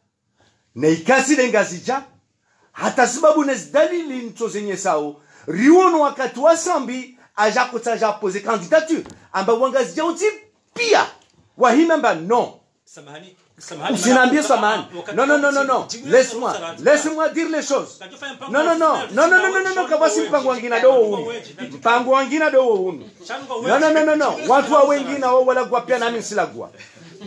na ikasi le Ngazidja, hata sababu ne zidalili ntso zenyesao, riwono wakati wa Sambi, aja kotsaja poser candidature, amba Wangazidja wontsi pia, wahime amba non. Samahani, samahani, usinambie samahani. Non, non, non, non, non. Laisse-moi, laisse-moi dire les choses. Non, non, non, non, non, non, non, non, non, kavwasi mpango wangina do wo unu. Mpango wangina do wo unu. Non, non, non, non, non. Wantru wa wengina wo walagwa pia nami nsilagwa.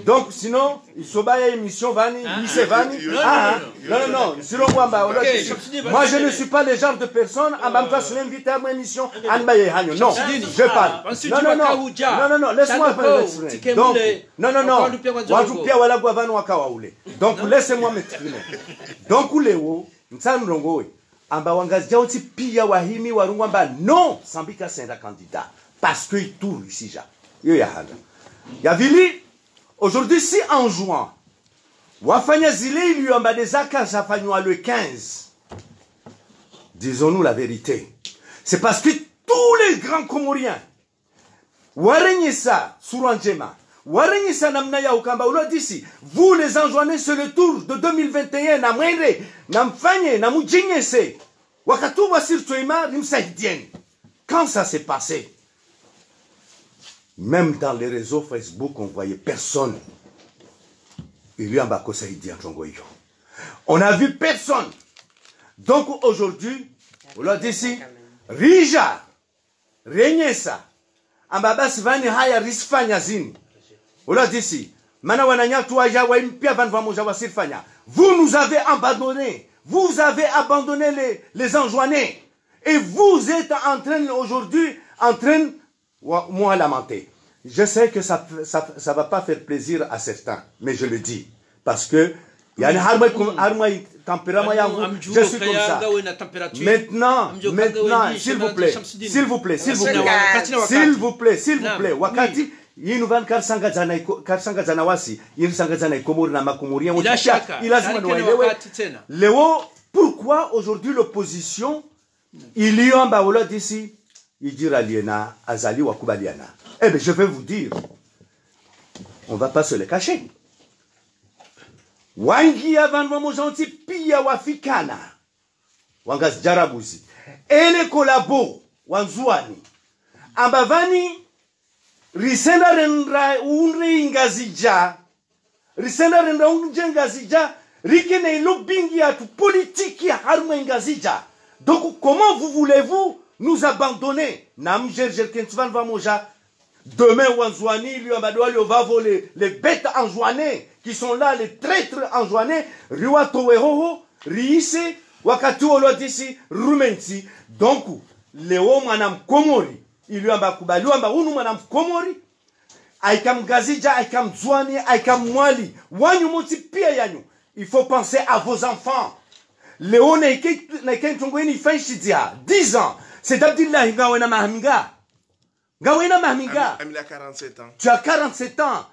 Donc, sinon, isobaya émission vani, ise vani. Ah, non, non, non, sinon, amba, olo disi. Moi, je ne suis pas le genre de personne, amba mtu asinimvite à mon émission, anbaye hanyo. Non, je parle. Non, non, non, non, non, non, laisse-moi parler, m'exprimer. Donc, non, non, non, wantru pia walagwa vanu waka wa ule. Donc, laissez-moi m'exprimer. Donc, Léo, ntsaha nirongowe. Amba Wangazidja wontsi pia wahimi warongwa amba non, Sambi kasenda candidat. Parce que i tour isija. Iyo ya handa. Ya vili, aujourd'hui, si en juin, wafanya zile iliyo amba de zaka zafanywa le quinze, disons-nous la vérité. C'est parce que tous les grands Comoriens warenyesa sura ndjema, warenyesa namna ya ukamba olo disi, vous les Anjouanais, c'est le tour de deux mille vingt et un, na mwende, na mfanye, na mudjinyese. Wakati wa sirto ima, rimsaidieni. Quand ça s'est passé, même dans les réseaux Facebook, on voyait personne iliyo amba kosaidia ntrongo iyo. On a vu personne. Donc aujourd'hui, olo disi, rija renyesa amba basi vani haya risifanya zini. Olo disi, mana wananyatru waja wahimi pia vanu vamoja wasifanya. Vous nous avez abandonnés. Vous avez abandonné les, les Anjouanais. Et vous êtes en train aujourd'hui, en train wa, moi lamenter. Je sais que ça, ça, ça va pas faire plaisir à certains, mais je le dis. Parce que, yani, harumwa, harumwa tempérament yangu, je suis comme ça. Maintenant, maintenant, s'il vous plaît, s'il vous plaît, s'il vous plaît, s'il vous plaît, s'il vous plaît, wakati, yinu vanu karisangadzana iko, karisangadzana wasi, yinu risangadzana i Komori na Makomorien, i lazima niwaelewe. Léo, pourquoi aujourd'hui l'opposition iliyo amba olo disi, idjira liena Azali wakubaliana. Eh ben, je vais vous dire, on va pas se le cacher. Wangia vanu vamoja wontsi pia wafikana. Wangazidja rabuzi. Ele kolabo, Wandzuwani. Amba vani, risenda rendra undre i Ngazidja. Risenda rendra undre Ngazidja. Rike na i lobbying yatru politique ya harumwa i Ngazidja. Donc, comment vous voulez-vous nous abandonner. Na mdjerudjeru kentsi pvanu pvamoja. Demain, Wandzuani, iliyo amba ndo walio vavo, les, les bêtes anjouanées, qui sont là, les traîtres anjouanais, riwatowe hoho, riise, wakati wo lwadisi, rume ntsi. Donc, leo mwana mkomori, iliyo amba kubaliwa amba unu mwana mkomori, aika mngazidja, aika mndzuani, aika mwali. Wanyu mwontsi pia yanyu. Il faut penser à vos enfants. Leo na ike, na ike ntrongo ini ifanyishi dia dix ans. C'est Abdillahi ngawe na maha minga. Ngawe na maha minga. Ami, Ami, il a quarante-sept ans. Tu as quarante-sept ans.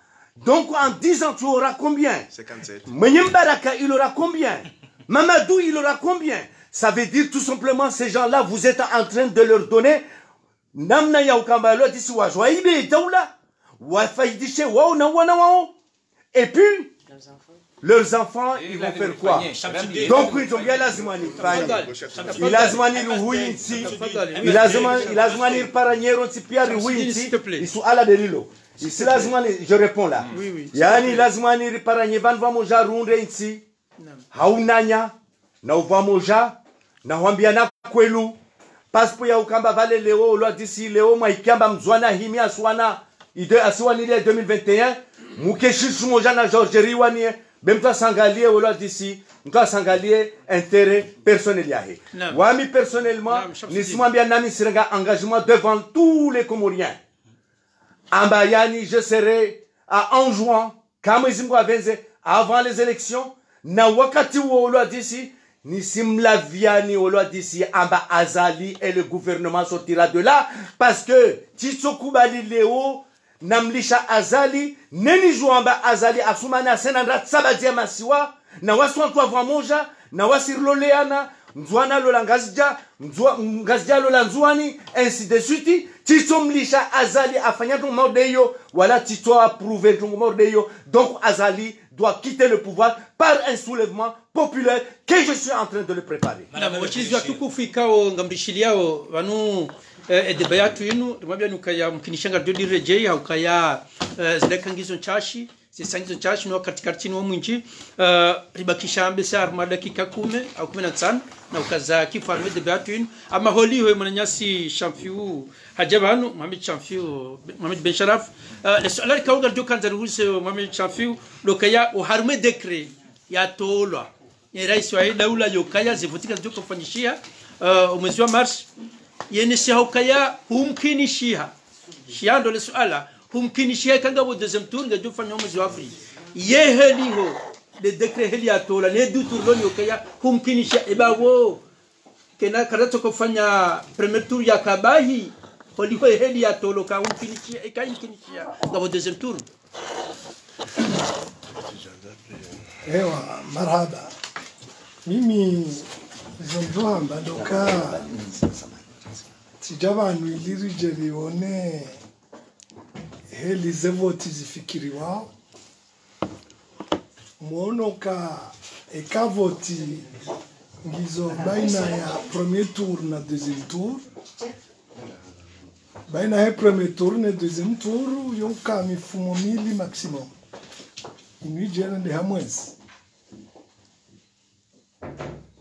Donc en dix ans, tu auras combien ? cinquante-sept. Mwenye Mbaraka, il aura combien ? Mamadou, il aura combien ? Ça veut dire tout simplement, ces gens-là, vous êtes en train de leur donner namna ya ukamba lwadisi wajwaibe daula, wafaidishe wao na wana wao. Et puis, leurs enfants, ils vont faire quoi ? Donc, oui, donc, il y a lazima ni fanye. Il lazima ni ruhuyi ntsi. Il lazima, il lazima ni riparanye ro ntsi pia ruhuyi ntsi. Isu ala delilo. Ici, lazima ni, je réponds là. Oui, oui. Yani, lazima ni riparanye pvanu pvamoja runde ntsi. Haunanya, na upvamoja, na hwambiana kwelu. Pasipo ya ukamba pvale leo, lwadisi leo, mwa ikiamba mndzuani himi aswana, ide asiwanilia deux mille vingt et un, muke shishu moja na George riwanie, be mtru asangalie, lwadisi, mtru asangalie intérêt personnel yahe. Naam. Wami personnellement, Naam, Shamsudin. Nisimwambia nami sirenga engagement devant tous les Comoriens. Amba yani, je serai à Anjouan, kama Mwenyezi Mungu apvendze, avant les élections. Na wakati wo lwadisi, nisimlaviani lwadisi amba Azali et le gouvernement sortira de là, parce que titsokubali leo, namlisha Azali, neni jua amba Azali asumana sena nda tsaba dia masiwa, na wasi wantru wa pvamoja, na wasi riloleana, Mndzuani alola Ngazidja, Mndzua-, Ngazidja alola Ndzuani, ainsi de suite. Tsitsomlisha Azali afanya ntrongo mauri de iyo, wala tsitso approuver ntrongo mauri de iyo. Donc Azali doit quitter le pouvoir par un soulèvement populaire que je suis en train de le préparer. Na mawashilizi watukufu ikao ngamrishiliao pvanu, eh, e débat yatru inu, rimwambia nukaya mkinisha ngaridjo diredjei, haukaya, eh, zileka ngizo ntsashi, zisa ngizo ntsashi, no wakati karitsi ni wo mwindji, eh, ribakisha ambe sa harumwa dakika kume au kume na ntsanu, na ukaza kifu harumwa e débat yatru inu. Ama holiho mwananyasi Shamfiu hadja pvanu, Mohamed Shamfiu, Mohamed Ben Sharaf, eh, le suala likao ngaridjo kandza riuze Mohamed Shamfiu, ndo ukaya oharumwa e décret yatolwa ne raisi wa daula yokaya ze voti ngazidjo kofanyishiha, eh, omwezi wa mars. Yene si haukaya humkinishiha. Shiya ndo le suala, humkinishiha ika ngapvo deuxième tour ngedjo fanywa omwezi wa avril. Ye heli ho, le décret heli yatolwa, ne deux tours loni yokaya humkinishiha, eba wo kena karatso kofanya premier tour yakabahi, holiho heli yatolwa ka humkinishiha, ika humkinishiha ngapvo deuxième tour. Ewa, marahaba. Mimi, izo ndjo hamba ndo uka tsidja pvanu ili ridje rione heli ze voti zifikiriwao. Mwono ka eka voti ngizo baina ya premier tour na deuxième tour. Baina ya premier tour ne deuxième tour, yo nka mifumo mili maximum. Inu idjera nde ha mwezi.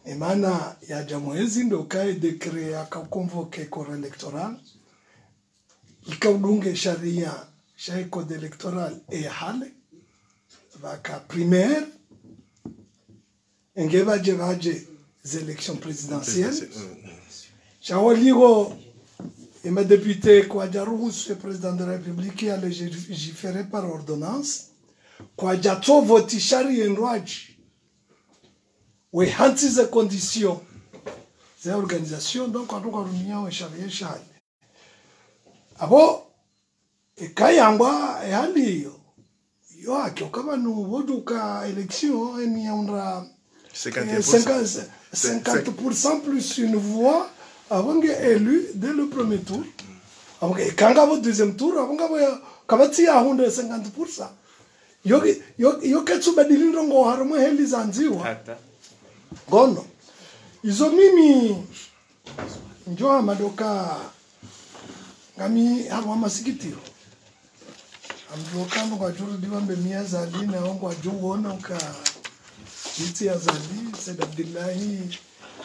Emana yadja mwezi ndo uka e décret yaka convoquer corps électoral, ika udunge sharia sha e code électoral e hale, pvaka primaire, enge pvadje pvadje ze élections présidentielles. Sha holiho, ema députés kwadja ruhusu e président de la République ya légiférer par ordonnance, kwadja tso voti sharia ndrwadji. We hantsi ze conditions ze organisation, donc wandru kwarumia we sharia shale. Apvo, eka yambwa e hali iyo, yo haki uka pvanu pvo duka élection eni yaundra, cinquante eh, pour cent. cinquante, cinquante pour cent plus une voix, apvo nge élu dès le premier tour. Apvo nge, eka ngapvo deuxième tour, apvo ngapvo ya, kapvatsi yahundre cinquante pour cent. Yo, yo, yo ketsu badili ndrongoo harumwa heli zandziwa. Hata. Ngono. Izo mimi ndjo hamba ndo uka ngami harumwa masikitiko. Amdjo uka ndo ngwadjo rudi wambe mi Azali na wo ngwadjo wona uka itsi Azali, Said Abdullahi,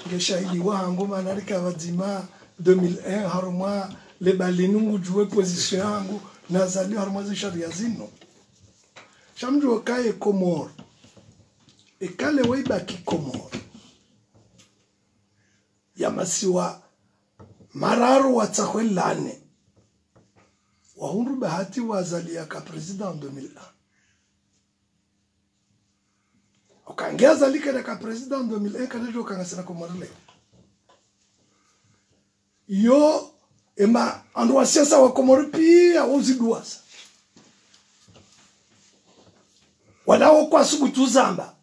nge shahidi wahangu mana rika pvadzima, deux mille un, harumwa le balinu ngudjuwe position yangu, na Azali harumwa ze sharia zinu. Sha mdjuwe ka ye Komori. Eka leo ibaki Komori ya masiwa mararu watsahwe lane. Wahundru bahati wa Azali yaka président en deux mille un. Uka nge Azali kayaka président en deux mille un, kadjadjo uka ngasina Komori leo. Yo, ema, wandru wa siasa wa Komori pia, wo ziduwaza. Wala wo kwasubutu zamba.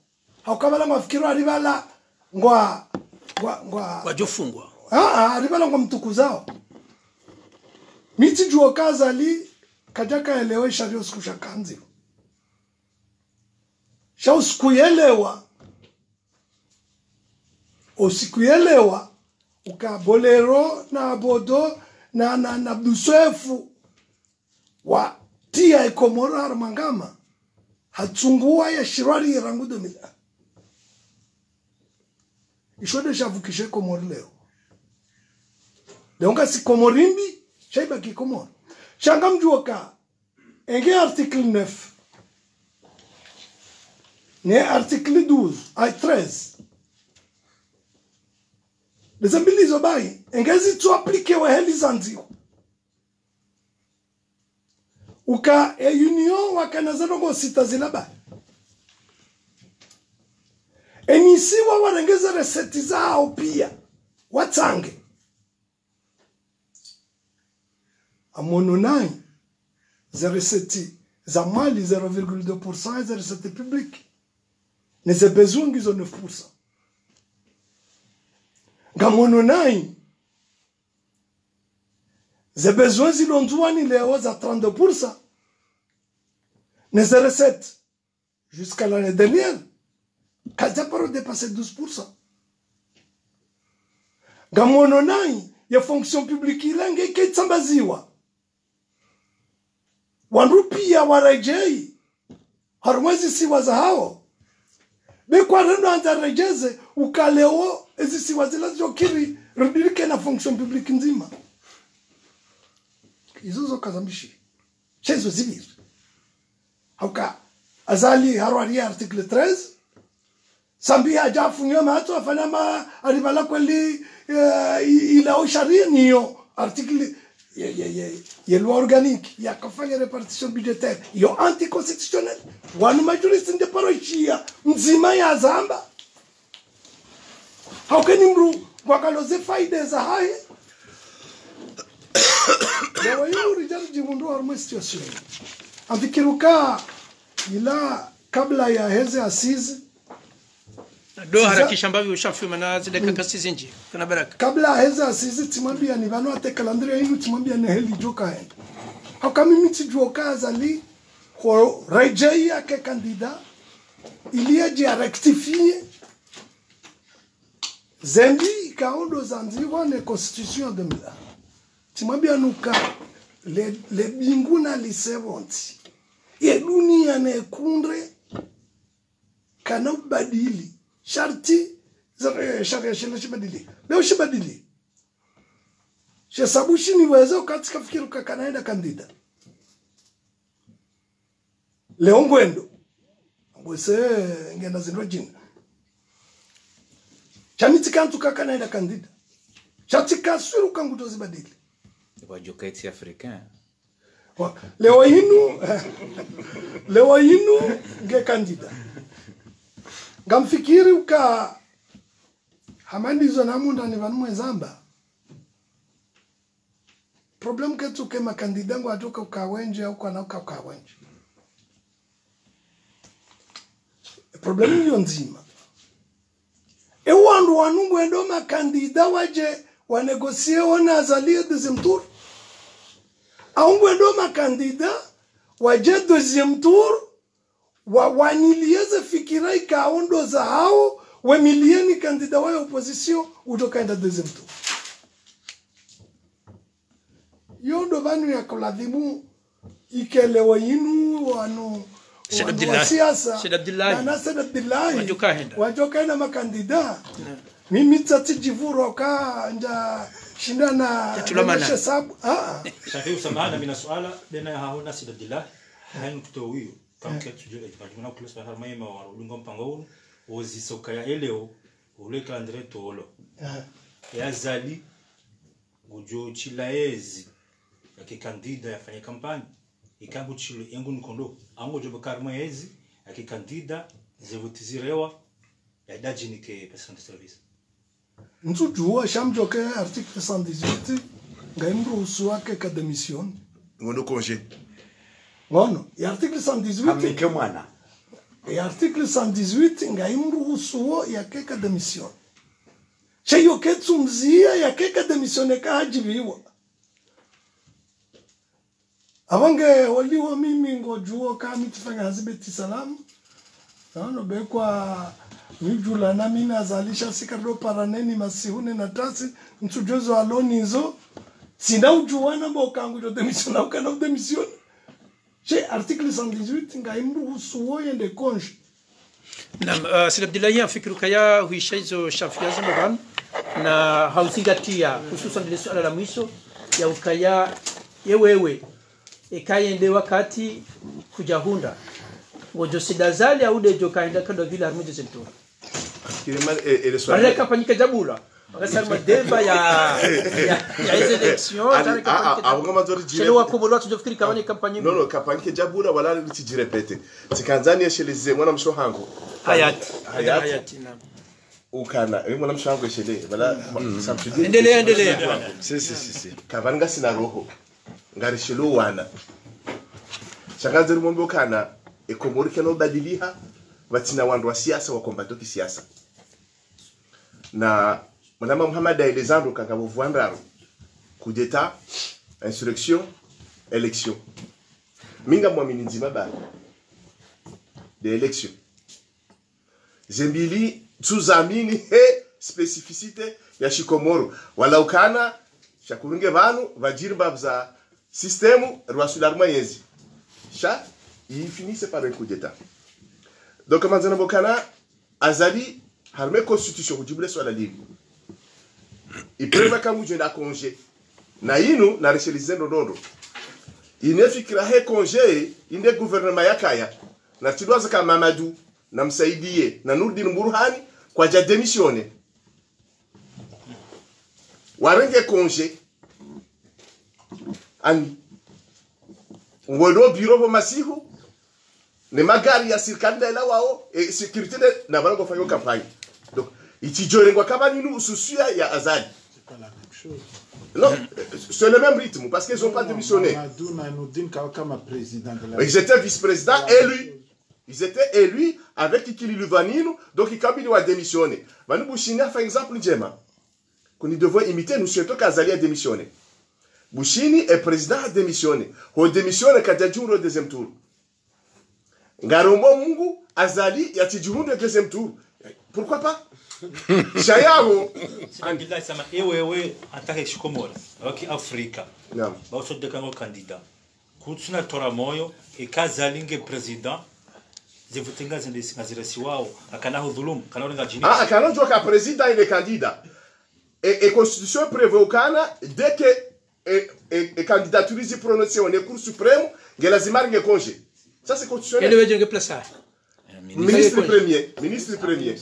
Hauka pvala ngwafikiri ari pvala ngwa, ngwa, ngwa, wadjofungwa. Ah, ah, ari pvala ngwamtukuzao. Mi tsidjuwa ka Azali, kadjaka yelewa isharia usiku sha kandziwa. Sha usiku yelewa, usiku yelewa, uka Bolero na Abodo na, na, na Abdou Soefo, watriya ye Komori harumwa ngama, hatsunguwa ya shirwari ye rangu deux mille un. Isho nde shavukishe Komori leo. Leo ngasi Komori mbi, sha ibaki Komori. Sha ngamdjuwa ka, enge article neuf, ne article douze, ay treize. Ndeze mbili zo bahi, enge zitsu appliquer wa heli zandziwa. Uka e Union wakana ze ndrongoo sita zila bahi. Enisiwa warenge ze recettes zawo pia, watsange. Ngamwono nayi, ze recettes za mali zéro virgule deux pour cent, ze recettes publiques. Ne ze besoins ngizo neuf pour cent. Ngamwono nayi, ze besoins zilo Ndzuwani leo za trente-deux pour cent. Ne ze recettes, jusqu'à l'année dernière, kazaparo dépasser douze pour cent. Ngamwono nayi, ye fonction publique ila nge ketsambaziwa. Wandru pia waredjeyi harumwa ezisiwa zahawo. Be kwarendo andza redjeze, uka leo ezisiwa zila zidjokiri ridirike na fonction publique ndzima. Izo zo kazambishi. Sha izo zipviri. Hauka Azali harwariya article treize, Sambi hadja afunywa matso, afanya ma, alibala kweli, eh, i-, ila o sharia niyo, article, ye, ye, ye, ye loi organique, yakafanya répartition budgétaire, yo anticonstitutionnel. Wanu majuristes nde paro ishiya, mdzima yazamba. Hauka ni mdru, ngwakalo ze faida zahahe. Leo yinu ridja ridjihundru harumwa situation. Ngamfikiri uka, ila kabla yaheze assises, ndo harakisha mbapvi ushamfuma na zidakika si zindji. Kana baraka. Kabla heza assises tsimwambiyani pvanu hata calendrier yinu tsimwambiyani heli djoka henda. Hauka mimi tsidjuwa ka Azali, ho redjeyi yake candidat, ili yadje arectifier ze mbi ikao ndo zandzihwa ne constitution ya deux mille un. Tsimwambiyani uka le, le bingu nalise pvontsi. Ye duniya neyikundre, kana ubadili. Sharti, za, eh, sharia shila shibadili. Leo shibadili. She sabu shini weze uka tsikafikiri uka kana henda candidat. Leo ngwendo. Ngwese ngena zindru djina. Sha mi tsikantsu uka kana henda candidat. Sha tsikaswiri uka ngudjo zibadili. Wadjoka eti africain. Wa, leo yinu, leo yinu nge candidat. Ngamfikiri uka, hama ndizo namundani pvanu mwezamba. Problème ketsu ke ma candidats ngwadjoka uka wendji, au kwana uka uka wendji. Problème iyo ndzima. E wandru wanu ngwendo ma candidats wadje wa négocier wo na Azali deuxième tour. Au ngwendo ma candidats wadje deuxième tour, wa, waniliye ze fikira ikao ndo zahawo, wemiliye ni candidat wa opposition, udjoka henda deuxième tour. Yo ndo pvanu yakoladhimu ike leo yinu wanu, Said wanu wa Abdullah. Siasa. Said Abdullah. Na, na Said Abdullah. Wadjoka henda. Wadjoka henda ma candidats. Na. Mimi tsatsi djivuro ka ndja Shinda na, Yatula mana. Sheikh Sabu, ah, ah. Shafiu, samahani, mina suala, bena ya haho na Said Abdallah, hainu kuto wiyo. Kam ke tujue, majumuna kulo subhanahu wa ta'ala, mayema wa ulunga mpango unu, ozi soka ya eleo, ule calendrier tolo. Ah. Ya Azali, ngudjo shila yezi, yake candidat yafanye kampanyi, ika ngu shilo, engu nikondo, angu djo bakari mwa yezi, yake candidat, ze voti zirewa, ya idadjini ke personne de service. Ntsudjuwa sha mdjoke article cent dix-huit, ngaimruhusu yake ka démission. Ngondo congé. Ngono, ya article cent dix-huit, Hamnike mwana. ya article cent dix-huit, ngaimruhusu wo yake ka démission. Sha yo ketsumziya yake ka démission ka hadjibiwa. Apvo nge oliwo mimi ngodjuwo ka mi tsifanya hazi Beit Salam. Nono bekwa midjula na mina zalisha sikado paraneni masihune na tasi ntsudjozo alonizo. Tsina udjuwa na mbo ka ngudjo démission na ukana udémission. Sha article cent dix-huit ngaimruhusu wo yende congé. Naam, uh, Said Abdallah, nafikiri ukaya hwisha izo Shafiu yazamba pvanu, na hauzingatiya, hususan lile suala la mwiso, ya ukaya, ye wewe, eka yende wakati kudjahundra, ngodjo shinda Azali au ndedjo kahenda kado vila harumwa deuxième tour. Kile mal, e, e, le soir. Baraka panyike djabula. Wakasari madeba ya, ya, ya hizi élections, Ali, tare a, a, kapanyike a, wanga mazori Shele wa Komoro watsu djofikiri kamwe ni kampanyi. Non, non, kampanyi ke djabula, wala litsi djirépéter. Tsikandzani yesheleze mwana mshe hangu. Hayati. Hayati. Hayati, naam. Ukana, e mwana mshe hangu yeshele, wala, samsudini. Endelea, endelea. Si, si, si, si. Kapvani ngasina roho. Ngarishelo wana. Sha ngandzeri mwambe ukana, e Komori kayina ubadiliha, pvatsina wandru wa siasa, wa combattant ki siasa. Na mwanama Muhammad aeleza ndo kanga pvovu andraro. Coup d'État, insurrection, élection. Mi ngamwamini ndzima bana. Des élections. Zembili, tsuzamini, he, spécificité ya shikomoro. Wala ukana, shakurunge pvanu, pvadjiri mbapvu za système, rwasula harumwa yezi. Sha, il finissait par un coup d'État. Donc, mandzana bokana, Azali, harumwa constitution, kudjibu le swala lili. Iprema kangu djenda congé. Na inu, na resheleze ndo ndo ndo. Ine fikira he congé, inde gouvernement yakaya. Na tsidwaza ka Mamadou, na Msaidié, na Nourdine Bourhane, kwadja démissionner. Warenge congé. Ani. Ngwendo bureau pvo masihu. Ne magari ya sirikali nda ila wao, e sécurité ne, na pvanu ngofanya kampanyi. Donc, itsidjorengwa kama ninu ususuya ya Azali. Non, c'est le même rythme, parce qu'ils ont pas démissionné. Mamadou na Nourdine Kawakama président de la Ils étaient vice-présidents élus. Ils étaient élus avec Ikililou Vanino, donc ikabidi wa démissionner. Pvanu Bushini, par exemple, ndjema. Kuni devoir imiter, nous souhaitons qu'Azali a démissionné. Bushini est président a démissionné. Ho démissionné, kadjadjihundra deuxième tour. Ngarombo Mungu, Azali, yatsidjihundre deuxième tour. Pourquoi pas? Sha yaho. Sina billahi sama, ewe, ewe, en tant que shikomori, waki Afrika. Naam. Ba usodeka ngo candidat. Kutsuna tora moyo, eka Azali nge président, zivutinga zinde ngaziresiwao, akana hudhulumu, kana urenga djini. Ah, akana djoka président, il est candidat. Et, et constitution prévoit ukana, dès que, et, et, et candidature zi prononcée, on est Cour suprême, nge lazima nge congé. Ça, c'est constitutionnel. Ele wedje nge place. Ministre premier, ministre premier.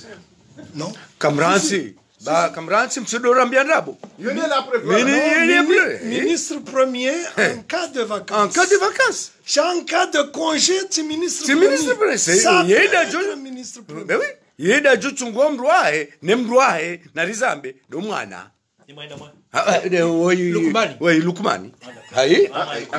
Non. Kamrantsi. Ba, kamrantsi mtsidora mbia ndrabo. Il y en a la prévoit. Mini, Non. il est Mini- bleu. Ministre premier en cas de vacances. En cas de vacances. Sha en cas de congé, tu ministre Tu ministre premier. C'est, Ça il est peut d'adjoint. Être ministre premier. Ben oui. Il est d'adjoint tsungo mdru wahe, ne mdru wahe, na rizambe, ndo mwana. Ni mwana mwana. Ah, ah, de, woi, Lukmani. Woi, Lukmani. Hayi?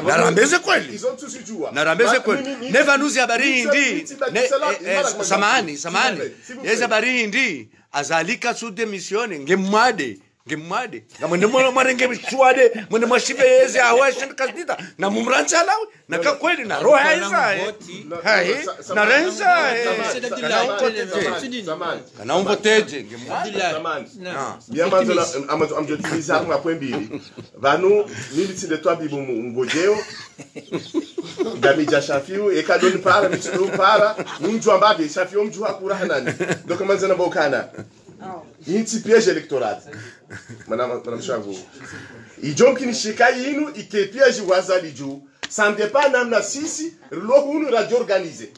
Narambeze kweli. Ils ont tous dû voir. Narambeze Ma- kweli. mi- mi- mi- Neva nuzi habari mi- hindri. mi- mi- Ne, mi- eh, eh, mi- samahani, samahani. S'il vous plaît. Yezi habari hindri. Azali katsu démissionner. Nge mwade. Nge mwade. Ngamwende mwa, mwarenge mshwade. Mwende mwashibe yezi awa shindi candidat. Na mumrantsi alawi. Na ka kweli na roha iza, eh. Hayi. Na renza, eh. Kana umbo tedje. Nge mwade. Samahani. Mia manzo na, am-, am-, amdjotimiza hapo ngapwe mbili. Pvanu, mimi tsinde twabibu mu-, ngodjeo. Ngamidja Shafiu, eka ndo nipara, mi tsi ndo nipara, mdjuwa mbapvi, Shafiu mdjuwa kura hanani. Donc, mandzana bokana. Intsi piège électoral. Mwana, mwana mshangu. Idjo mkini shika yinu, ike piya dji wa Azali dju. Ça dépend namna sisi, rilo hunu radjo organiser.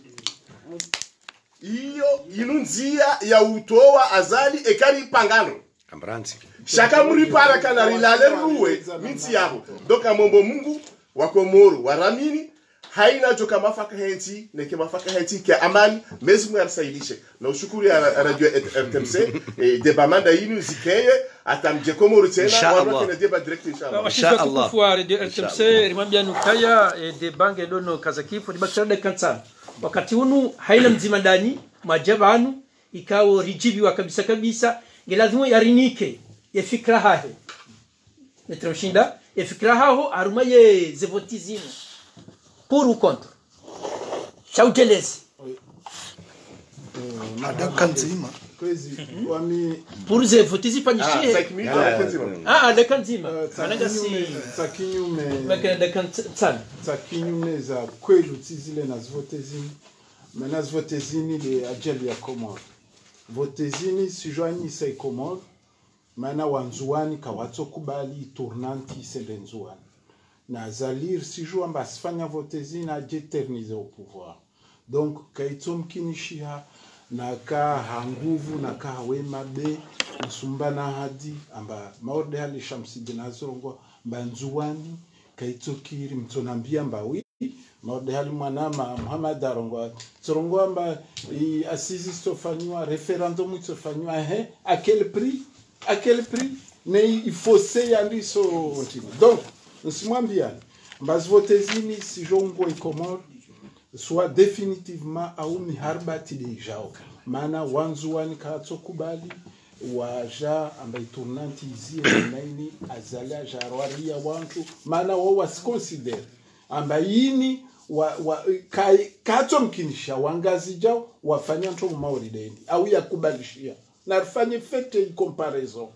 Iyo, inu ndzia ya utowa Azali eka ripangano. Kambrandzi. Shaka muripara kana rilale ruwe, mi ntsi yapvo. Donc, ngamombo Mungu, wa Komoro, waramini, haina djo ka mafaka hentsi, neke mafaka hentsi, ke amani, Mwenyezi Mungu arisailishe. Na ushukuru ya ra-, radio R T M C, eh, débat manda yinu zikeye, hata mdje Komoro tsena, Insha wanu Allah. Wakena débat direct, insha Allah. Washindwa Insha Allah. Tukufu wa radio R T M C, Insha Allah. Rimwambia nukaya, eh, débat nge dono kaza kifu, ribakisha dakika ntsanu. Wakati unu, haina mdzima ndani, mwadja pvanu, ikao ridjibiwa kabisa kabisa, nge lazimu yarinike, ye fikira hahe. Maître Mshinda, ye fikira haho, harumwa ye ze voti zinu. Pour ou contre? Sha udjeleze. Oui. Euh, madame Kanzima. Kwezi, wami, Pour ze voti zifanyishihe. Ah, dakika ndzima. Ah, ah, dakika ndzima. Euh, Mananga si, tsakinyume, tsakinyume, mekele dakika ntsa-, ntsanu. Tsakinyume za kweli tsi zile na zivote zini. Mana zivote zini le ajali ya Komoro. Vote zini si jwani sa Komoro. Mana Wandzuwani kawatsokubali tournante isende Ndzuwani. Na Azali risijua amba asifanya vote zini adje éterniser au pouvoir. Donc, kaitsomkinishiha, naka ha nguvu, naka ha wema be, msumba na hadi, amba Maordehali Shamsidine azirongoa, amba Ndzuwani, kaitsokiri, mtsonambia amba oui, Maordehali mwana ma Muhammad arongoa, tsorongoa amba, i, assises zitsofanywa, référendum itsofanywa, he, à quel prix? À quel prix? Ne i, i fausser yandriso ntini. Donc, nsimwambiani, amba zivote zini si jongo i Komoro, soit définitivement au mi harbati de ijao. Mana Wandzuwani katsokubali, waja amba i tournante izie na ini Azali ajarwaria wantru, mana wao wasiconsidère amba ini wa, wa, ka, katsomkinisha Wangazidja wafanya ntrongo Maore deni, au yakubalishiha. Na rifanye fete i comparaison.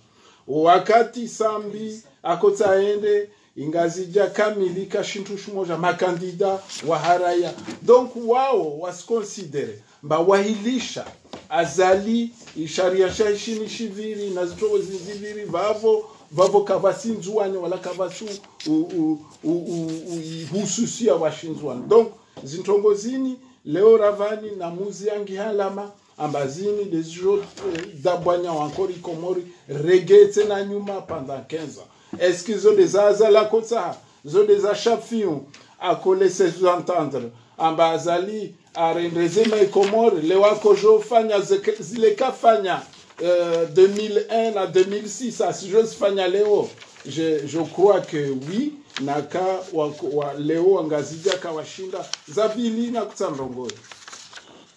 Wakati Sambi akotsaende, i Ngazidja kamili ka shintru shimoja, makandida waharaya. Donc, wao wasiconsidère amba wahilisha Azali, isharia sha ishini shiviri, na zitrongo ziziviri, vavo, vavo kavasi Ndzuwani, wala kavasi u, u, u, u, u, u, hususia wa Shindzuwani. Donc, zintrongo zini, leo ravani na muzi yangi halama, amba zini de zijo, eh, dabwanya wankori Komori, regetse na nyuma pendant quinze ans. Est-ce que zo de za Azali akotsaha, zo de za Shafiu, ako laisser sous-entendre, amba Azali arendreze ma i Komori, leo akojo fanya zeke, zile kafanya, euh, deux mille un à deux mille six, asijo zifanya leo. Je, je crois que oui, naka wa, wa, leo Wangazidja kawashinda, za pvili na kutsa ndrongoyo.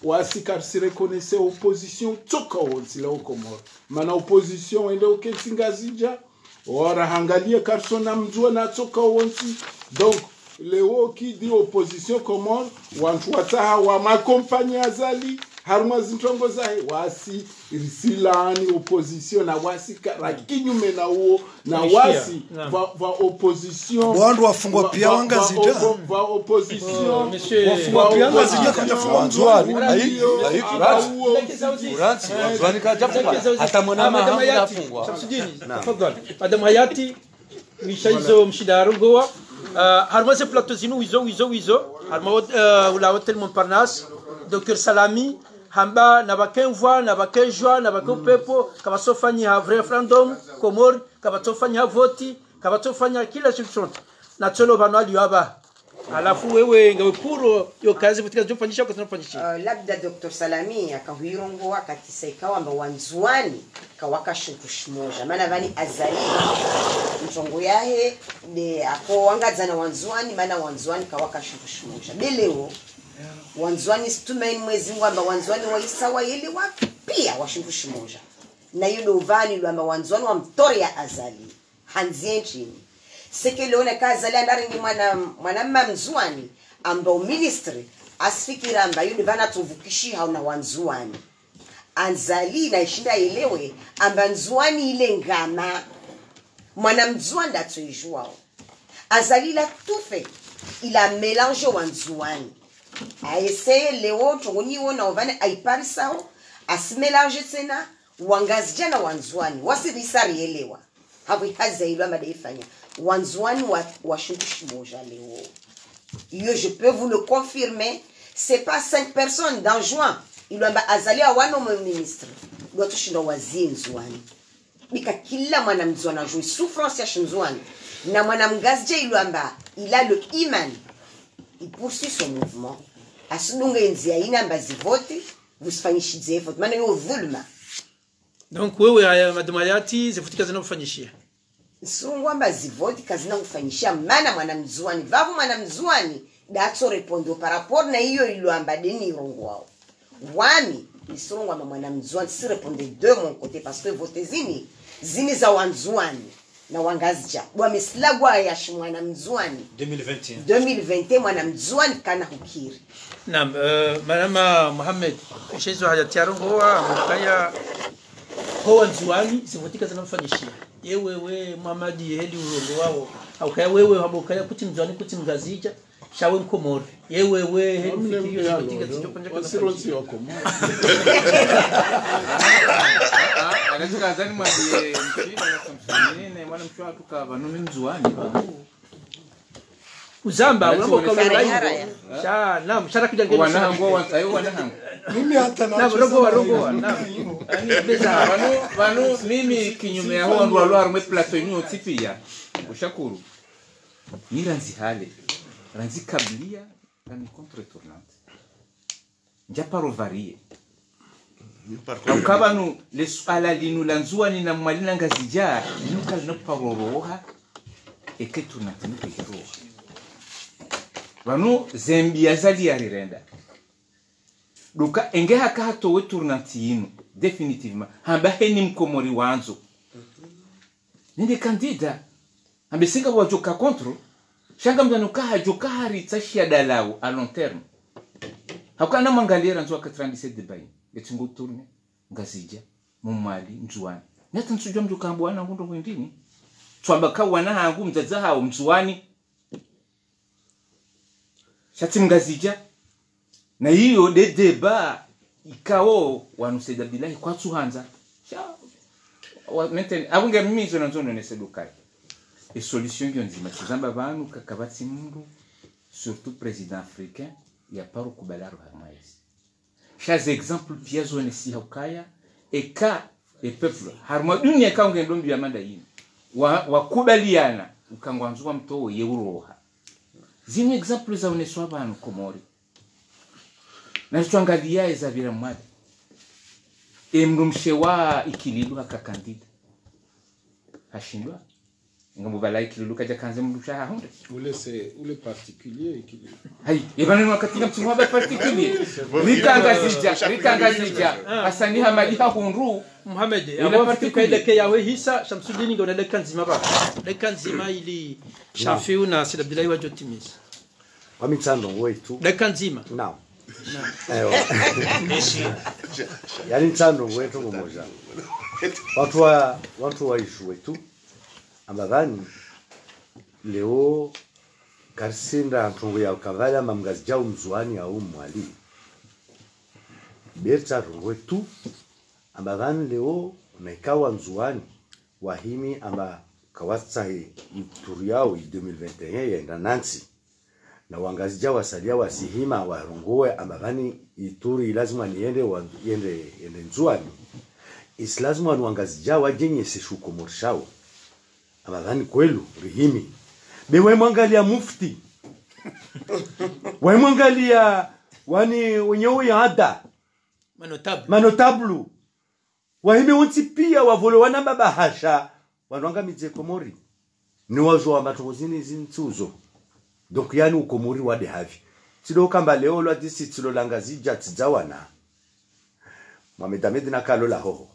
Wasi karisi reconnaître opposition tsoka wontsi leo Komoro. Mana opposition ende uketsi Ngazidja, wara hangalia karisona Mndzuwani tsoka wontsi. Donc, leo kidi opposition Komoro, wantru watsaha wa m'accompagner Azali, harumwa zintrongo zahe, wasi risilani opposition, na wasi ka, ra kinyume na uo, na wasi, va, va opposition. Bo wandru wafungwa piya Wangazidja. Va, va opposition. Wafungwa piya Wangazidja, kwadja fungwa Wandzuwani. Ayi, ayi, Kurantsi. Kurantsi, Wandzuwani kwadja fungwa. Hata mwana mahamu kafungwa. Shamsidine, tafadhali. Madame Hayati, mwisha izo Mshinda arongoa. Ah, harumwa ze plateau zinu wizo, wizo, wizo. Harumwa hot-, ah, ula Hotel Montparnasse, Docteur Salami, hamba na pvake mvua, na pvake jua, na pvake upepo, kapvatsofanyiha référendum Komori, kapvatsofanyiha voti, kapvatsofanyiha kila shintru shontsi. Na tsolo pvanu alio apvaha. Halafu wewe ngawe pour yo kazi vutika zofanyisha, kwa zinofanyisha. Euh, labda Docteur Salami akahuirongoa wakati sa ikao amba Wandzuwani kawaka shintru shimoja. Mana pvani Azali, ntrongo yahe, de ako wangadzana Wandzuwani, mana Wandzuwani kawaka shintru shimoja. Be leo, Wandzuwani situmaini Mwezi Mungu amba Wandzuwani waisa wayelewa piya wa shintru shimoja. Na iyo do pvani lo amba Wandzuwani wamtoreya Azali. Handzi ye ntrini. C'est que leo neka Azali andaringi mwana, mwana mma Mndzuwani, amba u ministre, asifikira amba iyo de pvana tsovukishiha na Wandzuwani. Azali na ishinda yelewe, amba Ndzuwani ile ngama. Mwana Mndzuwani ndatsoijuao. Azali il a tout fait, il a mélangé Wandzuwani. A essayé leo, ntrongo nyi wona opvani aiparisao, asi mélangé tsena, Wangazidja na Wandzuwani, wasi risa rielewa. Apvo ihazi ya ilwamba de ifanya. Wandzuwani wa, wa shintru shimoja leo. Iyo, je peux vous le confirmer. C'est pas cinq personnes dans juin. Ilwamba Azali awa nommé ministre. Lwatsushinda wazie Ndzuwani. Bika kila mwana Mndzuwani ajue souffrance ya Shindzuwani. Na mwana Mngazidja ilwamba, il a le iman. Il poursuit son mouvement. Asidunge ndzia inu amba zivoti, pvusifanyishidze voti. Mana yo dhulma. Donc, wewe haya madhumuni yati, zivoti kazina kufanyishiha. Nsurungu amba zivoti kazina kufanyishiha, mana mwana Mndzuwani. Pvapvo mwana Mndzuwani, datso répondre par rapport na iyo ilwamba de nirongoao. Wami, nsurungu amba mwana Mndzuwani, si répondre de mon côté, parce que vote zini, zini za Wandzuwani, na Wangazidja. Wami silagwa ya shi mwana Mndzuwani. Deux mille vingt et un. Deux mille vingt et un, mwana Mndzuwani kana hukiri. Naam, eh, Madame Mohamed, shezo haya tiarongoa, mkaya, ho Wandzuwani, zivoti kazina kufanyishiha. Ye wewe, Mohamed, heli urongoao. Haukaya wewe, habo kaya kutsi Mndzuwani, kutsi Mngazidja. Sha we Mkomori. Ye wewe, heli ufikiri, zivoti kazina kufanyishiha. Wasironsi wa Komori. Ah, ah, anataka Azali mwambie mchini, anataka msumini, mwana mchwa tuka pvanu mi Mndzuwani, pvanu. Uzamba, urongo kabla. Sha, naam, sha ra kudja ngeni. Wana hangu, wa-, ayo, wana hangu. Mimi hata na. Naam, rongoa, rongoa, naam. Ani, beza. Pvanu, pvanu, mimi kinyume ya ho wandru walo harumwa e plateau inu yontsi piya. Ushakuru. Ni randzi hale. Randzi kabla, randzi contre tournante. Ndja paro varier. Hauka pvanu, le suala linu la Ndzuwani na Mwali na Ngazidja, linu kalina paro roha, eka tournante inu kairoha. Pvanu, zembi ya Azali yarirenda. Duka, enge haka hatowe tournante inu, définitivement, hamba heni Mkomori wandzo. Nende candidat. Ambe singa wadjoka contre. Sha ngamdhwanu ka hadjoka haritsa shiya dalawo à long terme. Hauka namwangalie randzi wa quatre-vingt-dix-sept de bain. Ngetsingo tourner. Ngazidja. Mwali. Ndzuwani. Nata ntsudjuwa mdjoka amba wana hangu ndo hwendini. Tsamba ka wana hangu mdzadze hawo Mndzuwani. Sha tsi Mngazidja. Na iyo de débat ikao wanu Said Abdillahi kwatsu handza. Sha, wa, maintenant, apvo nge mimi izo nandzo nonese dukai. E solution ngiyo ndzima, tsi zamba pvanu ka, kapvatsi mndru, surtout président africain, ya paro kubali arohe harumwa ezi. Sha ze exemple piya zonesiha ukaya, eka, e peuple, harumwa dunia eka unge ndombi ya manda yinu. Wa, wakubaliana, uka ngwandzo wamtowe ye uroha. Zinu exemple zaoneswa pvanu Komori. Na ritsuangalia eza pvira Mwali. E mdrumshe wa Ikililu haka candidat. Hashindwa. Ngambo pvala Ikililu kadja kandze mdrumshe hahundre. Ule c'est, ule particulier Ikililu. Hayi, e pvanu wakati ngamtsumu amba particulier. Rika Ngazidja, rika Ngazidja. Hasani Hamadi hahundru. Mohamed, ule abo particulier. Kaile ke yawe hisa, Shamsudini nge una dakika ndzima ba. Dakika ndzima ili Shafiu na Said Abdillahi wadjo timiza. Wami ntsandrongowe tu. Dakika ndzima. Naam. Naam. Ewa. Yaani ntsandrongowe tu mmoja. Wandru wa, wandru wa ishu wetu. Amba pvanu leo karisindra ntrongo ya ukavali amba Mngazidja au Mndzuwani au Mwali. Be ntsandrongowe tu. Amba pvanu leo na ika Wandzuwani wahimi amba kawatsahe i tour yao i deux mille vingt et un yaenda nantsi. Na Wangazidja wasalia wasihima warongowe amba pvanu i tour i lazima ni yende wa, yende, yende Ndzuwani. Isi lazima ni Wangazidja wadjenyese shu Komori shao. Amba pvanu kwelu rihimi. Be waimwangalia mufti. Waimwangalia wani wenyewe ya ada. Manotable. Manotablu. Wahime wontsi piya wavole wana mabahasha. Wanu wangamidze Komori. Ni wadjuwa amba ntrongo zini zintsuzo. Donc yaani Ukomori wade havi. Tsido kamba leo lwa disi tsilo la Ngazidja tsidza wana. Mohamed Ahmed na kalo la hoho.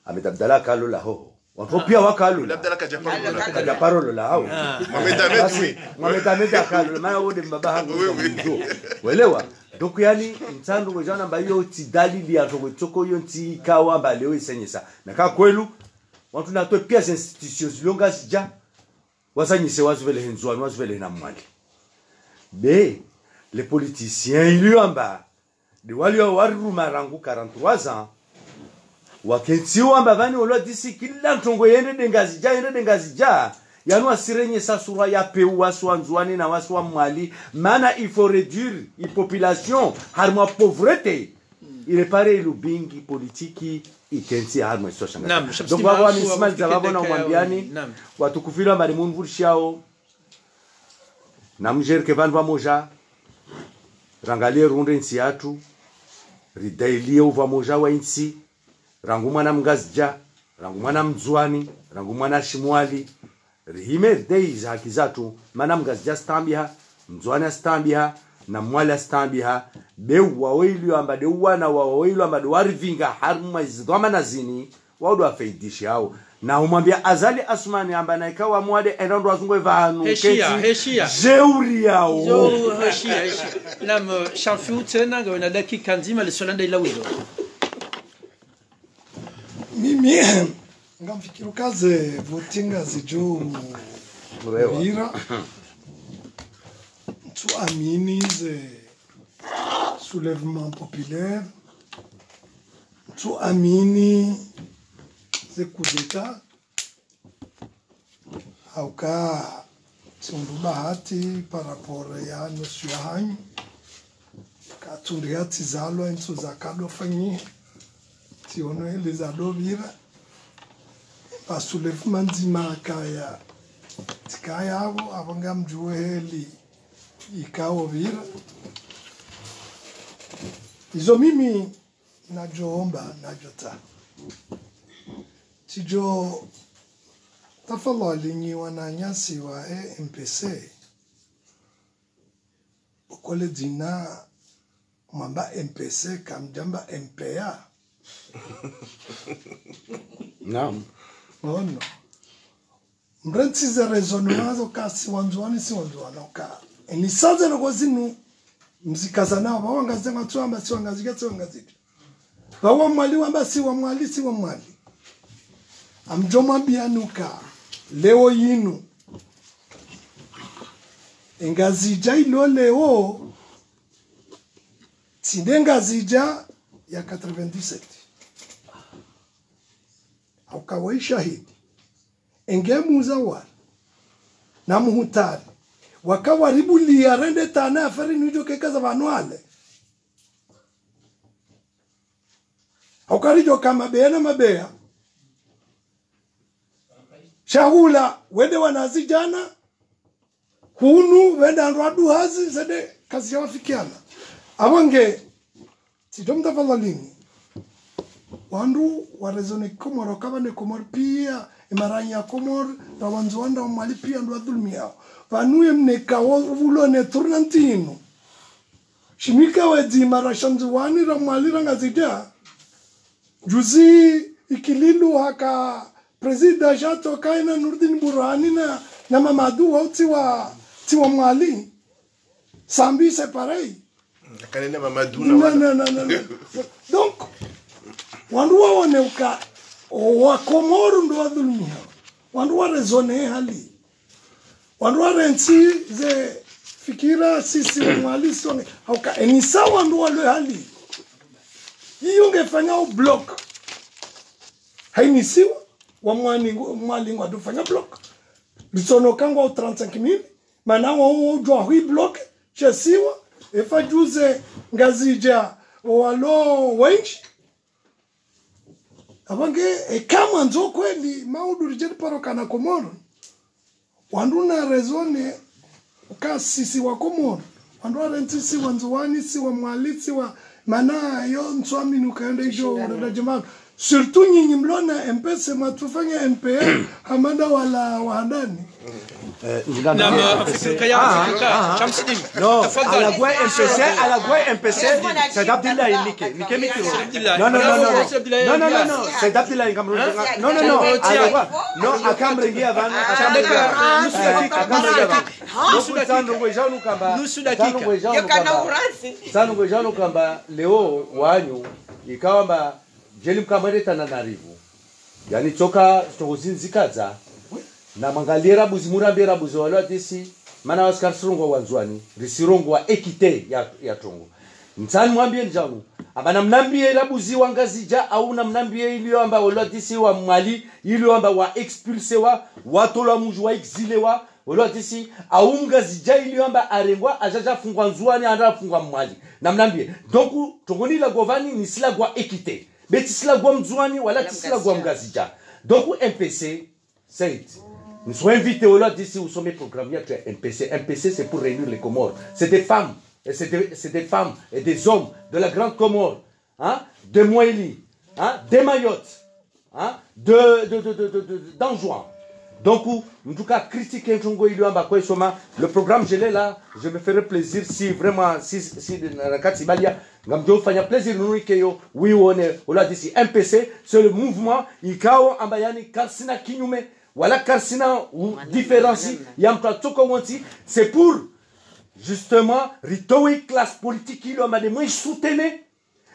Ahmed Abdallah kalo la hoho. Wandru piya wakalo. Ahmed Abdallah kadja paro lola. Kadja paro lola hao. Ah. Mohamed Ahmed, basi, oui. Mohamed Ahmed akalo. Mana wode mbaba hangu. Oui, oui. Mzo. Welewa? Donc yaani, ntsandrongowe djana amba iyo tsi dalili ya ntrongo tsoko iyo ntsi ikawa amba leo isenyesa. Na ka kwelu, wandru na twe piya ze institutions zilo Ngazidja. Wazanyise wazipvelehe Ndzuwani, wazipvelehe na Mwali. Be, les politiciens ilio amba de walio wariruma rangu quarante-trois ans. Wakentsi wamba pvanu walo disi kila ntrongo yende de Ngazidja, yende de Ngazidja. Yanu wasirenyesa sura ya pewu wasi wa Ndzuwani na wasi wa Mwali. Mana il faut réduire i population harimwa pauvreté. Il est pareil, lubingi politique ikentsi harimwa iswa shanga. Naam, donc, Shamsi, wako wa mafu, misimali za wako na umwambiani. Naam. Watukufu amba ri munvurishao. Namdjerike pvanu pvamoja, rangalie runde ntsi yatru, ridailie upvamoja wa intsi, rangu mwana Mngazidja, rangu mwana Mndzuwani, rangu mwana Shimwali, rihime ridai za haki zatru, mana Mngazidja astambiha, Mndzuwani astambiha, na Mwali astambiha, de uwa oilio amba de uwana wa oilio amba de warivinga harimwa izi dhwamana zini, wao ndo wafaidishao. Na umwambia Azali Assoumani amba na ikawa mwade enda ndo wazungu pvanu. Heshia, kentsi heshia. Jeuri yao. Yo, heshia, heshia. Naam, Shamfiu tsena, ngawe na dakika ndzima, le swala nda ila wizo. Mimi, ngamfikiri uka ze vote Ngazidja. Urewa. Vira. Ntsu amini ze soulèvement populaire. Ntsu amini ze coup d'État. Hauka, tsi undru bahati par rapport ya notion ya hanyu. Ka tsi undru ya tsi zalwa, intsu za kado fanyiha. Tsi ono heli za do vira. Ba soulèvement ndzima kaya. Tsi kaya apvo, apvo ngamdjuwe heli ikao vira. Izo mimi nadjo omba, nadjo ta. Tsidjo tafadhali nyi wananyasi wa e M P C. Ukole dzina mwamba M P C, kamdjamba M P A. Naam. Ono. Mrentsi ze raisonnement zo ka si Wandzuwani, si Wandzuwani, ka. Eni sa ze ndrongoo zinu, mzikazanao, pvwa Wangazidja ngwatsuamba, si Wangazidja, si Wangazidja. Pvwa Wamwali wamba, si Wamwali, si Wamwali. Ngamdjo mwambiani uka, leo yinu. E Ngazidja ilo leo, tsi nde Ngazidja ya quatre-vingt-dix-sept. Hauka wa ishahidi. Enge Muza wala. Na Muhutari. Waka waribulia rende tana afari nidjo keka za pvanu ale. Hauka ridjo ka mabeya na mabeya. Sha hula, wende wanazidjana. Hunu, wende wandru waduhazi, zende kazi ya wafikiana. Apvo nge, tsidjo mtafadhalini. Wandru wa raisonner Komori, kaba ne Komori pia, e maranyi ya Komori, ra Wandzuwani, ra Wamwali pia, ndo wadhulumiao. Pvanu ye mneka wo, uvulo ne tournante inu. Shimika we dzi mara sha Ndzuwani, ra Mwali, ra Ngazidja. Juzi Ikililu haka président sha toka ena Nourdine Bourhane na, na Mamadou wa tsi wa, tsi Wamwali. Sambi c'est pareil. Akana na Mamadou na wana. Non, non, non, non, non. Donc, wandru waone uka, o Wakomori ndo wadhulumiha. Wandru wa raisonner hali. Wandru warentsi ze fikira sisi Wamwali si Wanga-, hauka, eni sa wandru walo hali. Iyo ngefanya o bloc. Hainisiwa, Wamwali ngu-, Mwali ngwadofanya bloc. Litsono kangwa o trente-cinq mille, mana wo, wo djwa hui bloc, shesiwa, efa juze Ngazidja, walo wendji. Apvo nge, eka mwandzo kweli, maudu ridjeli paro kana Komori. Wandru na raisonner, uka sisi Wakomori. Wandru warentsi si Wandzuwani, si Wamwali, si wa, mana yo ntsu amini uka yende idjo, urenda djemano. Surtout nyinyi mlo na M P C, matsufanya M P A, hamada wala wahandani. Eh, nzingano. Naam, afikiri kaya, ah, afikiri kaya. Ah, ah. Shamsidine. Non, tafadhali. À la guerre M P C, à la guerre M P C, Said Abdoulaye, nike, nike mikro. Said Abdoulaye. Non, non, non, non, non. Said Abdoulaye. Non, non, non, non. Said Abdoulaye, kamro-, hein? Non, non, non. Said Abdoulaye. À la guerre. Non, akamrengia pvanu, akamrengia pvanu. Nusu dakika. Akamrengia pvanu. Nusu dakika. Donc, tsandrongo djao nukamba. Nusu dakika. Tsandrongo djao nukamba. Tsandrongo djao nukamba, leo wanyu, ikao amba, djeli mkamwende Tananarive. Yaani tsoka, tsoka zinzikadza. Na mwangalie rabuzi, murambe rabuzi walo hadisi, mana wasi karisirongoa Wandzuwani, risirongoa équité ya, ya trongo. Ntsani mwambiye ndjanu. Amba namnambiye ila buziwa Ngazidja, au namnambiye iliyo amba wala disi wa Mwali, iliyo amba wa expulsé wa, watolwa mdji wa exilé wa, wala disi, au Mngazidja iliyo amba arengwa, adja adja afungwa Ndzuwani, adja afungwa Mwali. Namnambiye. Donc, tongoni la govani, ni sila gwa équité. Be tsi sila gwa Mndzuwani, wala tsi sila gwa Mngazidja. Donc, M P C, Said, nous sommes invités au lot d'ici où sont mes programmes. Il y a M P C. M P C, c'est pour réunir les Comores. C'est des femmes. Et c'est des, c'est des femmes et des hommes de la Grande Comore. Hein? De Mwali. Hein? De Mayotte. Hein? De, de, de, de, de, de, d'Anjouan. Donc, en tout cas, critiquer Nchongo Iliamba Kwesoma. Le programme, je l'ai là. Je me ferai plaisir si vraiment, si, si, na, na, katsi balia. Ngamdjo fanya plaisir nunike yo, oui, on est, on l'a dit, c'est M P C, c'est le mouvement, ikao, amba yani, karisina kinyume, wala karisina ou différence, ya mtu atoko wanti, c'est pour, justement, ritowe classe politique, ilo, amba de moi, soutenez,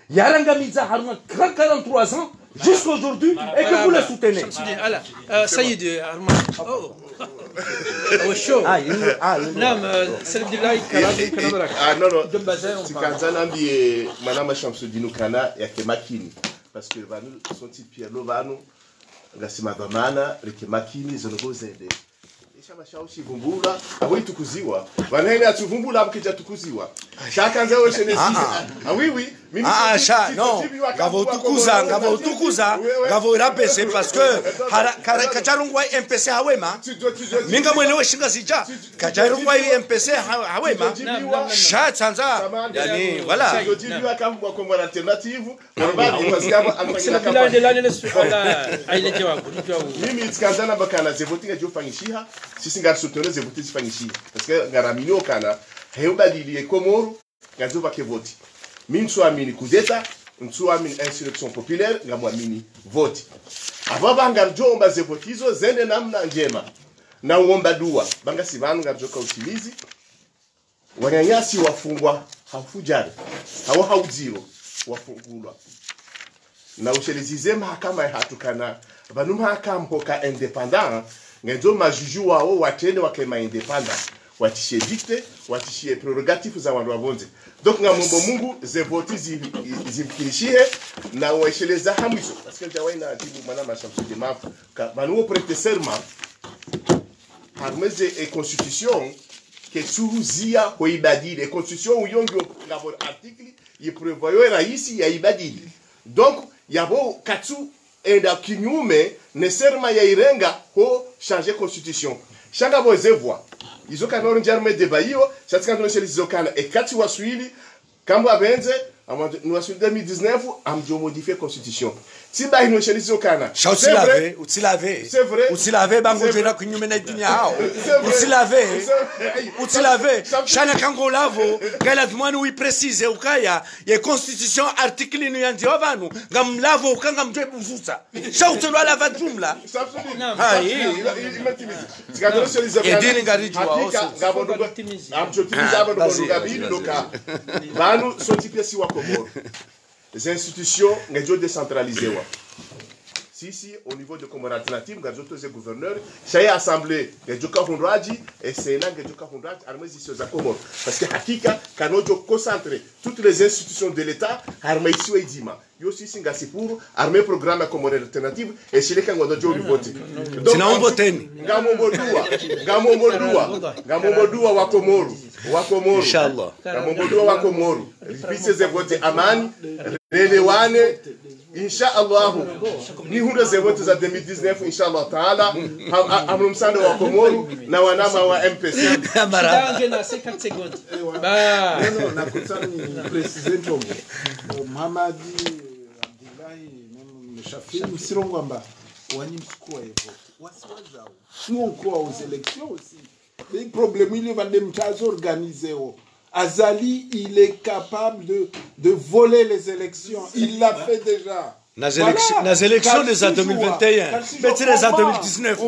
yarangamidza, harumwa quarante-trois ans, jusqu'à aujourd'hui, et que vous le soutenez. Shamsudine, ala, euh, Saïd, euh, Arma. Oh. Oh, chaud. Ah, il nous, ah, il nous. Naam, euh, Salim Abdoulaye, Kalam, Kalam Barak. Ah, non, non. Tsikandza nambiye mwanama Shamsudine ukana yake makini. Parce que pvanu, sontsi piya lo pvanu, ngasi madhwamana, reke makini, zo ndrongo zende. Esha mashao shivumbula, abo itukuziwa. Pvanu hene atuvumbula, abo kidja tukuziwa. Shaka nze weshenezi. Ah, ah. Ah, oui, oui. Ah, ah, sha, non. Ngapvo utukuza, ngapvo utukuza, ngapvo irabese, parce que hara, kara, kadjarongwa M P C hawema. Mi ngamwelewa Shingazidja. Kadjarongwa M P C ha-, hawema. Sha, tsandza. Yani, voilà. C'est le bilan de l'année, le su-, voilà. Aile djawabu, ni djawabu. Mimi tsikandza namba kana ze voti ngazidjo fanyishiha, sisi ngari soutenir ze voti zifanyishiha. Parce que ngaramini okana, he ubadili ye Komoro, ngazidjo pvake voti. Mi ntsuamini coup d'État, ntsuamini insurrection populaire, ngamwamini voti. Apvo pvanga ridjo omba ze voti izo zende namna ndjema. Na uomba dua, pvanga si pvanu ngaridjo ka utimizi. Wananyasi wafungwa ha ufudjari, hawo ha udziro, wafungulwa. Na ushelezeze mahakama yahatru kana, pvanu mahakama hoka indépendant, ngendzo majuju wawo watrende wake ma indépendant, watsishiye dicté, watsishiye prérogative za wandru wa pvondze. Donc, ngamomba Mungu, ze voti zi-, zi-, zimkinishihe, na wesheleza hamwiso. Parce que ndjawayi na adjibu mwanama Shamsudine Mafu, ka, pvanu wo prêter serment, harumwa ze, e constitution, ketsuziya ho ibadili. E constitution uyo ngiyo ngapvo article, yi prévoit yo raisi ya ibadili. Donc, yapvo katsu enda kinyume ne serment ya irenga ho changer constitution. Sha ngapvo ze voix. Izo kana oro ndjarme débat iyo, sha tsikandza nisheleze zo kana, e katsi waswili, kamwe apvendze, amwa, ni waswili deux mille dix-neuf, amdjo modifier constitution. Tsi bahi nisheleze zo kana. Sha utsilave, utsilave. C'est vrai. Utsilave, bangu djwena kinyume na idunia hao. C'est vrai. Utsilave. C'est vrai. Utsilave. Sha na kango lavo, kailazimu wani wi préciser ukaya, ye constitution article inu yandziwa pvanu, ngamlavo uka ngamdjo buzuza. Sha utsolwa lava jumla. Shamsudine. Naam. Ayi. Ima-, ima-, imatimizi. Tsikandza nisheleze zo kana. Edini ngaridjuwa, hakika, oso. Ngapvo ndrongo. Timizi. Amdjo timizi, ah, apvo ndrongo, basi, ngapvo ndrongo, basi. Pvanu, sontsi piya si wa Komoro. Ze institutions ngedjo décentraliser wa. Sisi, au niveau de Comores Alternative, ngedjo toze gouverneur, sha ye assemblée, ngedjo ka hundradji, e Sénat, ngedjo ka hundradji, harumwa ze isiwa za Comores. Parce que hakika, kanodjo concentrer toutes les institutions de l'État, harumwa isiwa idzima. Yo sisi ngasi pour, harumwa programme ya Comores Alternative, e shileka ngwandzo djo rivote. Donc, tsina umvoteni. Ngamomba dua, ngamomba dua, ngamomba dua wa Komoro, wa Komoro. Inshallah. Ngamomba dua wa Komoro. Ripvise ze vote amani, relewane, insha Allahu. Ni hundre ze vote za deux mille dix-neuf, insha Allah Taala. Ha, ha, hamwe msaanda wa Komoro na wanama wa M P C. Kamara. Shidange na cinquante secondes. Ewa. Ba. Non, non, na kutsa ni préciser ndrongo. Mohamed, Abdoulaye, même Shafii, msirongoa amba wanyu msikuwa ye vote. Wasi wazao. Nous, on croit aux élections aussi. Mais problème, il va dem chaz organiser. Azali, il est capable de, de voler les élections. Il l'a fait déjà. Nas élections, nas élections de za deux mille vingt et un, mais tu les as deux mille dix-neuf.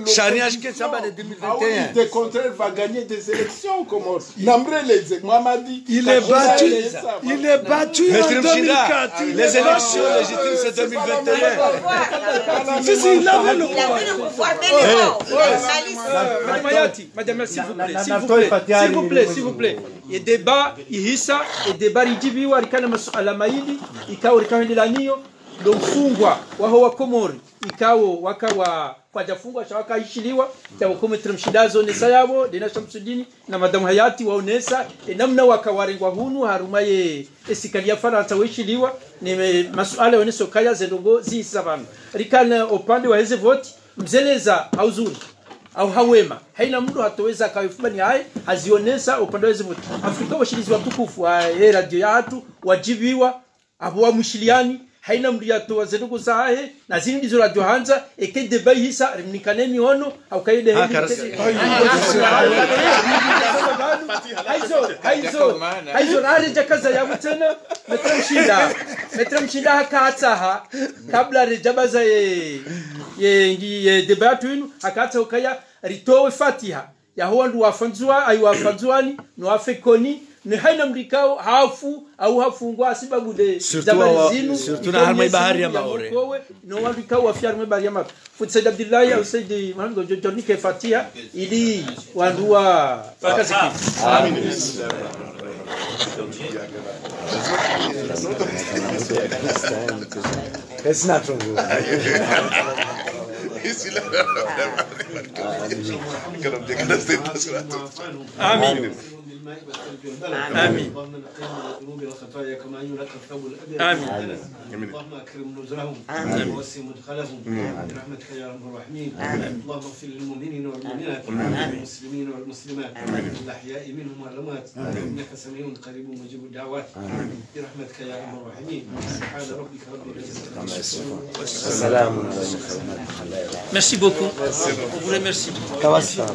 Charia, je sais pas, de deux mille vingt et un. Au contraire, va gagner des élections, Comores. Namreleze, Mohamed. Il est battu. Il est battu en deux mille quatre. Les élections légitimes, c'est deux mille vingt et un. Si, si, il avait le pouvoir. Il avait le pouvoir, mais le journaliste. Madame Hayati, madame, s'il vous plaît, s'il vous plaît, s'il vous plaît, s'il vous plaît. Ye débat ihisa, ye débat ridjibiwa, rikana masuala mayili, ikao rikao hendelaniyo, ndo mfungwa waho wa Komori, ikao waka wa, kwadjafungwa, sha waka ishiliwa, sha wa Komori tramshidazo nesa yabo, ndena Shamsudini, na Madame Hayati waonesa, ye namna waka warengwa hunu, harumwa ye, ye sirikali ya Farantsa weshiliwa, ne me, masuala yaoneso kaya ze ndrongoo zihisa pvanu. Rikana upande wa heze voti, mzeleza ha uzuri, au ha wema. Haina mndru hatoweza kawe fubani haye, hazionesa upande wa heze voti. Afrika washilizi watukufu, wa, ye radio yahatru, wadjibiwa, apvo wamwishiliani, haina mndru yatowa ze ndrongoo zahahe, na zini ndizo radjo handza, eka ye débat ihisa, rimnikane mihono, hauka ye débat ihisa. Haizo, haizo, haizo, raredja kaza yapvo tsena, Maître Mshinda. Maître Mshinda haka hatsaha, kabla redja baza ye, ye, ye débat yahatru inu, haka hatsaha ukaya, ritowe Fatiha. Yaho wandru wa Fandzuwa, ayi wa Fandzuwani, no wafe Koni, ne haina mndru ikao hafu, au hafungwa, hasibabu de, surtout zabari wa, zinu, surtout na harumwa bahari ya Maore. Mokowe, no wandru ikao wafi harumwa bahari ya Maore. Fundi Said Abdillahi, au Said Mohamed, ngodjo, ngodjo nike Fatiha, ili wandru wa, wakaziki. Amin. Esi na tungu. آمين. آمين. آمين. اللهم أكرم نزلهم. آمين. ووسع مدخلهم. آمين. برحمتك يا أرحم الراحمين. آمين. اللهم اغفر للمؤمنين والمؤمنات. آمين. والمسلمين والمسلمات. آمين. الأحياء منهم والأموات. آمين. إنك سميع قريب مجيب الدعوات. آمين. برحمتك يا أرحم الراحمين. سبحان ربك رب العزة عما يصفون. السلام على المرسلين. Merci beaucoup. On vous remercie. Tawassa.